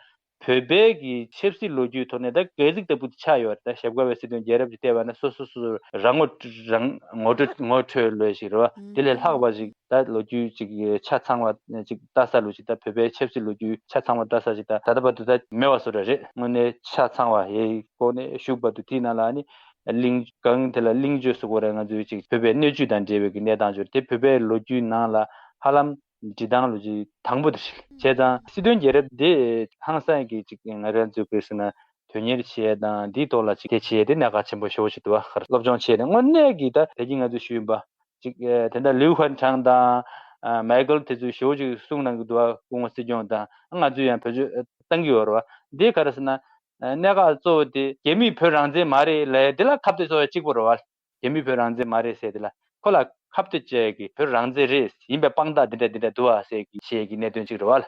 བོད་པའི་གི་ཆབ་སྲིད་ལོ་རྒྱུས་ཐོག་ནས་ད་སྒལ་ཚིགས་ལྟ་བུ་དེ་ཆགས་ཡོད་རེད། ད་ཞྭ་སྒབ་པའི་སྲིད་དོན་རྒྱལ་རབས་ཀྱི་བལྟས་པ་ན་སོ་སོ་སོ་སོ་རང་ངོ་རང་ངོ་སྤྲོད་ངོ་འཕྲོད་ལོས་ཤིག་རེད་བ། དེ་ལས་ལྷག་པ་ཞིག་ད་ལོ་རྒྱུས་ཅིག་ཆ་ཚང་བ་ཅིག་ལྟ་ས་ལོ་ཅིག་ད་བོད་པའི་ཆབ་སྲིད་ལོ་རྒྱུས་ཆ་ཚང་བ་ལྟ་ས་ཞིག་ད་ད་ལྟ་བར་དུ་ད་མེད་པ་བཟོ་འདྲ་རེད། དངོས་གནས་ཆ་ཚང་བ་ཡའི་སྐོར་ནས་ཞུགས་པ་དུ་དེའི་ནང་ལ་ནི་གླེང་གང་དེ་ལ་གླེང་བརྗོད་སུ་གོ་རེ་ང་ཚོའི་ཅིག་བོད་པའི་སྣོད་བཅུད་དང་འབྲེལ་བའི་གི་གནས་སྟངས་བརྗོད་དེ་བོད་པའི་ལོ་རྒྱུས་ནང་ལ་ཧ་ལམ་འབྲི་སྟངས་ལོ་རྒྱུས་དང་པོ་དེ་རེད། བྱས་ཙང་སྲིད་དོན་རྒྱལ་རབས་འདི་ཧང་སང་གི་ཅིག་ང་རང་ཚོའི་གི་ཟེར་ན་དོན་གཉེར་བྱེད་དང་འདིའི་ཐོག་ལ་ཅིག་དེ་བྱེད་དེ་གནད་འགག་ཆེན་པོ་ཞེ་པོ་ཅིག་འདུག་བ། སློབ་སྦྱོང་བྱེད་དེ་དངོས་གནས་ཀྱི་ད་དེ་གི་ང་ཚོས་ཞུས་པ་ཅིག་དེ་འདྲ་ལིའུ་ཧན་ཁྲང་དང་མའི་ཀལ་དེ་ཚོས་ཞེ་པོ་ཅིག་གསུང་གནང་གི་འདུག་བ། སྐུ་ངོ་སྲིད་སྐྱོང་དང་ང་ཚོས་ཡང་བེད་སྤྱོད་བཏང་གི་ཡོད་རེད་བ། འདི་ག་རེ་ཟེར་ན་གནད་འགག་གཙོ་བོ་དེ་རྒྱ་མིས་བོད་རང་བཙན་མ་རེད་ལབ་དེ་ལ་ཁ་གཏད་གཅོག་ཡ་གཅིག་པོ་རེད་བ། རྒྱ་མི་བོད་རང་བཙན་མ་རེད་ཟེར་དེ་ལ་ཁོ་ལ་ཁ་གཏད་བཅག་གི་བོད་རང་བཙན་རེད་ཡིན་པའི་དཔང་རྟགས་འདི་འདྲ་འདི་འདྲ་འདུག་ཨ་ཟེར་གི་བཤད་གི་གནད་དོན་གཅིག་རེད་བ་ལ།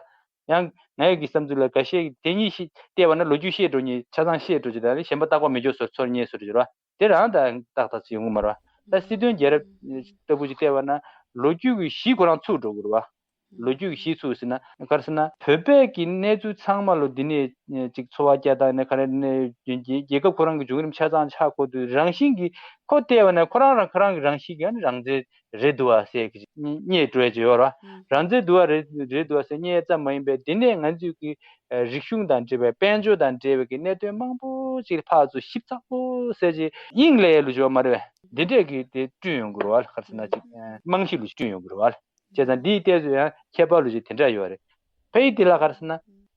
ཡང་ངའི་གི་བསམ་ཚུལ་ལ་འགའ་ཤས་ཀྱིས་དེ་གཉིས་ཤིག་བལྟས་པ་ན་ལོ་རྒྱུས་བཤད་འགྲོ་ཉེ་ཆ་ཚང་བཤད་འགྲོ་ཅི་ད་ནི་གཞན་པ་རྟག་པ་མི་འཇོག་སོར་ཚོར་ཉེ་སོར་ཅི་རེད་བ། དེ་རང་ད་ཏག་ཏག་ཅིག་ཡོང་གི་མ་རེད་བ། ད་སྲིད་དོན་རྒྱལ་རབས་ལྟ་བུ་ཅིག་བལྟས་པ་ན་ལོ་རྒྱུས་ཀྱི་གཞི་ཁོ་རང་ཚུགས་འགྲོ་གི་རེད་བ། ལོ་རྒྱུས་ཀྱི་གཞི་ཚུགས་ཟེར་ན་ག་རེ་ཟེར་ན་བོད་པའི་གི་གནས་ཚུལ་ཚང་མ་ལོ་འདི་ནས་ཅིག་འཚོ་བ་སྐྱེལ་སྟངས་ནས་ག་རེ་ནས་རྒྱལ་ཁབ་ཁོ་རང་གི་བྱུང་རིམ་ཆ་ཚང་ཆགས་དགོས་དུས་རང་བཞིན་གྱིས་ཁོ་བལྟས་པ་ན་ཁོ་རང་རང་ཁོ་རང་གི་རང་བཞིན་གྱིས་རང་བཙན་རེད་འདུག་བ་ཟེར་གི་རྙེད་འགྲོ་ཡ་ཅིག་ཡོད་རེད་བ། རང་བཙན་འདུག་བ་རེད་རེད་འདུག་བ་ཟེར་རྙེད་ཙམ་མ་ཡིན་པའི་འདི་ནས་ང་ཚོས་གི་རིག་གཞུང་དང་འབྲེལ་བའི་དཔལ་འབྱོར་དང་འབྲེལ་བའི་གི་གནད་དོན་མང་པོ་ཅིག་ཕར་ཚུར་ཞིབ་ཚགས་པོ་ཟེར་ཅིག་དབྱིངས་ལས་ལུ་འཇོག་མ་རེད་བས། འདི་འདྲས་གི་དེ་བསྐྲུན་ཡོང་དགོས་རེད་བ། ག་རེ་ཟེར་ན་ཅིག་རྨང་གཞི་ལུ་བསྐྲུན་ཡོང་དགོས་རེད་བ། བྱས་ཙང་འདིའི་ལྟས་སུ་ཡང་ཁྱད་པར་ལུ་ཅིག་དེ་འདྲ་ཡོད་རེད། ཕ་ཡི་དེ་ལ་ག་རེ་ཟེར་ན།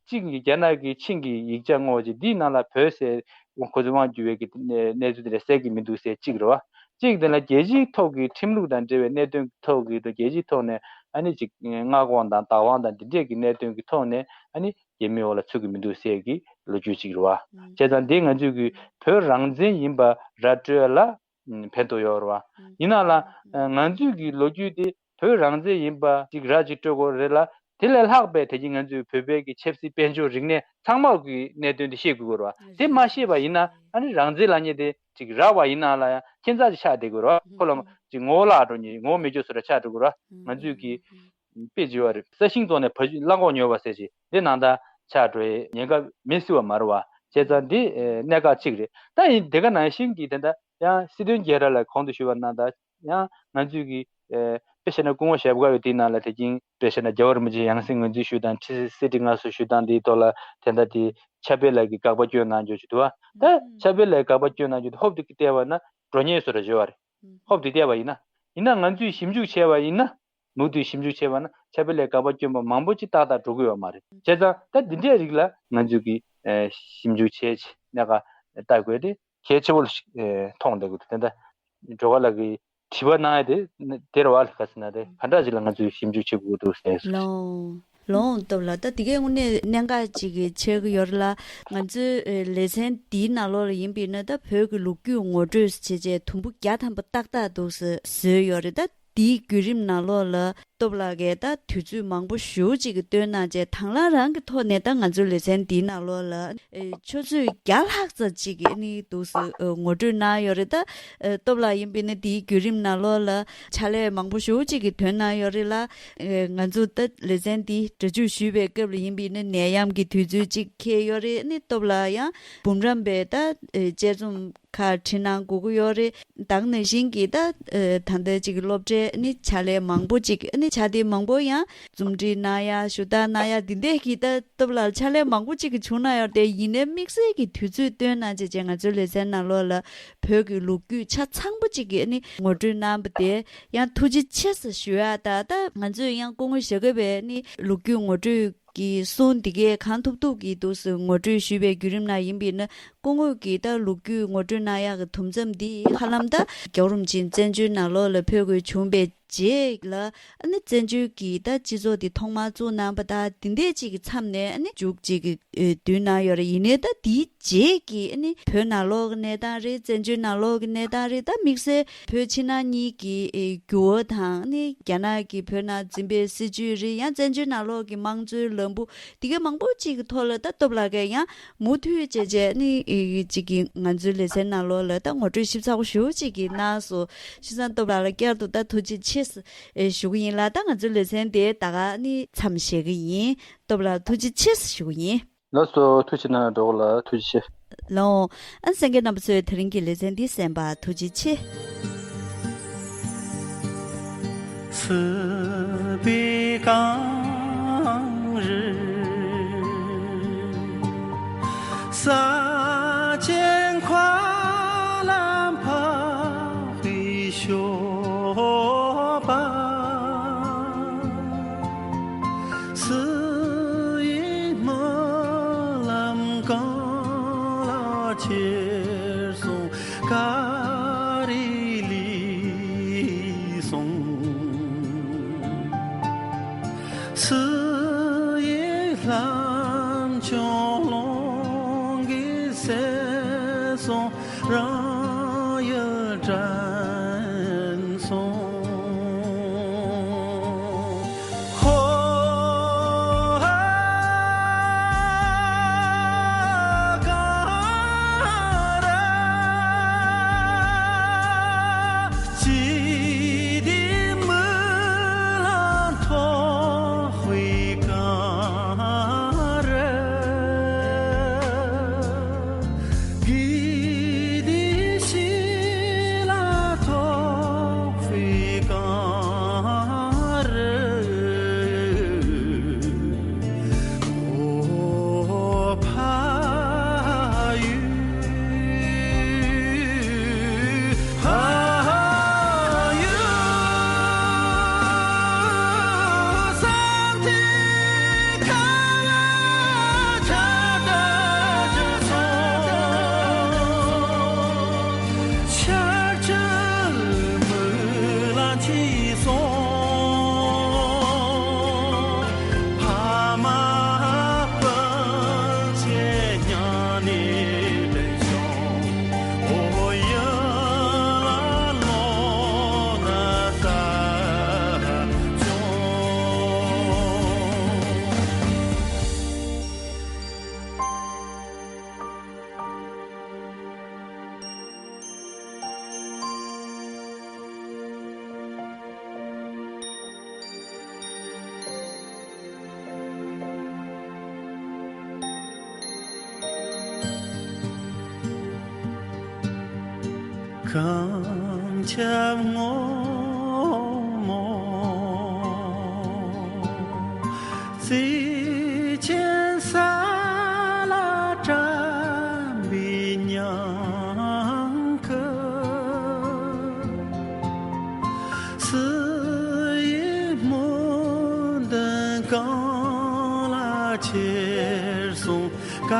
གཅིག་གི་རྒྱ་ནག་གི་ཆིང་གི་ཡིག་ཆ་བསྔོགས་ཅིག་འདིའི་ནང་ལ་བོད་ཟེར་ཁོ་ཚོ་དབང་བསྒྱུར་བའི་གི་གནས་ཚུལ་དེ་འདྲ་གསལ་གི་མི་འདུག་ཟེར་གཅིག་རེད་བ། གཅིག་དེ་ལ་རྒྱལ་སྤྱིའི་ཐོག་གི་ཁྲིམས་ལུགས་དང་འབྲེལ་བའི་གནད་དོན་གི་ཐོག་གི་རྒྱལ་སྤྱིའི་ཐོག་ནས་ཨ་ནི་ཅིག་མངའ་ཁོངས་དང་བདག་དབང་དང་འདི་འདྲས་ཀྱི་གནད་དོན་གི་ཐོག་ནས་ཨ་ནི་རྒྱ་མིའི་འོག་ལ་ཚུད་གི་མི་འདུག་ཟེར་གི་ལོ་རྒྱུས་གཅིག་རེད་བ། བྱས་ཙང་འདི་ང་ཚོས་གི་བོད་རང་བཙན་ཡིན་པ་ར་སྤྲོད་ལ་ཕན་ཐོགས་ཡོད་རེད་བ། ཡིན་ན་ལ་ང་ཚོས་གི་ལོ་རྒྱུས་དེ་བོད་རང་བཙན་ཡིན་པ་ཅིག་ར་ཅིག་སྤྲོད་དགོས་རེད་ལ། དེ་ལས་ལྷག་པའི་དེ་གི་ང་ཚོའི་བོད་པའི་གི་ཆབ་སྲིད་དཔལ་འབྱོར་རིག་གནས་ཚང་མ་གི་གནད་དོན་དེ་ཤེས་དགོས་རེད་བ། དེ་མ་ཤེས་པ་ཡིན་ན་ཨ་ནི་རང་བཙན་ལབ་མཁན་དེ་ཅིག་རག་པ་ཡིན་ན་ལ་ཡང་ཁྱད་མཚར་ཅིག་ཆགས་བསྡད་དགོས་རེད་བ། ཁོ་ལ་ཅིག་ངོ་བོ་བརླག་འགྲོ་མཁན་ངོ་བོ་མེད་སྐྱོ་བཟོ་འདྲ་ཆགས་འགྲོ་གི་རེད་བ། ང་ཚོས་གི་དཔེ་བརྗོད་པ་རེད། ས་ཞིང་བཙོངས་ནས་བ་གླང་གོག་ཉོས་པ་ཟེར་ཅིག་འདི་ནང་ལྟར་ཆགས་འགྲོ་ཡའི་ཉེན་ཁ་མེད་སྲིད་པ་མ་རེད་བ། བྱས་ཙང་འདི་གནད་འགག་གཅིག་རེད། ད་ཡིན་དེ་ག་ནང་བཞིན་གི་དེ་འདྲ་ཡང་སྲིད་དོན་རྒྱལ་རབས་ལ་གོང་དུ་ཞུས་པ་ནང་ལྟར་ཡང་ང་ཚོས་ཀྱི་ཨེ་དཔེ་བཤད་ན་སྐུ་ངོ་ཞབས་དཀར་བའི་དེའི་ནང་ལ་དེ་རིང་དཔེ་བཤད་ན་རྒྱལ་བ་རིན་པོ་ཆེ་ཡང་སྲིད་ངོས་འཛིན་ཞུ་སྟངས་ཁྲི་སྲིད་ཁྲི་མངའ་གསོལ་ཞུ་སྟངས་དེའི་ཐོག་ལ་དེ་འདྲ་དེ་ཕྱག་དཔེ་ལ་གི་དགག་པ་སྐྱོན་གནང་རྒྱུ་ཞིག་འདུག་བ། ད་ཕྱག་དཔེ་ལ་དགག་པ་སྐྱོན་གནང་རྒྱུ་དེ་ཧོབ་ཏེ་བལྟས་པ་ན་འགྲོ་ཉེན་བཟོ་འདྲ་བརྗོད་པ་རེད། ཧོབ་ཏེ་བལྟས་པ་ཡིན་ན་ཡིན་ན་ང་ཚོས་ཞིབ་འཇུག་བྱས་པ་ཡིན་ན་མུ་མཐུད་ཞིབ་འཇུག་བྱས་པ་ན་ཕྱག་དཔེ་ལ་དགག་པ་སྐྱོན་པ་མང་པོ་ཅིག་ཏག་ཏག་འགྲོ་གི་ཡོད་མ་རེད། བྱས་ཙང་ད་འདི་འདྲའི་རིགས་ལ་ང་ཚོས་ཀྱི་ཨེ་ཞིབ་འཇུག་བྱས་ཅིག་གནད་འགག་ལྟ་དགོས་ཏེ། གལ་ཆེ་བོ་ཞིག་ཨེ་མཐོང་བསྡད་ཀྱི་འདུག་དེ་འདྲ་སྒྲོལ་དཀར་ལགས་ཀྱིས་དྲི་བ་གནང་ཡ་དེ་དེ་རེད་བ། ལ་ག་ཟེར་ན་དེ་ག་འདྲ་ཞིག་ལ་ང་ཚོས་ཞིབ་འཇུག་བྱེད་དགོས་འདུག་ཟེར། ལོང་ལོང་སྟོབས་ལགས། ད་དེ་གའི་དངོས་གནས་གནད་འགག་ཅིག་གི་ཆགས་ཀྱི་ཡོད་རེད་ལ། ང་ཚོའི་ཨེ་ལེ་ཚན་འདིའི་ནང་ལོགས་ལ་ཡིན་པས་ན་ད་བོད་ཀྱི་ལོ་རྒྱུས་ངོ་སྤྲོད་བྱས་རྗེས་དུམ་བུ་བརྒྱ་ཐམ་པ་ཏག་ཏག་འདུག་ཟེར་བཟོས་ཡོད་རེད། ད་འདིའི་བརྒྱུད་རིམ་ནང་ལོགས་ལ་ སྟོབས་ལགས་ཀྱིས་ད་དུས་ཚོད་མང་པོ་ཞེ་པོ་ཅིག་གི་བཏོན་གནང་བྱས། དང་བླངས་རང་གི་ཐོག་ནས་ད་ང་ཚོའི་ལེ་ཚན་འདིའི་ནང་ལོགས་ལ་ཨེ་ཆུ་ཚོད་བརྒྱ་ལྷག་ཙམ་ཅིག་གི་ཨ་ནི་འདུག་སེ་ཨ་ངོ་སྤྲོད་གནང་ཡོད་རེད། ད་ཨ་སྟོབས་ལགས་ཡིན་པས་ན་འདིའི་བརྒྱུད་རིམ་ནང་ལོགས་ལ་ཕྱག་ལས་མང་པོ་ཞེ་པོ་ཅིག་གི་བཏོན་གནང་ཡོད་རེད་ལ། ཨེ་ང་ཚོ་ད་ལེ་ཚན་འདི་སྒྲ་འཇུག་ཞུས་པའི་སྐབས་ལ་ཡིན་པས་ན་ནད་ཡམས་ཀྱི་དུས་ཚོད་ཅིག་འཁེལ་ཡོད་རེད། ཨ་ནི་སྟོབས་ལགས་ཡང་འབུམ་རམས་པའི་ད་ཨེ་དཔྱད་རྩོམ་ཁག་བྲིས་གནང་དགོས་ཀྱི་ཡོད་རེད། ད་ག་ནང་བཞིན་གྱི་ད་ཨ་ད་ལྟ་ཅིག་གི་སློབ་གྲྭའི་ཨ་ནི་ཕྱག་ལས་མང་པོ་ཅིག་ཨ་ནི་ཕྱག་དེབ་མང་པོ་ཡང་རྩོམ་སྒྲིག་གནང་ཡ། ཞུ་དག་གནང་ཡ། འདི་འདྲས་ཀྱི་ད་སྟོབས་ལགས་ཕྱག་ལས་མང་པོ་ཅིག་གི་བྱུང་གནང་ཡོད་རེད། དེ་ཡིན་ནའི་དམིགས་བསལ་གྱི་དུས་ཚོད་བཏོན་གནང་བྱས་བྱས་ང་ཚོའི་ལེ་ཚན་ནང་ལོགས་ལ་བོད་ཀྱི་ལོ་རྒྱུས་ཆ་ཚང་པོ་ཅིག་གི་ཨ་ནི་ངོ་སྤྲོད་གནང་བ་དེ་ཡང་ཐུགས་རྗེ་ཆེ་ཟེར་ཞུ་ཡ། ད་ད་ང་ཚོས་ཡང་སྐུ་ངོ་ཞྭ་སྒབ་པའི་ཨ་ནི་ལོ་རྒྱུས་ངོ་སྤྲོད་ཀྱི་གསུང་འདི་གས་གང་ཐུབ་ཐུབ་ཀྱིས་འདུག་སེ་ངོ་སྤྲོད་ཞུས་པའི་བརྒྱུད་རིམ་ནང་ཡིན་པས་ན། སྐུ་ངོ་གིས་ད་ལོ་རྒྱུས་ངོ་སྤྲོད་གནང་ཡག་གི་དུམ་མཚམས་འདི་ཧ་ལམ་ད་རྒྱལ་བ་རིན་པོ་ཆེ་བཙན་བྱོལ་ནང་ལོགས་ལ་ཕེབས་དགོས་བྱུང་བའི་རྗེས་ལ་ཨ་ནི་བཙན་བྱོལ་གྱི་ད་སྤྱི་ཚོགས་འདི་ཐོག་མར་བཙུགས་གནང་བ་དང་འདི་འདྲས་ཅིག་གི་མཚམས་ནས་ཨ་ནི་མཇུག་ཅིག་གི་ཨེ་བསྡུས་གནང་ཡོད་རེད། ཡིན་ནའི་ད་འདིའི་རྗེས་ཀྱི་ཨ་ནི་བོད་ནང་ལོགས་ཀྱི་གནས་སྟངས་རེད། བཙན་བྱོལ་ནང་ལོགས་ཀྱི་གནས་སྟངས་རེད། ད་དམིགས་བསལ་བོད་ཕྱི་ནང་གཉིས་ཀྱི་ཨེ་འགྱུར་བ་དང་ཨ་ནི་རྒྱ་ནག་གིས་བོད་ནང་འཛིན་པའི་སྲིད་བྱུས་རེད། ཡང་བཙན་བྱོལ་ནང་ལོགས་ཀྱི་དམངས་གཙོའི་ལམ་བུ་འདི་ག་མང་པོ་ཅིག་གི་ཐོག་ལ་ད་སྟོབས་ལགས་ཀྱིས་ཡང་མུ་མཐུད་བྱས་བྱས་ནི་ཨེ་ཅིག་གི་ང་ཚོའི་ལེ་ཚན་ནང་ལོགས་ལ་ད་ངོ་སྤྲོད་ཞིབ་ཚགས་པོ་ཞེ་པོ་ཅིག་གི་གནང་སོང་། བྱས་ཙང་སྟོབས་ལགས་ལ་བསྐྱར་དུ་ད་ཐུགས་རྗེ་ཆེ་ཟེར་ཨེ་ཞུ་གི་ཡིན་ལ། ད་ང་ཚོའི་ལེ་ཚན་དེ་ད་ག་ནི་མཚམས་བཞག་གི་ཡིན། སྟོབས་ལགས་ཐུགས་རྗེ་ཆེ་ཟེར་ཞུ་གི་ཡིན། ལགས་སོ། ཐུགས་རྗེ་གནང་། གྲོགས་ལ་ཐུགས་རྗེ་ཆེ། ལགས་འོང་། ཨ་གསན་མཁན་རྣམ་པ་ཚོས་དེ་རིང་གི་ལེ་ཚན་འདི་གསན་པར་ཐུགས་རྗེ་ཆེ། སྲིད་པའི་གངས་རི་ས་ཆེན་མཁའ་ལ་འཕགས་པའི་ཞོགས་པ། སྲིད་ཡུལ་སྨོན་ལམ་གངས་ལ་ཁྱེར་སོང་། ག་རེ་ལུས་སོང་། སྲིད་ཡུལ་ལྷ་མཆོག་རླུང་གིས་བསལ་སོང་། རང་ཡུལ་དྲན་སོང་། ཧོ། གངས་རི་ཅི་སྟེ་མི་ལ་ཐོགས་པའི་གངས་རི། གུས་ཏེ་ཕྱི་ལ་ཐོགས་པའི་གངས་རི། འོ་ཕ་ཡུལ། ཕ་ཡུལ། གངས་ཆེན་སྔོན་མོ་བརྩེ་ཆེན་ས་ལ་བཀྲམ་པའི་ཉིན་གུང་། སྲིད་ཡུལ་སྨོན་འདུན་གངས་ལ་ཁྱེར་སོང་། ག